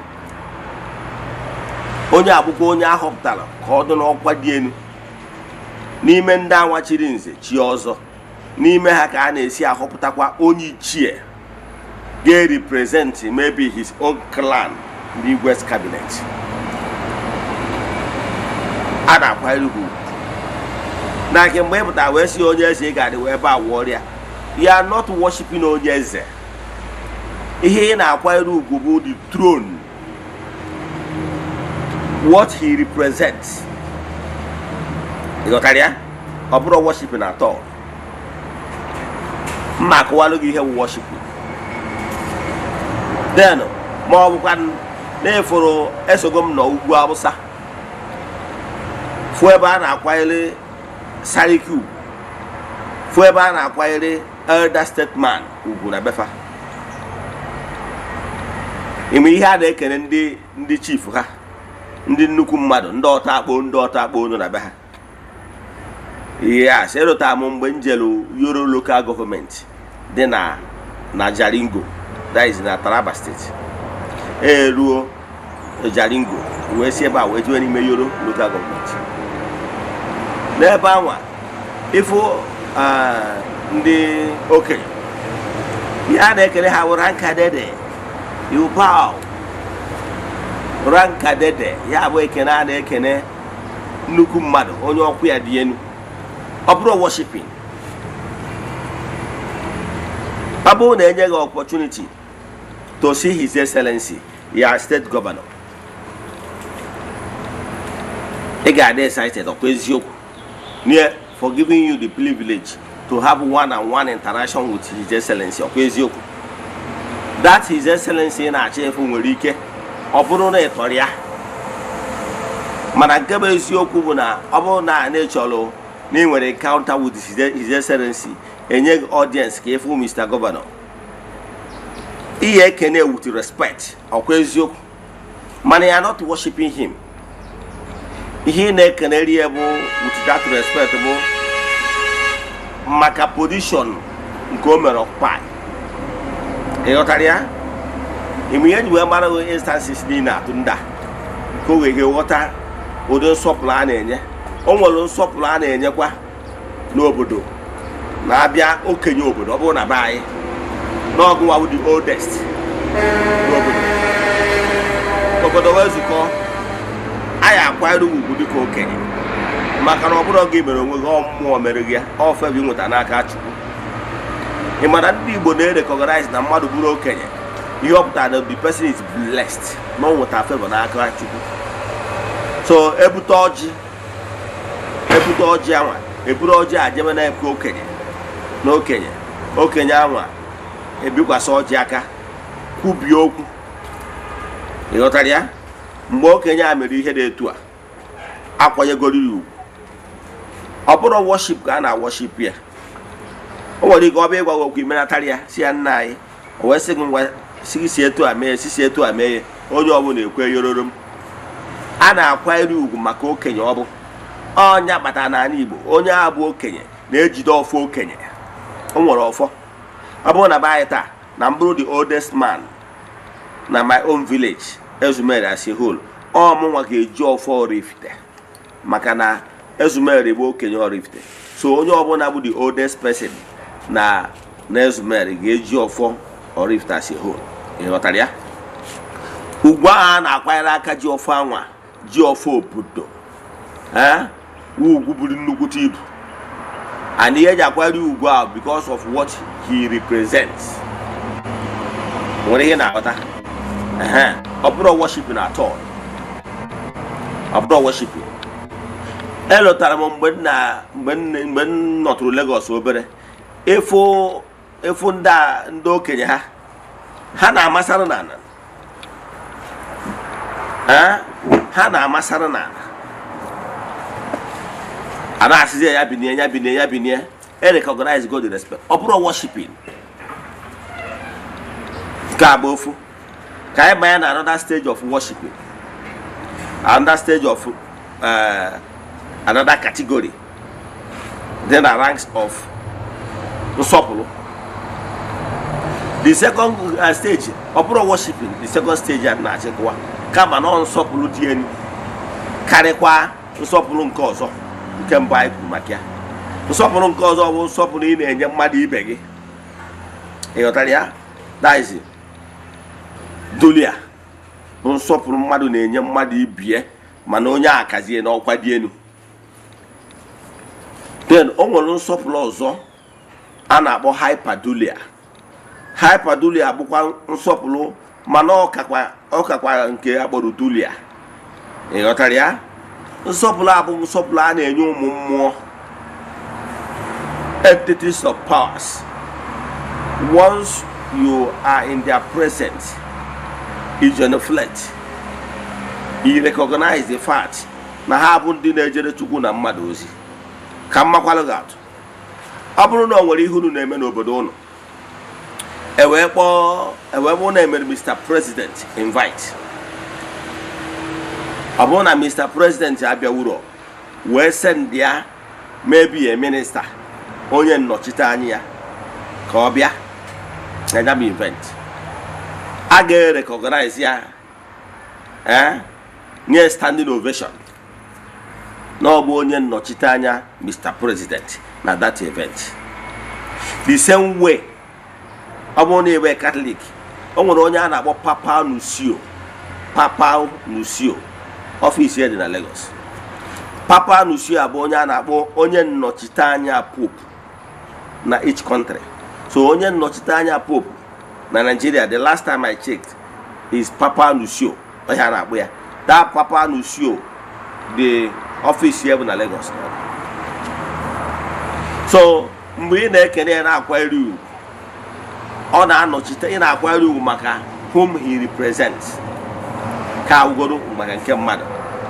Onye abụkwa onye ahọpụtara ka ọ dị n'ọkwa dị elu n'ime ndị anwa chiri nze chi ọzọ. N'ime ha ka a na-esi ahọpụtakwa onye ichie ga-represent maybe his own clan n'igwe's cabinet. A na-akwanyere ha ugwu na nke mgbe ị pụtara wee sị onye eze, ị ga-adị wee ebe a wụọ ọrịa you are not worshiping onye eze. Ihe ị na-akwanyere ugwu bụ the throne, what he represents. Ị ghọtara ya? Ọ bụrụ worshiping at all, mma akọwalụ gị ihe bụ worshiping. Then ma ọ bụkwa na-eforo esogo m n'ugwu Awụsa fụ ebe a na-akwanyere sariki ugwu, fụ ebe a na-akwanyere elder statesman ugwu na befa. Ime ihe a na-ekene ndị chief ha, ndị nnukwu mmadụ, ndị ọta akpo, ndị ọta akpo nọ na be ha. Ihe a serota m mgbe m jelu Yoro Local Government dị na Jalingo, that is na Taraba State. Eruo Jalingo wee si ebe a wee jewe n'ime Yoro Local Government. N'ebe anwa ịfụ ndị okenye, ihe a na-ekele ha bụ "Ranka dede, you bow, ranka dede." Ya bụ ekene a na-ekene nnukwu mmadụ, onye ọkwụ ya dị elu. Ọ bụrụ worshiping, ọ bụrụ na enye gị opportunity to see His Excellency, ya state governor, ị ga-adị excited. Ọkwa eziokwu? Nie for giving you the privilege to have one on one interaction with His Excellency. Ọkwa eziokwu? That His Excellency na-achọ efu nwere ike ọ bụrụ na ị tọrọ ya, mana nke bụ eziokwu bụ na ọ bụrụ na na ịchọrọ na ị nwere encounter with His Excellency, enye gị audience ka ịfụ Mr. Governor, ihe ekene with respect. Ọkwa eziokwu? Mana ya not worshiping him. Ihe ị na-ekeneri ya bụ with that respect bụ maka position nke o mere occupy. Ị ghọtara ya? Ime ihe ji wee mara instances niile atụ ndị a ka o wee ghọta ụdị nsọpụrụ a na-enye. O nwere nsọpụrụ a na-enyekwa n'obodo na-abịa okenye obodo. Ọ bụrụ na be anyị n'ọgụnwa bụ the oldest n'obodo, obodo wee zukọ, anyị akwanyere ugwu dịka okenye, maka na ọ bụrụ gị mere onwe gị, ọ mmụọ mere gị ya, ọ favour nweta n'aka Chukwu. Ị mara ndị Igbo na-erecognize na mmadụ bụrụ okenye, ihe ọ pụtara na the person is blessed, na ọ nweta favour n'aka Chukwu. So ebute ọjị, ebute ọjị anwa, eburu ọjị a jebe na eke okenye na okenye, okenye anwa ebikwasị ọjị aka, kwubie okwu. Ị ghọtara ya? Mgbe okenye a mere ihe dị etu a, akwanyegoro ya ugwu. Ọ bụrụ worship ka a na-worship ya, o nwere ike ọ bịa ịgwa gị okwu, imenatara ya, si ya, "Nna anyị," o wee sị gị, "Ngwa," si gị si etu a mee, si etu a mee ya. Onye ọbụla ekwe yororo m. A na-akwanyere ugwu maka okenye. Ọ bụ ọnya kpatara n'ala Igbo, onye a bụ okenye na-ejide ọfọ okenye. O nwere ọfọ. Ọ bụrụ na be anyị taa na m bụrụ the oldest man na my own village, Ezumeri as a whole, ọ mụnwa ga-eji ọfọ Oraifite, maka na Ezumeri bụ okenye Oraifite. So onye ọbụla bụ the oldest person na Ezumeri ga-eji ọfọ Oraifite as a whole. Ị ghọtara ya? Ugwu ahụ a na-akwanyere aka ji ọfọ anwa, ji ọfọ obodo, ee, ugwu buru nnukwute ibu. And ihe eji akwanyere ugwu ahụ because of what he represents. Nwere ihe na-aghọta? Ehe, ọ bụrụ worshiping at all, ọ bụrụ worshiping. Elotara m mgbe m na mgbe m nọtụrụ Lagos obere, ịfụ ịfụ ndị a, ndị okenye ha, ha na-amasara n'ala. Ee, ha na-amasara n'ala, a na-asịzi ya, ya binie, ya binie, ya binie. E recognize God, respect. Ọ bụrụ worshiping. Nke a bụ ofu. Ka anyị banye na another stage of worshiping, another stage of another category. Dị na ranks of nsọpụrụ, the second stage, ọ bụrụ worshiping, the second stage a na-achịkwa, kama na ọ nsọpụrụ dị elu karịkwa nsọpụrụ nke ọzọ, nke mbụ anyị kwuru maka ya. Nsọpụrụ nke ọzọ bụ nsọpụrụ ị na-enye mmadụ ibe gị. Ị ghọtara ya? That is dulia, bụ nsọpụrụ mmadụ na-enye mmadụ ibie, mana onye a kazie n'ọkwa dị elu. Then o nwere nsọpụrụ ọzọ a na-akpọ hyperdulia. Hyperdulia bụkwa nsọpụrụ, mana ọ kakwa nke akpọrọ dulia. Ị ghọtara ya? Nsọpụrụ a bụ nsọpụrụ a na-enye ụmụ mmụọ, entities of powers. Once you are in their presence, you genuflect, you recognize the fact na ha bụ ndị na-ejere Chukwu na mmadụ ozi. Ka mmakwalụ gị atụ, ọ bụrụ na o nwere ihe unu na-eme n'obodo unu, ewee kpọọ, ewee bụrụ na emere Mr President invite, ọ bụrụ na Mr President abịawuro, wee send ya maybe a minister, onye nnọchite anya ya, ka ọ bịa na ya bụ event, a ga-recognize ya, nye standing ovation na ọ bụ onye nnọchite anya Mr President na that event. The same way, ọ bụrụ na ebe Catholic, o nwere onye a na-akpọ Papal Nuncio. Papal Nuncio, office ya dị na Lagos. Papal Nuncio bụ onye a na-akpọ onye nnọchite anya Pope na each country. So onye nnọchite anya Pope na Nigeria, the last time I checked, is Papal Nuncio. Onye a na-akpọ ya that Papal Nuncio, the office ya bụ na Lagos. So mgbe ị na-ekene ya, na-akwanyere ugwu, ọ na-anọchite, ị na-akwanyere ugwu maka whom he represents, ka awụgoro maka nke mmadụ.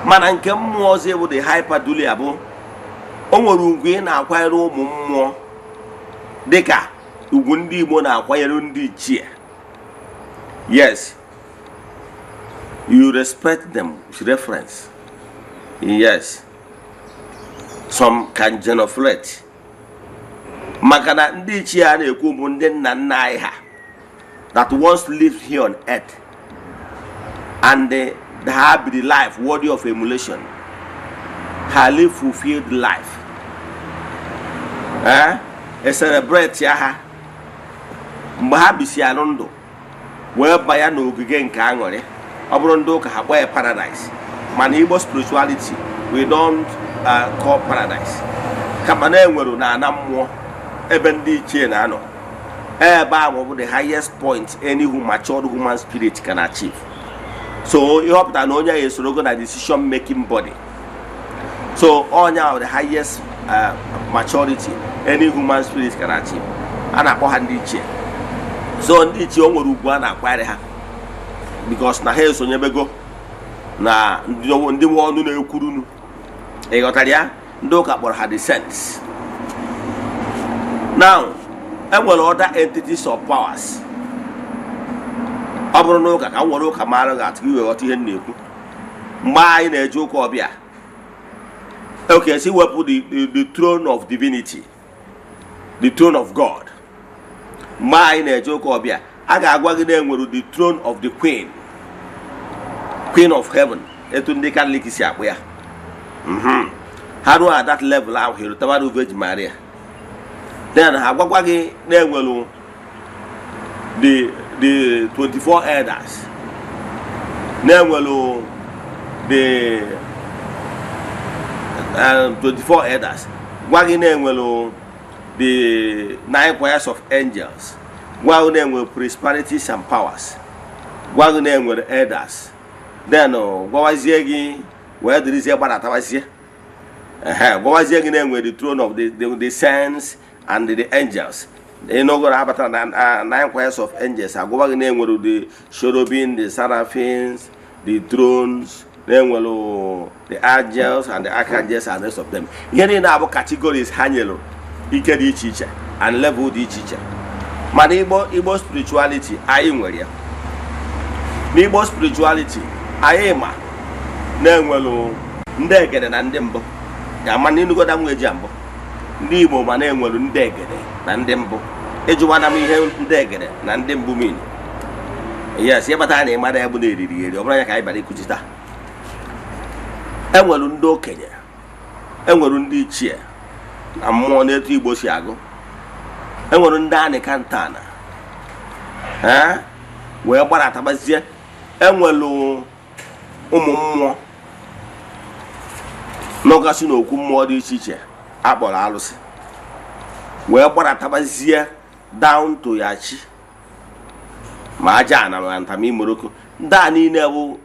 Mana nke mmụọ ọzọ bụ the hyperdulia, bụ o nwere ugwu ị na-akwanyere ụmụ mmụọ, dịka ugwu ndị Igbo na-akwanyere ndị ichie. Yes, you respect them with reference. Yes, some can genuflect, maka na ndị ichie a na-ekwu bụ ndị nna nna anyị ha that once lived here on earth and they have the life worthy of emulation. Ha live fulfilled life, e celebrate ya ha mgbe ha bisi alụ ndụ wee banye n'ogige nke aṅụrị. Ọ bụrụ ndị ụka, ha kpọọ ya paradise, mana Igbo spirituality, we don't call paradise, kama na enwere na ana mmụọ ebe ndị ichie na-anọ. Ebe ahụ bụ the highest point any matured human spirit can achieve. So ihe ọ pụtara na onye ahụ esorogo na decision making body. So onye ahụ, the highest maturity any human spirit can achieve, a na-akpọ ha ndị ichie. So ndị ichie, o nwere ugwu a na-akwanyere ha because na ha esonyebego na ndị nwe ọnụ na-ekwurunu. Ị ghọtara ya? Ndị ụka kpọrọ ha the saints. Now, enwere other entities of powers. Ọ bụrụ na ụka ka m nwere ụka mara gị atụ, iwe ghọta ihe m na-ekwu. Mgbe anyị na-eje ụka ọbịa, okay, si wepụ the throne of divinity, the throne of God. Mgbe anyị na-eje ụka ọbịa, a ga-agwa gị na enwere the throne of the queen, queen of heaven, etu ndị Catholic si akpụ ya. Ha ruo at that level ahụ, ha erutewara Virgin Maria. Then ha gwakwa gị na enwere the 24 elders, na enwere the 24 elders, gwa gị na enwere the nine choirs of angels, gwa gị na enwere principalities and powers, gwa gị na enwere elders. Then gwawazie gị wee dịrịzie gbadatawazie, ehe, gwawazie gị na enwere the throne of the saints and the angels. Ịnụgoro abatara na nine choirs of angels, agwawa gị na enwere the cherubim, the seraphims, the thrones, na enwere the angels and the archangels and the rest of them. Ihe niile abụ categories ha nyere ike dị iche iche and level dị iche iche. Mana Igbo spirituality, anyị nwere ya. N'Igbo spirituality, anyị ma na-enwelu ndị egede na ndị mbụ. Ga ama na ịnụgoda nwa eji mbụ Ndị Igbo ma na-enwere ndị egede na ndị mbụ. Ịjụwana m ihe ndị egede na ndị mbụ mean. Yes, ihe kpatara na ịmara ya bụ na eriri eri, ọ bụrụ ya ka anyị bịara ikuzi taa. Enwere ndị okenye, enwere ndị ichie na mmụọ n'etu Igbo si agụ, enwere ndị anịka ntana ee wee gbaratabazie, enwere ụmụ mmụọ nọgasị n'okwu mmụọ dị iche iche akpọrọ alụsị, wee gbaratabazie down to ya chi ma aja ana ma ntamimoroko. Ndị a niile bụ,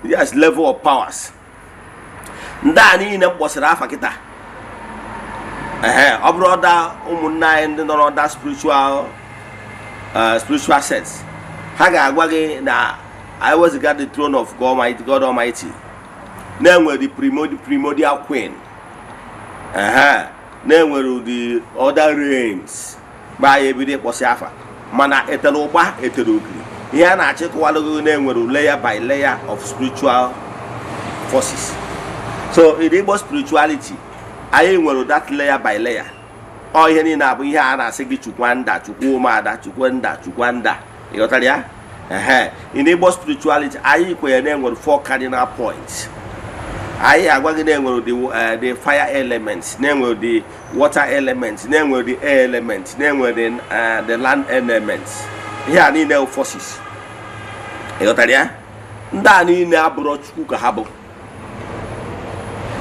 yes, level of powers. Ndị a niile m kpọsịrị afa kịta, ehe, ọ bụrụ ọda ụmụnne anyị ndị nọ n'ọda spiritual sets, ha ga-agwa gị na I weziga the throne of God Almighty, God Almighty na-enwere the primordial queen, ehe, na-enwere the other realms gbaa ya ebido ịkpọsị afa. Mana etere ụgba, etere ogiri, ihe a na-achịkọwalụ gị na-enwere layer by layer of spiritual forces. So in Igbo spirituality, anyị nwere that layer by layer. Ọ ihe niile abụ ihe a na-asị gị chukwa nda, chukwa ụmụada, chukwa nda, chukwa nda. Ịghọtara ya? Ehe, in Igbo spirituality, anyị kwenyere na enwere four cardinal points. Anyị agwa gị na enwere the fire elements, na enwere the water elements, na enwere the air elements, na enwere the land elements. Ihe a niile bụ forces. Ịghọtara ya? Ndị a niile abụrọ Chukwu ka ha bụ.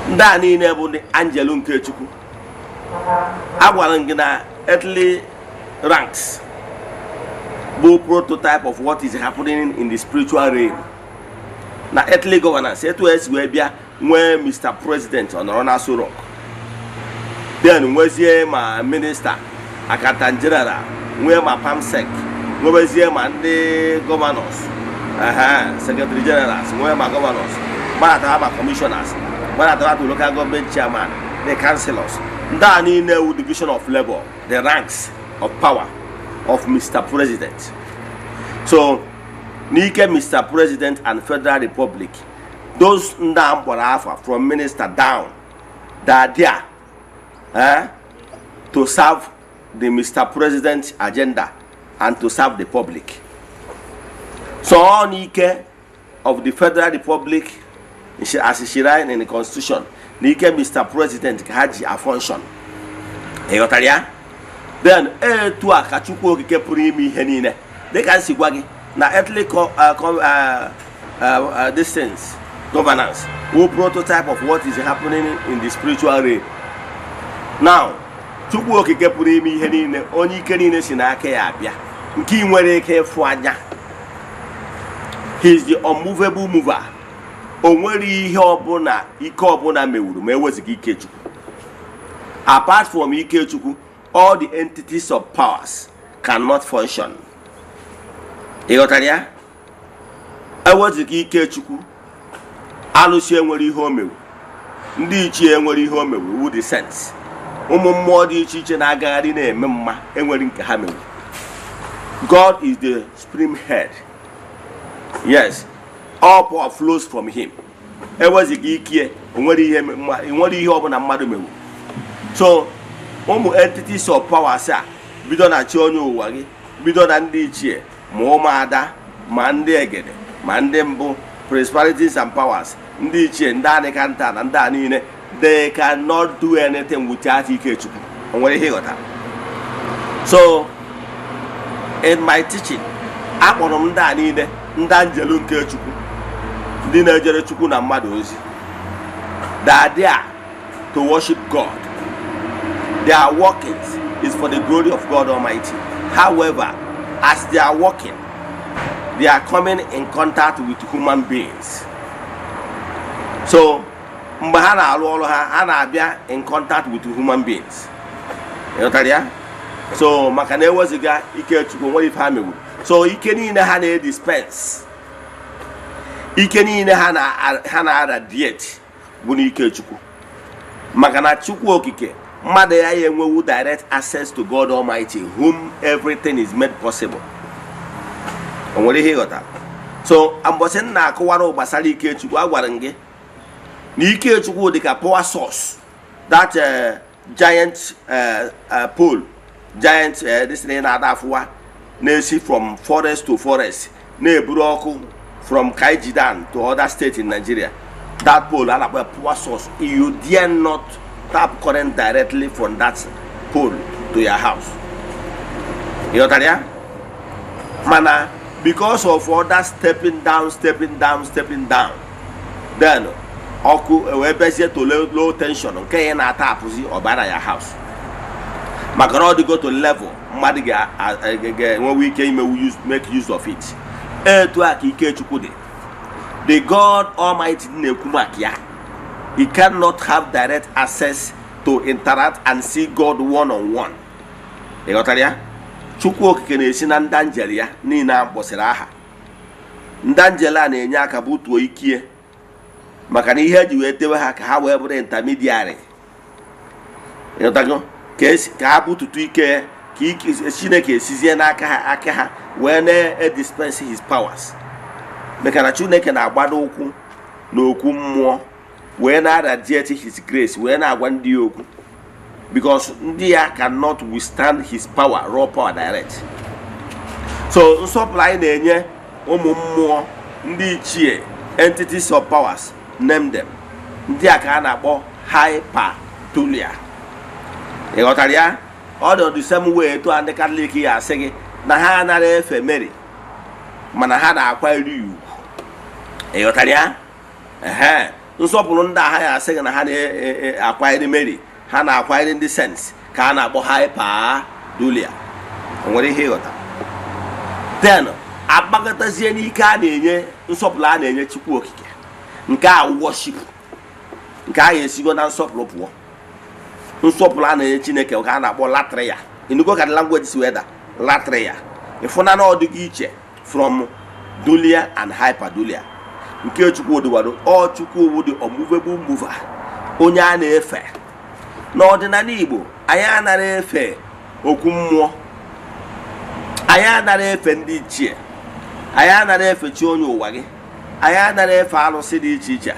Ndị a niile bụ ndị angel nke Chukwu. Agwara m gị na earthly ranks bụ prototype of what is happening in the spiritual realm. Na earthly governance, etu esi wee bịa nwee Mr President, ọ nọrọ na Aso Rock, then nwezie ma minister, accountant general, nwee ma perm sec, nwebezie ma ndị governors, secretary generals, nwee ma governors, gbadatara ma commissioners, gbadatara to local government chairman, the councillors. Ndị a niile wu division of labor, the ranks of power of Mr President. So n'ike Mr President and Federal Republic, those ndị a mkpọrọ afa from minister down, they are there to serve the Mr President agenda and to serve the public. So ọ n'ike of the Federal Republic as enshrined in the constitution, n'ike Mr President ka ha ji a function. Ị ghọtara ya? Then etu a ka Chukwu Okike pụrụ ime ihe niile, dịka m si gwa gị na earthly this things, governance wụ prototype of what is happening in the spiritual realm. Now, Chukwu Okike pụrụ ime ihe niile, onye ike niile si n'aka ya abịa, nke ị nwere ike ịfụ anya, he is the unmovable mover. O nwere ihe ọbụla, ike ọbụla mewuru ma eweziga ike Chukwu. Apart from ike Chukwu, all the entities of powers cannot function. Ị ghọtara ya? Eweziga ike Chukwu, alụsị enwere ihe o mewu, ndị ichie enwere ihe o mewu, wu the sense ụmụ mmụọ dị iche iche na-agagharị na-eme mma enwere nke ha mewu. God is the supreme head. Yes, all power flows from him. Eweziga ike, onwere ihe enwere ihe ọbụla mmadụ mewu. So ụmụ entities of powers a, bido na chi onye ụwa gị, bido na ndị ichie, ma ụmụada, ma ndị egede, ma ndị mbụ, principalities and powers, ndị ichie, ndị anịka nta na ndị a niile, they cannot do anything without ike Chukwu. O nwere ihe ịghọtara? So in my teaching, akpọrọ m ndị a niile ndị anjelu nke Chukwu, ndị na-ejere Chukwu na mmadụ ozi. They are there to worship God. Their workings is for the glory of God Almighty. However, as they are working, they are coming in contact with human beings. So mgbe ha na-arụ ọrụ ha, ha na-abịa in contact with human beings. Ịghọtara ya? So maka na eweziga ike Chukwu, nwere ife ha megburu. So ike niile ha na-edispense, ike niile ha na-radiate bụ n'ike Chukwu, maka na Chukwu Okike, mmadụ ya enwewu direct access to God Almighty, whom everything is made possible. O nwere ihe ịghọtara? So mbọsị m na-akụwara gbasara ike Chukwu, agwara m gị na ike Chukwu dị ka power source that Giant pole, giant this thing na-ada afụwa na-esi from forest to forest, na-eburu ọkụ from Kainji Dam to other states in Nigeria. That pole a na-akpọ power source. You dare not tap current directly from that pole to your house. Ịghọtara ya? Mana because of other stepping down, stepping down, stepping down, then ọkụ wee bezie to low tension nke ya na-ata apụzi ọbara ya house, maka na ọ dịgo to level mmadụ ga-enwewe ike ime make use of it. Etu a ka ike Chukwu dị. The God Almighty na-ekwu maka ya, he cannot have direct access to interact and see God one on one. Ị ghọtara ya? Chukwu Okike na-esi na ndị angel ya niile a mkpọsịrị aha. Ndị angel a na-enye aka butuo ikie, maka na ihe eji wee tewe ha ka ha wee bụrụ intermediary. Ịghọtago? Ka ha bututu ike, ka ike Chineke esizie n'aka ha aka ha wee na-edispense his powers, maka na Chineke na-agbado ụkwụ n'okwu mmụọ wee na-radiate his grace, wee na-agwa ndị ya okwu, because ndị ya cannot withstand his power, raw power direct. So nsọpụrụ anyị na-enye ụmụ mmụọ, ndị ichie, entities of powers, name them, ndị a ka a na-akpọ hyperdulia. Ị ghọtara ya? Ọ dị the same way etu a ndị Katọlik ya asị gị na ha anaghị efe Mary, mana ha na-akwanyere ya ugwu. Ị ghọtara ya? Ehe, nsọpụrụ ndị a ha ya asị gị na ha na-akwanyere Mary, ha na-akwanyere ndị saints, ka a na-akpọ hyperdulia. O nwere ihe ịghọta? Then agbakọtazie n'ike a na-enye, nsọpụrụ a na-enye Chukwu Okike, nke a worship, nke a ga-esigo na nsọpụrụ pụọ. Nsọpụrụ a na-enye Chineke ka a na-akpọ latria. Inugo ka language si weda latria? Ịfụna na ọ dịghị iche from dulia and hyperdulia. Nke Chukwu dịwado ọ Chukwu wu the unmovable mover, onye a na-efe. N'ọdịnala Igbo, anyị anaghị efe okwu mmụọ, anyị anaghị efe ndị ichie, anyị anaghị efe chi onye ụwa gị, anyị anaghị efe arụsị dị iche iche.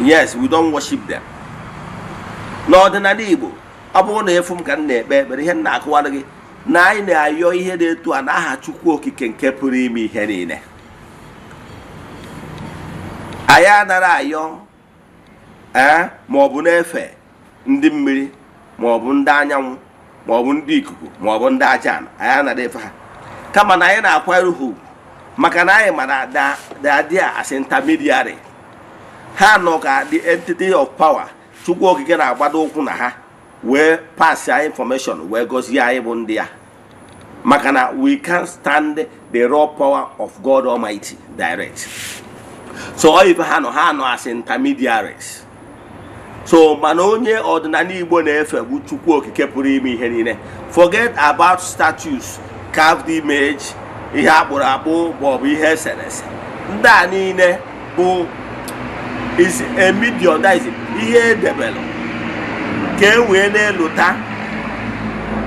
Yes, we don't worship them. N'ọdịnala Igbo, ọ bụrụ na efu m ka m na-ekpe ekpere, ihe m na-akụwara gị na anyị na-ayọ ihe dị etu a n'aha Chukwu Okike nke pụrụ ime ihe niile. Anyị anaghị ayọ ee ma ọ bụ na-efe ndị mmiri, ma ọ bụ ndị anyanwụ, ma ọ bụ ndị ikuku, ma ọ bụ ndị aja ala. Anyị anaghị efe ha, kama na anyị na-akwanyere ha ugwu, maka na anyị mara the idea as intermediary. Ha nọ ka the entity of power Chukwu Okike na-agbado ụkwụ na ha wee pass anyị information, wee gọzie anyị bụ ndị ya, maka na we can't stand the raw power of God Almighty direct. So ọ ife ha nọ, ha nọ as intermediaries. So mana onye ọdịnala Igbo na-efe bụ Chukwu Okike pụrụ ime ihe niile. Forget about statues, carved image, ihe akpụrụ akpụ maọbụ ihe eserese. Ndị a niile bụ is a medium, that is ihe edebelụ ka e wee na-elota.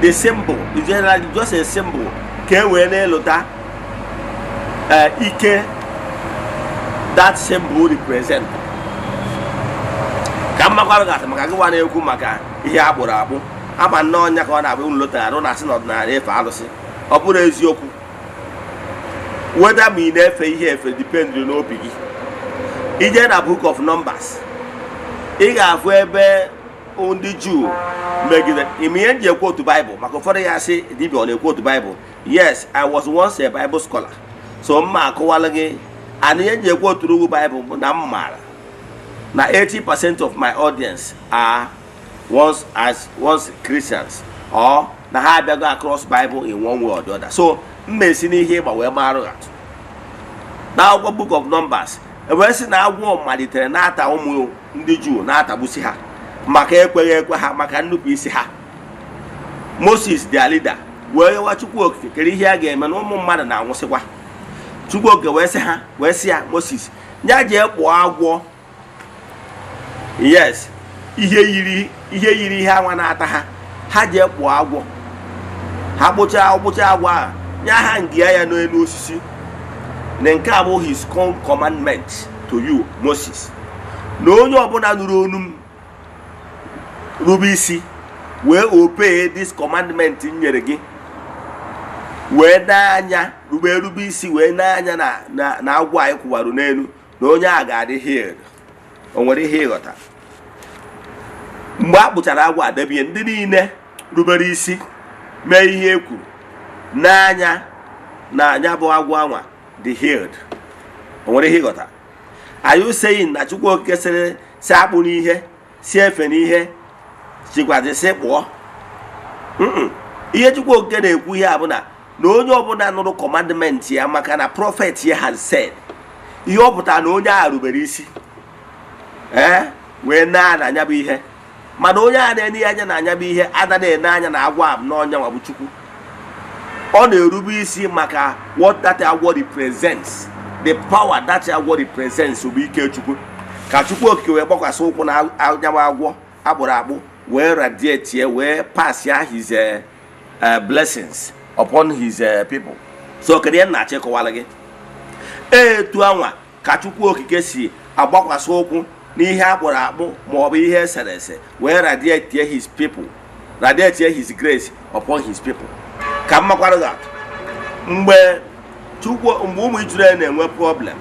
The symbol is generally just a symbol ka e wee na-elota ike that symbol represent. Ka m makwara gasị maka gị nwa na-ekwu maka ihe akpụrụ akpụ ama nnọọ ọnya ka ọ na-abụ unu lotara arụ na-asị na ọdịnala efe alụsị. Ọ bụrụ eziokwu, weda ma ị na-efe ihe efe dependịrị n'obi gị. Ije na Book of Numbers, ị ga-afụ ebe ndị Juu megide ime ihe nji ekwu otu Baịbụl, maka ụfọdụ ya sị, "Dibịa ọ na-ekwu otu Baịbụl?" Yes, I was once a Bible scholar, so mma akụwala gị. And ihe nji ekwu otu ugwu Baịbụl bụ na m maara na 80% of my audience are once as once Christians or na ha abịago across Bible in one way or the other. So m esi n'ihe ịgba wee marụ atụ. N'akwụkwọ Book of Numbers, ewee sị na agwọ malitere na-ata ụmụ ndị Juu, na-atagbusi ha maka ekweghị ekwe ha, maka nnupụ isi ha. Moses, their leader, wee yewa Chukwu Okike kere ihe a ga-eme na ụmụ mmadụ na-anwụsịkwa. Chukwu Okike wee sị ha, wee sị ya, Moses ya jee kpụọ agwọ. Yes, ihe yiri ihe, yiri ihe anwa na-ata ha. Ha jee kpụọ agwọ. Ha kpụchaa kpụchaa agwọ ahụ, nye ha ngịa ya n'elu osisi, na nke a bụ his commandment to you, Moses, na onye ọbụla nụrụ onu m. Rube isi wee obey this commandment m nyere gị, wee n'anya rube isi wee n'anya na agwọ anyị kwụwarụ n'elu, na onye a ga-adị healed. O nwere ihe ịghọta? Mgbe a kpụchara agwọ adebie, ndị niile rubere isi mee ihe e kwuru n'anya na anya bụ agwọ anwa dị healed. O nwere ihe ịghọta? Are you saying na Chukwu Okike sịrị si akpụ n'ihe, si efe n'ihe, chikwazi si kpụọ? Ihe Chukwu Okike na-ekwu ihe a bụ na onye ọbụla nụrụ commandment ya, maka na prophet ya has said, ihe ọ pụtara na onye a rubere isi ee wee naa na anya bụ ihe. Mana onye a na-enye ya anya na anya bụ ihe ada na-ene anya na agwọ a n'ọnya nwa bụ Chukwu. Ọ na-erube isi maka what that agwọ represents, the power that agwọ represents bụ ike Chukwu, ka Chukwu Okike wee gbakwasị ụkwụ na anyanwụ agwọ akpụrụ akpụ wee radiate ya, wee pass ya his blessings upon his people. So kedu ihe m na-achọ ịkọwara gị? Etu anwa ka Chukwu Okike si agbakwasị ụkwụ n'ihe akpụrụ akpụ ma ọ bụ ihe esere ese wee radiate his people, radiate his grace upon his people. Ka m makwara gị atụ. Mgbe Chukwu, mgbe ụmụ Israel na-enwe problem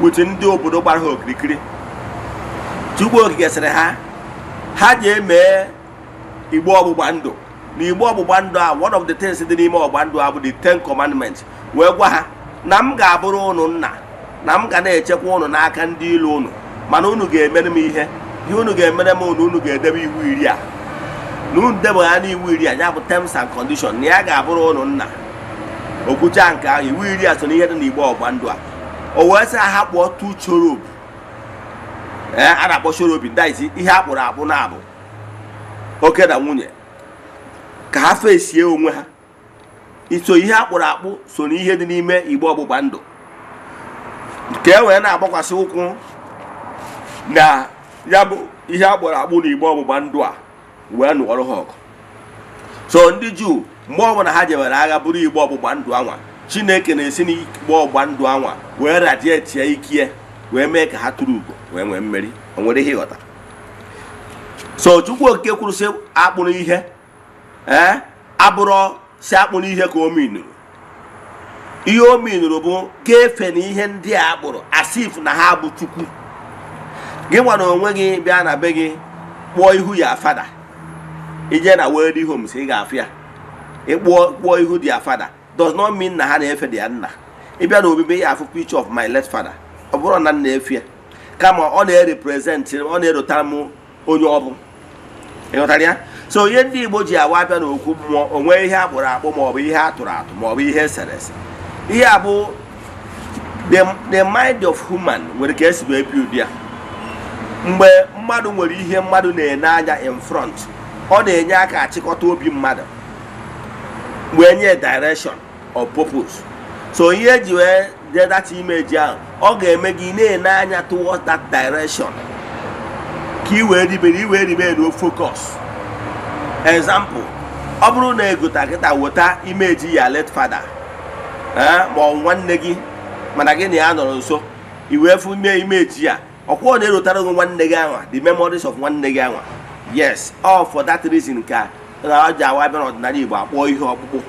with ndị obodo gbara ha okirikiri, Chukwu Okike sịrị ha, ha ji emee igbe ọgbụgba ndụ. Na igbe ọgbụgba ndụ a, one of the things dị n'ime ọgbụgba ndụ a bụ the Ten Commandments, wee gwa ha na m ga-abụrụ unu nna, na m ga na-echekwa unu n'aka ndị ilo unu, mana unu ga-emere m ihe. Ihe unu ga-emere m, unu ga-edebe iwu 10 a. Na unu debe ha n'iwu 10 a, ya bụ terms and condition, na ya ga-abụrụ unu nna. Okwucha nke ahụ, iwu 10 a so n'ihe dị n'igbe ọgbụgba ndụ a. O wee sị ha kpụọ two cherub. Ee, a na-akpọ cherubim, that is ihe a kpụrụ akpụ na abụ oke na nwunye, ka ha fesie onwe ha. Iso ihe a kpụrụ akpụ so n'ihe dị n'ime igbe ọgbụgba ndụ, ka e wee na-agbakwasị ụkwụ na ya bụ ihe a kpụrụ akpụ na igbe ọgbụgba ndụ a wee nụọrọ ha ọgụ. So ndị Juu, mgbe ọbụla ha jewere agha bụrụ igbe ọgbụgba ndụ anwa, Chineke na-esi n'igbe ọgbụgba ndụ anwa wee radiate ike, wee mee ka ha tụrụ ugo, wee nwee mmeri. O nwere ihe ịghọta? So Chukwu Okike kwuru sị akpụrụ ihe, ee, abụrọ si akpụrụ ihe ka o minuru. Ihe o minuru bụ ka efe na ihe ndị a akpụrụ as if na ha bụ Chukwu. Gị nwa na onwe gị bịa na be gị kpụọ ihu ya father, ije na Wealthy Homes, ị ga-afụ ya. Ịkpụọ kpụọ ihu their father does not mean na ha na-efe their nna. Ịbịa na obibi ya, afụ picture of my late father. Ọ bụrụ na m na-efe ya, kama ọ na-erepresent, ọ na-erotara m onye ọ bụ. Ịghọtara ya? So ihe ndị Igbo ji awa abịa n'okwu mmụọ, onwe ihe akpụrụ akpụ maọbụ ihe atụrụ atụ maọbụ ihe esere ese, ihe a bụ the mind of human nwere ka esi wee build ya. Mgbe mmadụ nwere ihe mmadụ na-ene anya in front, ọ na-enye aka achịkọta obi mmadụ wee nye direction or purpose. So ihe eji wee dee that image ahụ, ọ ga-eme gị na-ene anya towards that direction ka ị wee ribere, i wee ribe no focus. Example, ọ bụrụ na egota kịta weta image ya late father, ee, ma ọ nwanne gị, mana gị na ya nọrọ nso, i wee fụ ime image ya, ọkwa ọ na-erotara gị nwanne gị anwa, the memories of nwanne gị anwa. Yes, all for that reason ka na ọ ji awa abịa n'ọdịnala Igbo akpọọ ihe ọkpụkpụ.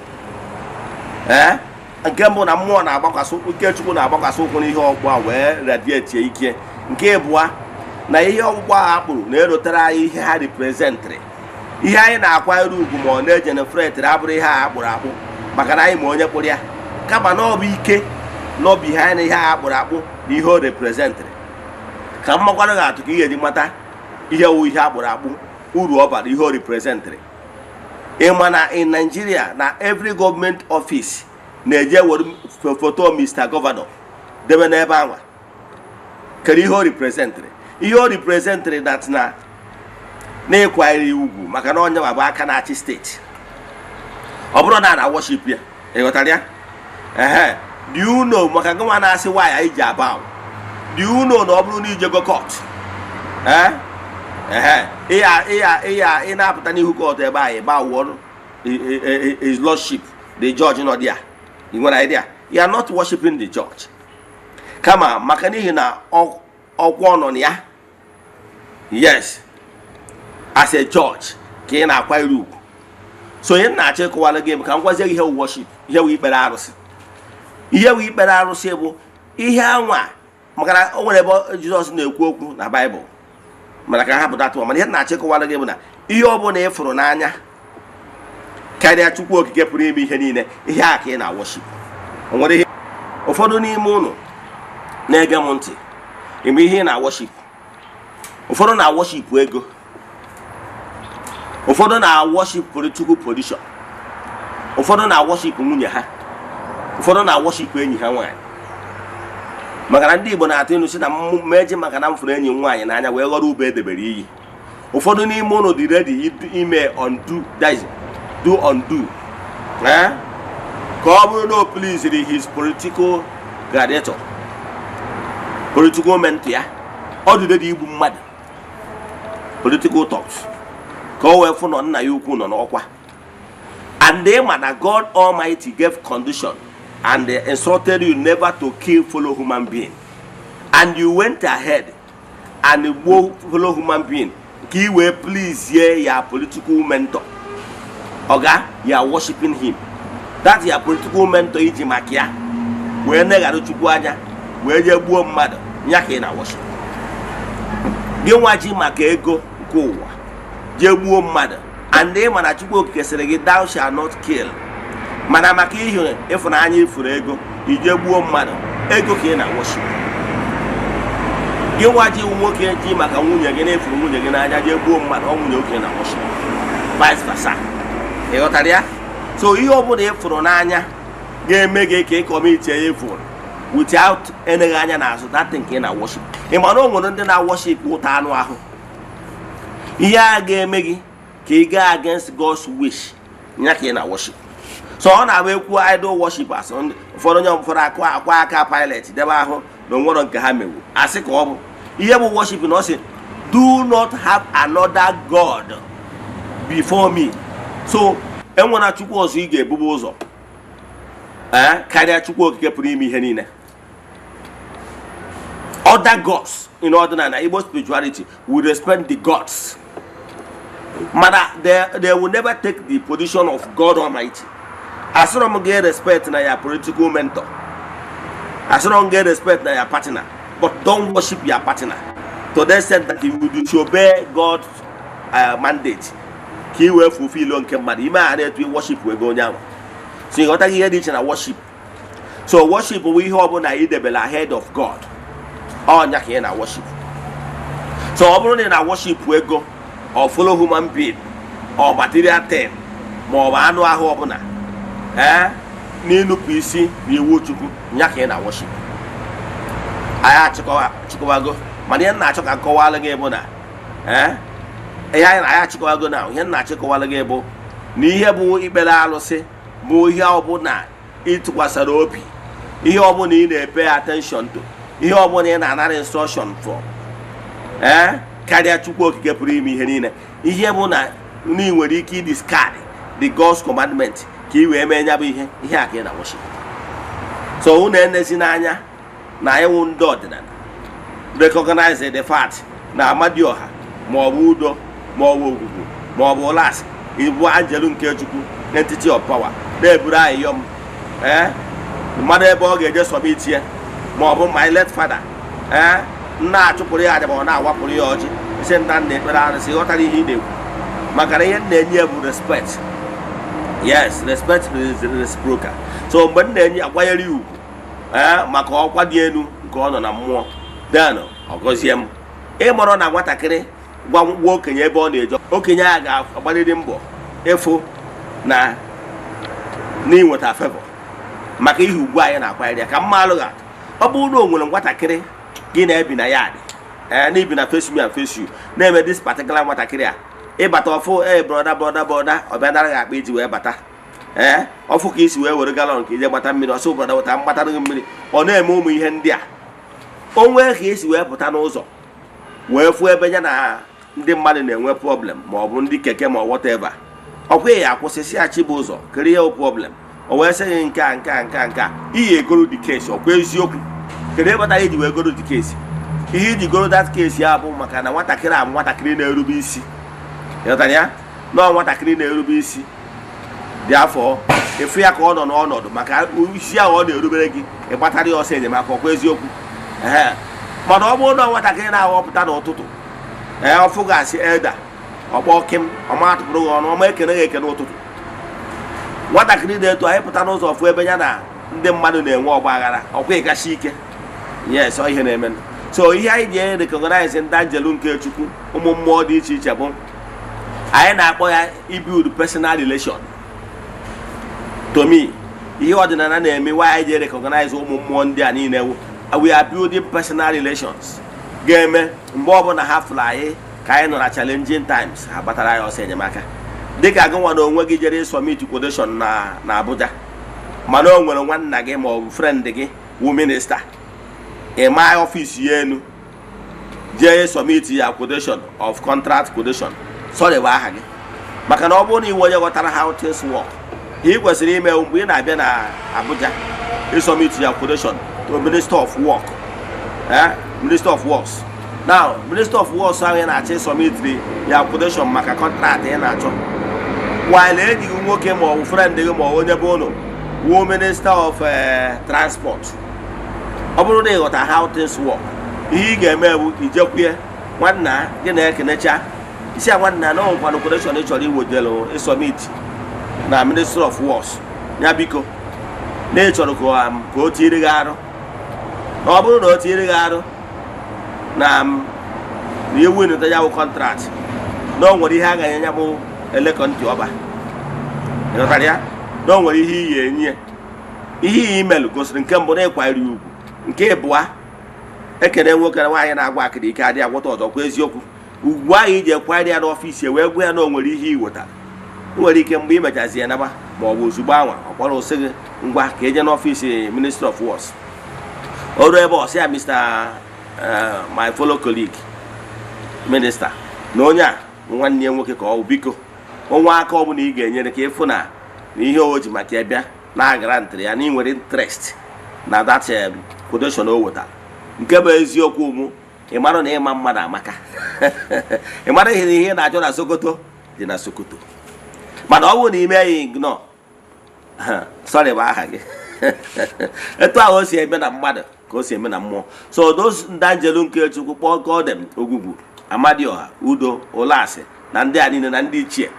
Ee, nke mbụ, na mmụọ na-agbakwasị, ike Chukwu na-agbakwasị ụkwụ n'ihe ọkpụkpụ a wee radiate ike. Nke ịbụa, na ihe ọkpụkpụ ahụ akpụrụ na-erotere anyị ihe ha representịrị, ihe anyị na-akwanyere ugwu ma ọ na-ejenefretịrị abụrụ ihe a akpụrụ akpụ, maka na anyị ma onye kpụrụ ya, kama na ọ bụ ike nọ behind ihe a akpụrụ akpụ na ihe o representịrị. Ka m makwara gị atụ ka ị ga-eji mata ihe wụ ihe akpụrụ akpụ, uru ọ bara, ihe o representịrị. Ị ma na in Nigeria, na every government office na-eje were photo Mr. Governor debe n'ebe anwa? Kedu ihe o representịrị? Ihe o representịrị that na na-ịkwanyere ya ugwu, maka na onye bụ aka na-achị steeti. Ọ bụrụ na a na worship ya, ị ghọtara ya? Ehe, do you know, maka gị nwa na-asị nwaanyị anyị ji aba, do you know na ọ bụrụ na ijego court, ee, ehe, ịya ịya ịya ị na-apụta n'ihu court ebe ahụ, ịba wụọ his lordship the judge nọ there, ị nwere idea? You are not worshiping the judge, kama maka n'ihi na ọkwa ọ nọ na ya. Yes. As a judge ka ị na-akwanyere ugwu. So onye na-achọ ịkọwara gị bụ ka m gwazie gị ihe wụ worship, ihe wụ ikpere arụsị. Ihe wụ ikpere arụsị bụ ihe anwa, maka na o nwere ebe Jizọs na-ekwu okwu na Baịbụl, mana ka ha pụta tụọ. Mana ihe na-achọ ịkọwara gị bụ na ihe ọ bụla ị fụrụ n'anya karịa Chukwu Okike pụrụ ime ihe niile, ihe a ka ị na-worship. O nwere ihe ụfọdụ n'ime ụnụ na-ege m ntị ime ihe ị na-worship. Ụfọdụ na-worship ego, ụfọdụ na-worship political position, ụfọdụ na-worship nwunye ha, ụfọdụ na-worship enyi ha nwaanyị, maka na ndị Igbo na-atụ ilu si na mmeji maka na m fụrụ enyi m nwaanyị n'anya wee ghọrọ ube edebere iyi. Ụfọdụ n'ime ụnụ dị ready ime undo, that is, do undo, eh? Ka ọ bụrụ na o pleasiri his political gladiator, political mentor ya, ọ dị ready igbu mmadụ, political talks, ka o wee fụ nọ nna ya ukwu nọ n'ọkwa. And they ma na God Almighty gave condition and they instructed you never to kill fellow human being, and you went ahead and gbuo fellow human being ka ị wee please ya political mentor. Oga, you are worshiping him, that your political mentor iji maka ya wee neghara Chukwu anya wee jee gbuo mmadụ, ya ka ị na worship. Gị nwa ji maka ego nke ụwa jee gbuo mmadụ, and ị ma na Chukwu Okike sịrị gị, "Thou shall not kill," mana maka ihe ịfụnanya ifuru ego, ije gbuo mmadụ, ego ka ị na worship. Gị nwa ji nwoke ji maka nwunye gị na-efuru nwunye gị n'anya jee gbuo mmadụ, ọ nwunye oke na worship, vice versa. Ị ghọtara ya? So ihe ọbụla ị fụrụ n'anya ga-eme gị ka ị commit evil without eneghị anya n'azụ, that thing ka ị na worship. Ị ma na o nwere ndị na worship ụta anụ ahụ? Ihe a ga-eme gị ka ị gaa against God's wish, ya ka ị na worship. So ọ na-abụ ekwu idol worship, asị ụfọdụ onye ụfọdụ akụ akwa aka Pilate debe ahụ na onwero nke ha mewu, asị ka ọ bụ ihe bụ worship. Na ọ sị, "Do not have another god before me." So enwere Chukwu ọzọ ị ga-ebube ụzọ ee karịa Chukwu Okike pụrụ ime ihe niile. Other gods in ọdịnala Igbo spirituality, we respect the gods, mana they will never take the position of God Almighty. Asịrọ m gị respect na ya political mentor, asịrọ m gị respect na ya partner, but don't worship your partner to the extent that you will disobey God's mandate ka ị wee fulfill nke mmadụ ime a na-etu worship ego onye ahụ. So ị ghọtaghị ihe dị iche na worship. So worship bụ ihe ọbụla ị debere ahead of God, ọnya ka ị na worship. So ọ bụrụ na ị na worship ego or fellow human being or material thing ma ọ bụ anụ ahụ ọbụla ee n'ịnụpụ isi na iwu Chukwu, ya ka ị na worship. Anyị achịkọwago, mana ihe m na-achọ ka nkọwalụ gị bụ na ee ihe anyị na anyị achịkọwago na ihe m na-achịkọwalụ gị bụ na ihe bụ ikpere arụsị bụ ihe ọbụla ịtụkwasara obi, ihe ọbụla ị na-epay attention to, ihe ọbụla ị na-anara instruction from ee karịa Chukwu Okike pụrụ ime ihe niile. Ihe bụ na ị nwere ike discard the God's commandment ka ị wee mee ya bụ ihe, ihe a ka ị na worship. So unu enezi n'anya na ịwụ ndị ọdịnala, recognize the fact na Amadioha ma ọ bụ Udo ma ọ bụ Ogwugwu ma ọ bụ Ụlasị ịbụ anjelu nke Chukwu, entity of power na-eburu ayịyọ m ee mmadụ ebe ọ ga-eje submit ya, ma ọ bụ my late father ee nna achụpụrụ ya aja ma ọ na-awapụrụ ya ọjị isi nna nna ekpere arụsị. Ghọtara ihe ị na-ekwu? Maka na ihe m na-enye ya bụ respect. Yes, respect is reciprocal. So mgbe m na-enye akwanyere ya ugwu ee maka ọkwa dị elu nke ọ nọ na mmụọ, then ọ gọzie m. Ịmụrụ na nwatakịrị gwa gwa okenye ebe ọ na-eje, okenye a ga-agbalịrị mbọ ịfụ na n'inweta favor maka ihe ugwu anyị na-akwanyere ya. Ka mma alụghị atụ, ọ bụrụ na o nwere nwatakịrị gị na-ebi na ya dị ee n'ibi na face me and face you na-eme this particular nwatakịrị a, ịbata ọfụ ee brother, brother, brother, ọ bịa nara gị akpa iji wee bata ee ọfụ ka isi wee were gallon ka ije gbata mmiri ọsọ, brother, weta mgbatara gị mmiri. Ọ na-eme ụmụ ihe ndị a, o nwee ka esi wee pụta n'ụzọ wee fụ ebe ya na ndị mmadụ na-enwe problem, ma ọ bụ ndị keke ma ọ whatever, ọkwa ya akwụsị si ya chibu ụzọ kere ihe problem. O wee sị gị nke a nke a nke a nke a iyi egoro the case. Ọkwa eziokwu? Kedu ebe kpatara iji wee goro the case? Ihe iji goro that case ya bụ maka na nwatakịrị a bụ nwatakịrị na-erube isi. Ịghọtara ya? Nọọ nwatakịrị na-erube isi dị afọ efu ya ka ọ nọ n'ọnọdụ maka isi ahụ ọ na-erubere gị, ịgbatara ya ọsọ enyemaka. Ọkwa eziokwu? Ee, mana ọ bụrụ na nwatakịrị na-aghọpụta n'ụtụtụ, ee, ọfụ ga-asị eda ọkpọ kim, ọma atụpụrụ gị ọnụ, ọma ekene gị ekene ụtụtụ. Nwatakịrị na-eto anyị pụta n'ụzọ ọfụ ebe ya na ndị mmadụ na-enwe ọgba aghara, ọkwa ịgachi ike. Yes, ọ ihe na-eme. So ihe anyị ji recognize ndị anjelu nke Chukwu, ụmụ mmụọ dị iche iche, bụ anyị na-akpọ ya ibuild personal relation. To me, ihe ọdịnala na-eme, why anyị ji recognize ụmụ mmụọ ndị a niile wụ, we are building personal relations ga-eme mgbe ọbụla ha fụrụ anyị ka anyị nọ na challenging times, ha gbatara anyị ọsọ enyemaka. Dịka gị nwa na onwe gị jere submit quotation na Abuja, mana o nwere nwanna gị ma ọ bụ friend gị wụ minister, ị maa office ya enu jee submit ya quotation of contract quotation. Sorry, bụ aha gị, maka na ọ bụrụ na iwe onye ghọtara how things work, ihe ị kwesịrị ime mgbe ị na-abịa na Abuja ịsubmit ya quotation to Minister of Work, Minister of Works, now Minister of Works ahụ ị na-achọ ịsubmit ya quotation maka contract ị na-achọ, while enyi gị nwoke ma ọ bụ friend gị ma ọ bụ onye bụ ụnụ wuo Minister of Transport, ọ bụrụ na ị ghọta how things work, ihe ị ga-eme bụ ijekwue nwanna gị na-ekenecha isi a, nwanna, na ọnwekwana quotation ị chọrọ iwejelu ịsubmit na Ministry of Works ya, biko, na ị chọrọ ka o tiiri gị arụ, na ọ bụrụ na o tiiri gị arụ na iwu nụta ya bụ contract, na o nwere ihe a ga-enye ya bụ elekọ ntị ọba. Ịghọtara ya? Na o nwere ihe iyi enyi ya, ihe iyi imelụ gosiri nke mbụ na ịkwanyere ugwu, nke ịbụa ekene nwoke na nwaanyị na-agwa akịrị ike adịghị agwọta ọzọ. Kwa eziokwu, ugwu ahụ iji ekwanyere ya n'office wee gwa ya na o nwere ihe ị wetara, ị nwere ike mgbe ị mechazi ya naba, ma ọ bụ ozugbo anwa ọ kpọrọ sị gị ngwa ka eje n'office Ministry of Works. O ruo ebe ọ sị ya, "Mr my fellow colleague minister, na onye a bụ nwanne ya nwoke, ka ọ bụ biko onwe aka ọbụla ị ga-enyere ka ịfụ na ihe o ji maka ya bịa na-agara ntịrị ya, na ị nwere interest na that quotation o wetara." Nke bụ eziokwu mụ, ị mara na ịma mmadụ amaka, ị mara ihe na ihe ị na-achọ na Sokoto dị na Sokoto. Mana ọ bụrụ na ime ya ignore, sorry, bụ aha gị. Etu ahụ o si eme na mmadụ ka o si eme na mmụọ. So those ndị anjelu nke Chukwu, kpọọ godem, Ogwugwu, Amadioha, Udo, Ụlasị na ndị a niile na ndị ichie,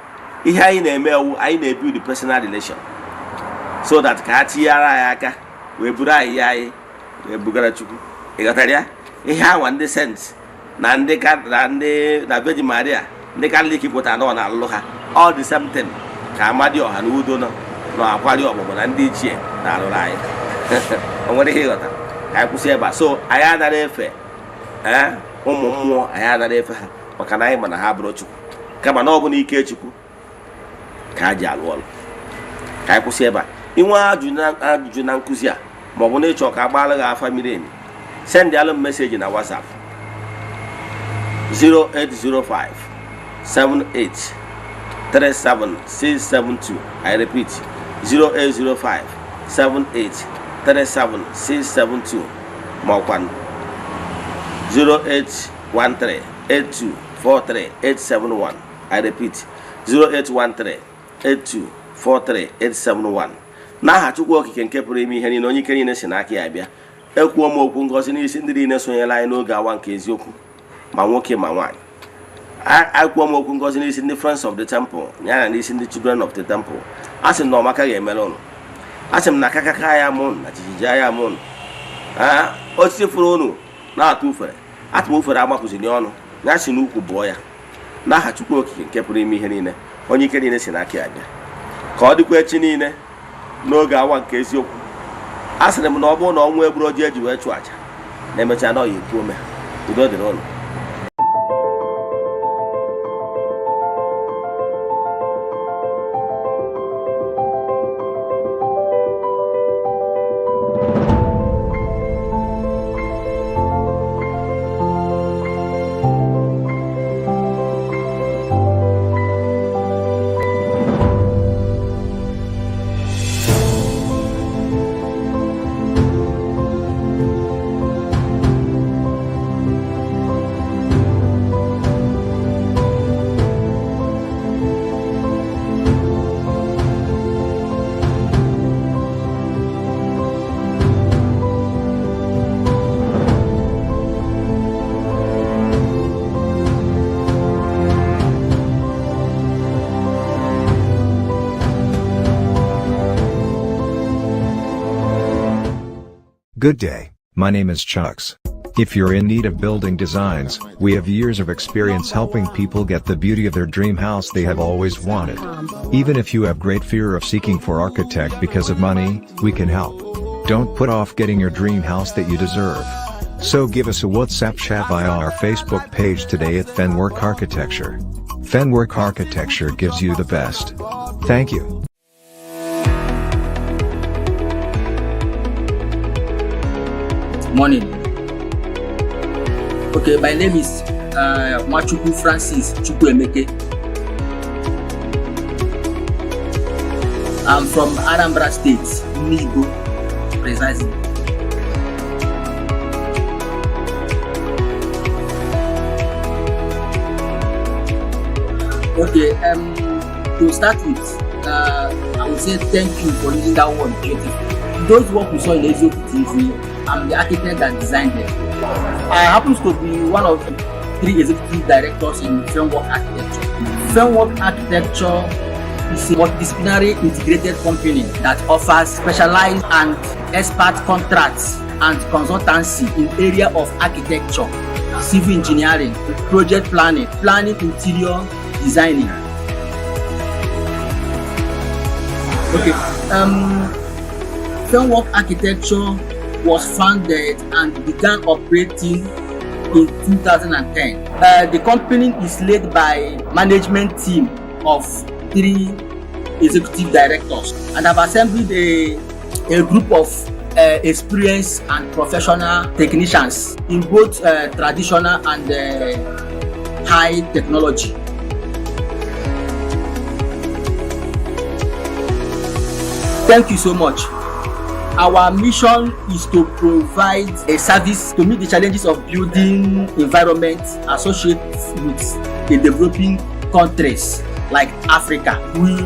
ihe anyị na-eme ewu, anyị na-ebuild personal relation so that ka ha tinyere anyị aka wee buru anyị ya anyị wee bugara Chukwu. Ị ghọtara ya? Ihe anwa ndị saint na ndị na ndị na Virgin Maria, ndị Catholic pụtara na ọ na-alụ ha, all the same thing ka Amadioha na Udo nọ na akwari ọmụmụ na ndị ichie na-alụrụ anyị. O nwere ihe ịghọta? Ka anyị kwụsị ebe a. So anyị anaghị efe, ee, ụmụ mmụọ, anyị anaghị efe ha, maka na anyị ma na ha bụrụ Chukwu, kama na ọ bụ n'ike Chukwu ka ha ji alụ ọrụ. Ka anyị kwụsị ebe a. Inwe ajụjụ na nkụzi a, ma ọ bụ na ịchọ ka agbaala gị afa miri emi, send alụ m message na WhatsApp 0805 78 37672. I repeat, 0805 78 37672, ma ọkwa 0813 8243 871. I repeat, 0813 8243 871. N'aha Chukwu Okike nke pụrụ ime ihe niile, onye ike niile si n'aka ya bịa, ekwuo m okwu ngọzi n'isi ndị niile sonyere anyị n'oge awa nke eziokwu, ma nwoke ma nwaanyị. Akwuo m okwu ngọzi n'isi ndị Friends of the Temple, ya na n'isi ndị Children of the Temple. A sị m na ọmaka ga-emere ụnụ. A sị m na akakaka ya mụ na jijiji ya mụ ụnụ. Osisi fụrụ ụnụ na-atụ ufere, atụ m ufere agbakụziri ọnụ ya si n'ukwu bụọ ya. N'aha Chukwu Okike nke pụrụ ime ihe niile, onye ike niile si n'aka ya bịa, ka ọ dịkwa echi niile n'oge awa nke eziokwu. A sịrị m na ọ bụrụ na ọnwụ egburu oji eji wee chụọ aja na emechaa na ọ ya ekwu ome. Udo dịrị ụnụ. Good day, my name is Chucks. If you're in need of building designs, we have years of experience helping people get the beauty of their dream house they have always wanted. Even if you have great fear of seeking for architect because of money, we can help. Don't put off getting your dream house that you deserve. So give us a WhatsApp chat via our Facebook page today at Fenwork Architecture. Fenwork Architecture gives you the best. Thank you. Morning. Okay, my name is Nwachukwu Francis Chukwuemeke. I'm from Anambra State, Nibo, precisely. Okay, to start with, I would say thank you for using that word beautiful. Those work we saw in Eziokwu TV, I'm the architect that designed them. I happen to be one of three executive directors in Framework Architecture. Framework Architecture is a multidisciplinary integrated company that offers specialized and expert contracts and consultancy in area of architecture, civil engineering, project planning, planning interior designing. Okay, Framework Architecture was founded and began operating in 2010. The company is led by management team of 3 executive directors and have assembled a group of experienced and professional technicians in both traditional and high technology. Thank you so much. Our mission is to provide a service to meet the challenges of building environment associated with the developing countries like Africa. We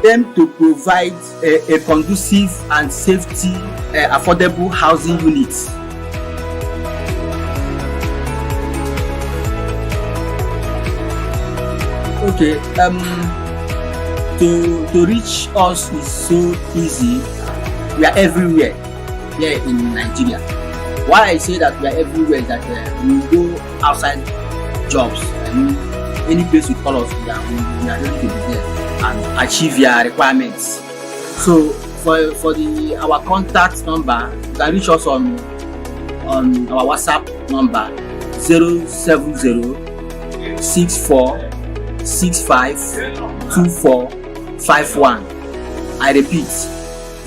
aim to provide a conducive and safety, affordable housing units. Okay, to reach us is so easy. We are everywhere here in Nigeria. Why I say that we are everywhere is that we go outside jobs. I mean, any place you call us, we are ready to be there and achieve your requirements. So for the our contact number, you can reach us on our WhatsApp number 07064652451. I repeat,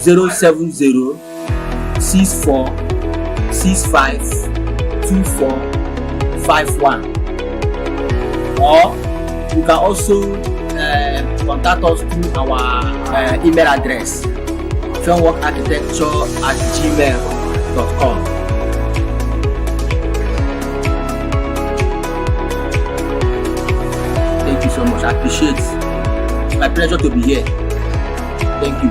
07064652451. Or you can also contact us through our email address, fenworkarchitecture@gmail.com. Thank you so much. I appreciate it. It's my pleasure to be here. Thank you.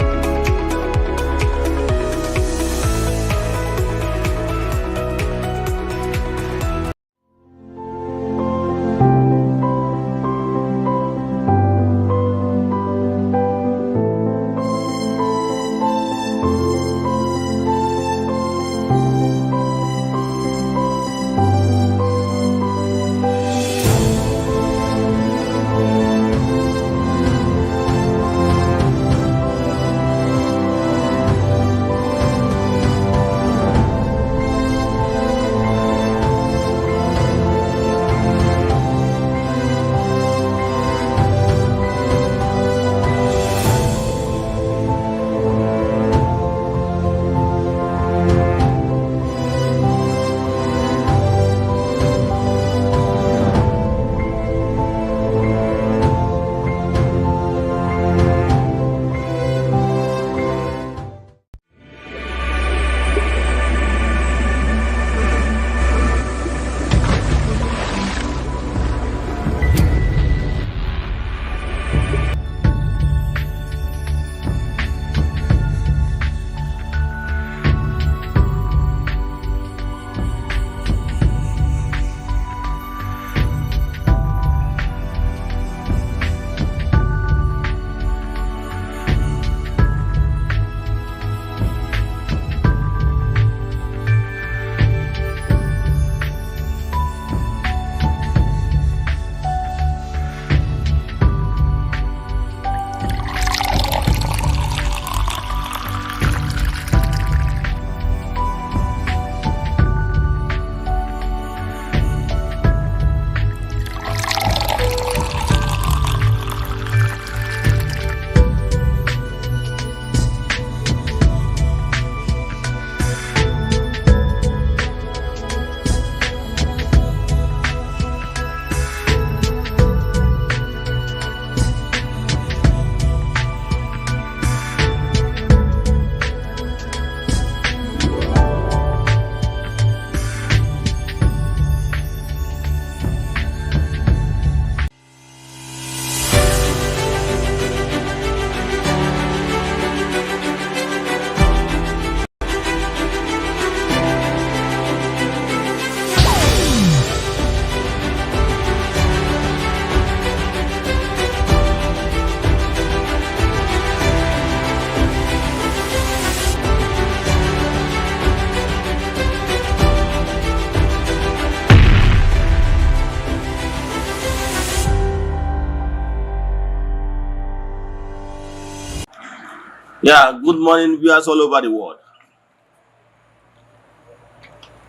Yeah, good morning, viewers all over the world.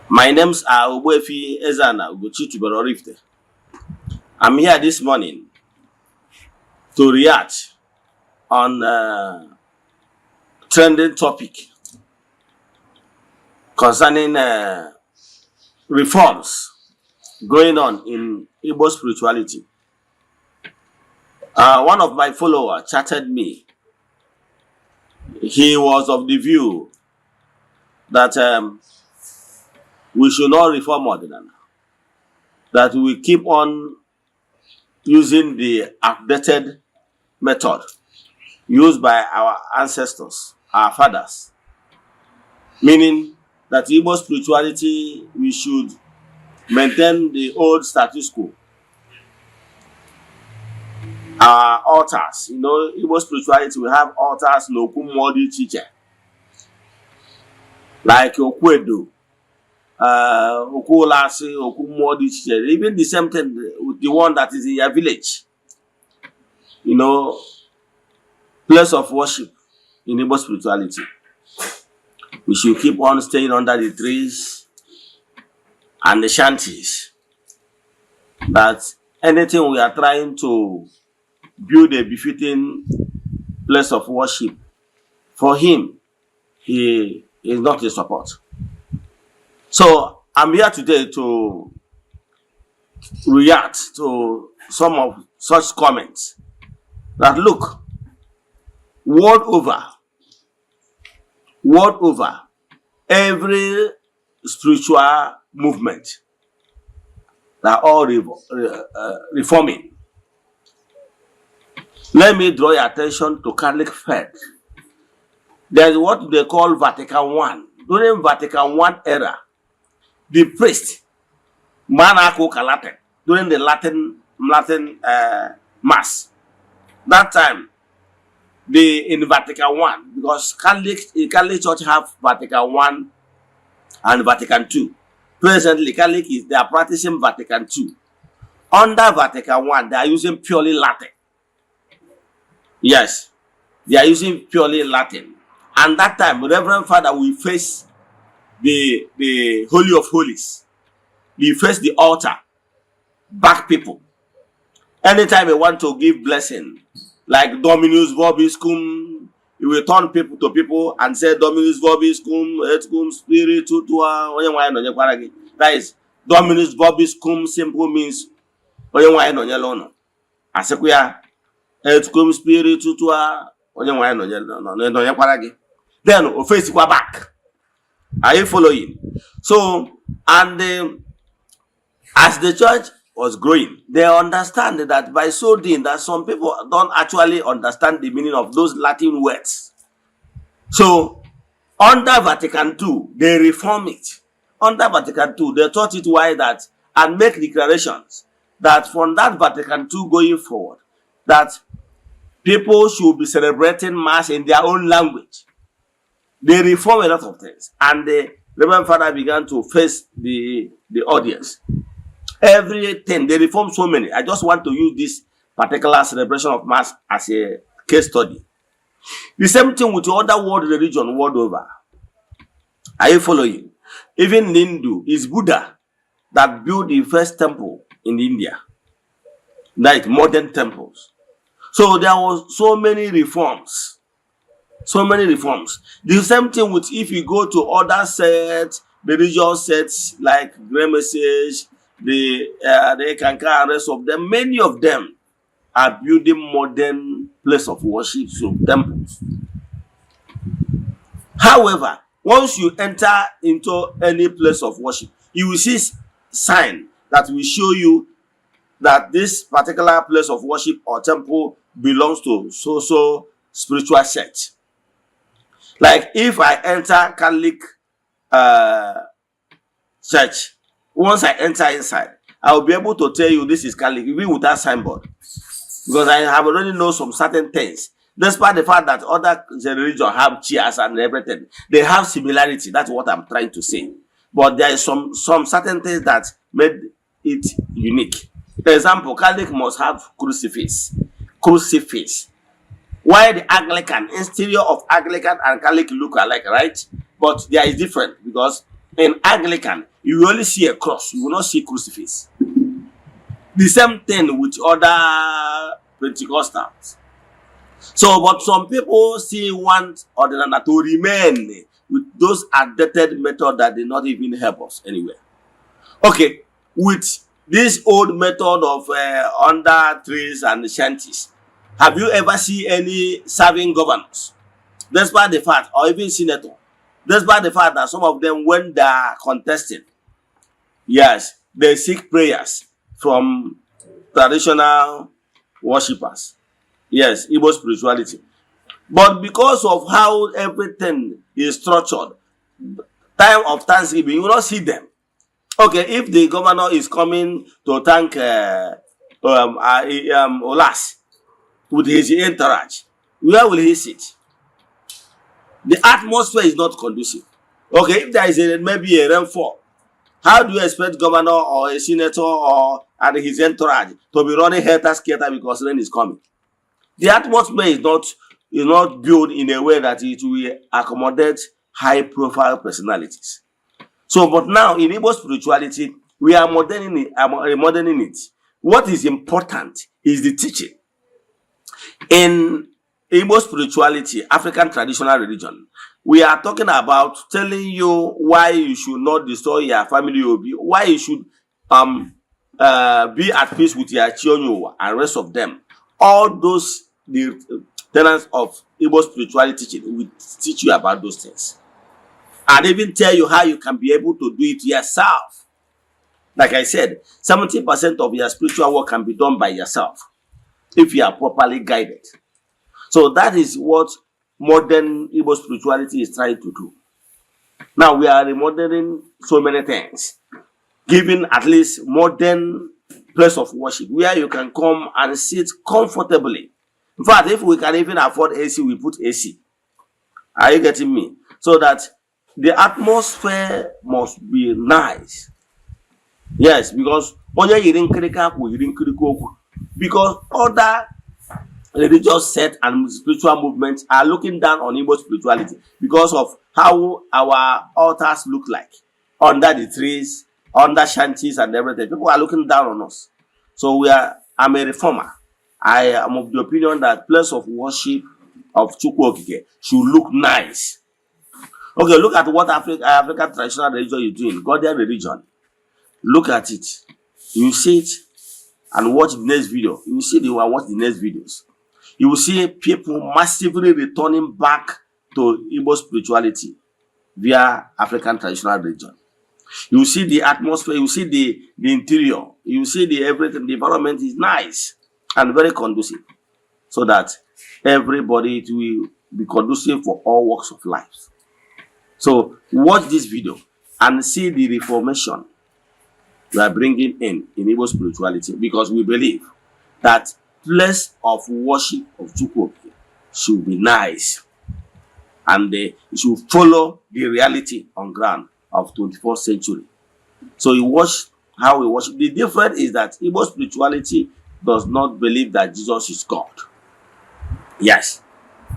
My names are Ogbuefi Ezana Ugochi Tubelu Oraifite. I'm here this morning to react on a trending topic concerning reforms going on in Igbo spirituality. One of my followers chatted me. He was of the view that we should not reform Odinani, that we keep on using the outdated method used by our ancestors, our fathers, meaning that Igbo spirituality, we should maintain the old status quo. Our altars, Igbo spirituality, we have altars n'okwu mmụọ dị iche iche, like okwu edo, okwu ụlasị, okwu mmụọ dị iche iche, even the same thing with the one that is in your village, place of worship in Igbo spirituality. We should keep on staying under the trees and the shanties. That anything we are trying to build a befitting place of worship for him, he is not in support. So I'm here today to react to some of such comments that, look, world over, every spiritual movement, they are all reforming. Let me draw your attention to Catholic faith. There's what they call Vatican One. During Vatican One era, the priest, mgbe a na-aka ụka Latin, during the Latin mass, that time, the in Vatican One, because Catholic Church have Vatican One and Vatican Two. Presently, Catholic is they are practicing Vatican Two. Under Vatican One, they are using purely Latin. Yes, they are using purely Latin. And that time, Reverend Father will face the Holy of Holies. He face the altar, back people. Anytime he want to give blessing, like Dominus vobiscum, he will turn people to people and say Dominus vobiscum, et cum spiritu tua, onye nwe anyị nọnyekwara gị. That is, Dominus vobiscum simple means onye nwe anyị nọnyere ụnụ. Asịkwa ya et cum spiritu tua, onye nwe anyị nọnyekwara gị. Then o faceikwa back. Are you following? So, and as the church was growing, they understand that by so doing, that some people don't actually understand the meaning of those Latin words. So, under Vatican II, they reform it. Under Vatican II, they taught it why that and make declarations that from that Vatican II going forward, that people should be celebrating Mass in their own language. They reform a lot of things, and the Reverend Father began to face the audience. Everything they reform so many. I just want to use this particular celebration of Mass as a case study. The same thing with other world religion world over. Are you following? Even Hindu is Buddha that built the first temple in India, like modern temples. So there was so many reforms, so many reforms. The same thing with if you go to other sects, religious sects like Great Message, the Eckankar and rest of them, many of them are building modern place of worship, so temples. However, once you enter into any place of worship, you will see sign that will show you that this particular place of worship or temple belongs to so so spiritual sect. Like if I enter Catholic church, once I enter inside, I will be able to tell you this is Catholic even without signboard, because I have already know some certain things. Despite the fact that other religion have chairs and everything, they have similarity. That's what I'm trying to say. But there is some certain things that made it unique. For example, Catholic must have crucifix. Crucifix. Why the Anglican, interior of Anglican and Catholic look alike, right? But there is different because in Anglican, you will only see a cross, you will not see crucifix. The same thing with other Pentecostals. So, but some people still want Odinana to remain with those outdated method that did not even help us anywhere. Okay, with this old method of under trees and shanties, have you ever seen any serving governors? Despite the fact, or even senator, despite the fact that some of them, when they are contesting, yes, they seek prayers from traditional worshippers. Yes, Igbo spirituality. But because of how everything is structured, time of Thanksgiving, you will not see them. Okay, if the governor is coming to thank Olas with his entourage, where will he sit? The atmosphere is not conducive. Okay, if there is maybe a rainfall, how do you expect governor or a senator or and his entourage to be running helter skelter because rain is coming? The atmosphere is not built in a way that it will accommodate high profile personalities. So, but now in Igbo spirituality, we are moderning it, moderning it. What is important is the teaching. In Igbo spirituality, African traditional religion, we are talking about telling you why you should not destroy your family obi, why you should be at peace with your chi onye ụwa and rest of them. All those, the tenets of Igbo spirituality teaching will teach you about those things and even tell you how you can be able to do it yourself. Like I said, 70% of your spiritual work can be done by yourself if you are properly guided. So that is what modern Igbo spirituality is trying to do. Now we are remodeling so many things, giving at least modern place of worship where you can come and sit comfortably. In fact, if we can even afford AC, we put AC. Are you getting me? So that the atmosphere must be nice. Yes, because onye yiri nkirika akwa yiri nkirika okwu. Because other religious sect and spiritual movements are looking down on Igbo spirituality because of how our altars look like under the trees, under shanties and everything. People are looking down on us. So we are I'm a reformer. I am of the opinion that place of worship of Chukwu Okike should look nice. Okay, look at what African traditional religion is doing, Godian religion. Look at it. You see it and watch the next video. You will see the one, watch the next videos. You will see people massively returning back to Igbo spirituality via African traditional religion. You will see the atmosphere, you see the interior, you see the everything, the environment is nice and very conducive so that everybody, it will be conducive for all walks of life. So watch this video and see the reformation we are bringing in Igbo spirituality, because we believe that place of worship of Chukwu Okike should be nice and they should follow the reality on ground of 21st century. So you watch how we worship. The difference is that Igbo spirituality does not believe that Jesus is God. Yes.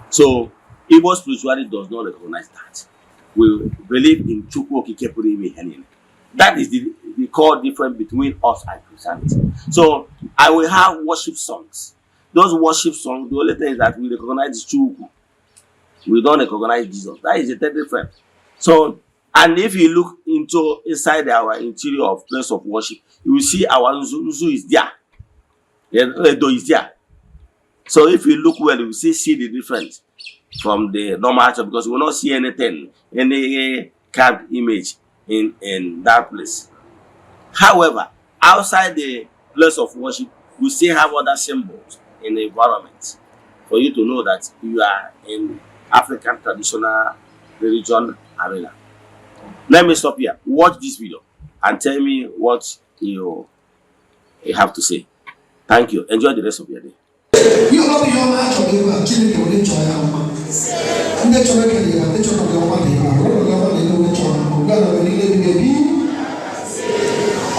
So Igbo spirituality does not recognize that. We believe in Chukwu Okike pụrụ ime ihe niile. That is the core difference between us and Christianity. So I will have worship songs. Those worship songs, the only thing is that we recognize Chukwu. We don't recognize Jesus. That is the difference. So, and if you look into inside our interior of place of worship, you will see our Nzu, Nzu is there. Edo is there. So if you look well, you will see the difference from the normal church, because you will not see anything, any carved image in that place. However, outside the place of worship, we still have other symbols in the environment for you to know that you are in African traditional religion arena. Let me stop here. Watch this video and tell me what you have to say. Thank you. Enjoy the rest of your day. Ihe ọbụla bụ ihe ọma a chọrọ ebe a, Chineke were chọọ ya mma. Ndị chọrọ ekele ya, ndị chọrọ gị ọma dị ebe a, were gị ọma dị ebe ndị chọrọ mma ugbu a na mgbe niile ebighị ebi.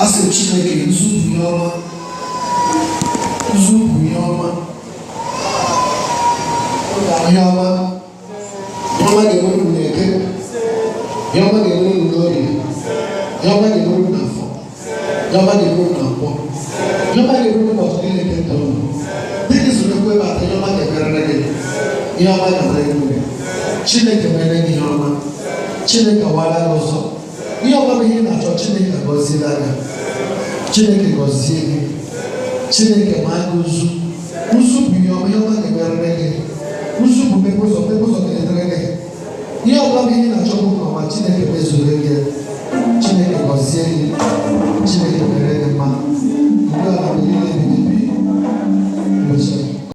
A sị m Chineke, nzu bụ ihe ọma, nzu bụ ihe ọma. Ihe ọma ga-emere unu n'orie, ihe ọma ga-emere unu n'afọ, ihe ọma ga-emere unu na nkwọ, ihe ọma ga-emere unu ụbọchị niile nke ndụ unu. Dịka isoro ekwe ebe ata, ihe ọma ga-emerere gị, ihe ọma ga-emere gị n'obi. Chineke mere gị ihe ọma, Chineke wara gị ụzọ. Ihe ọma bụ ihe ị na-achọ, Chineke agọziela gị. Chineke gọzie gị. Chineke maa gị ụzụ. Ụzụ bụ ihe ọma, ihe ọma ga-emerere gị. Ụzụ bụ mmepe ụzọ, mmepe ụzọ ga-edere gị. Ihe ọbụla bụ ihe ị na-achọ bụ nke ọma, Chineke mezuru gị. Chineke gọzie gị. Chineke mere gị mma.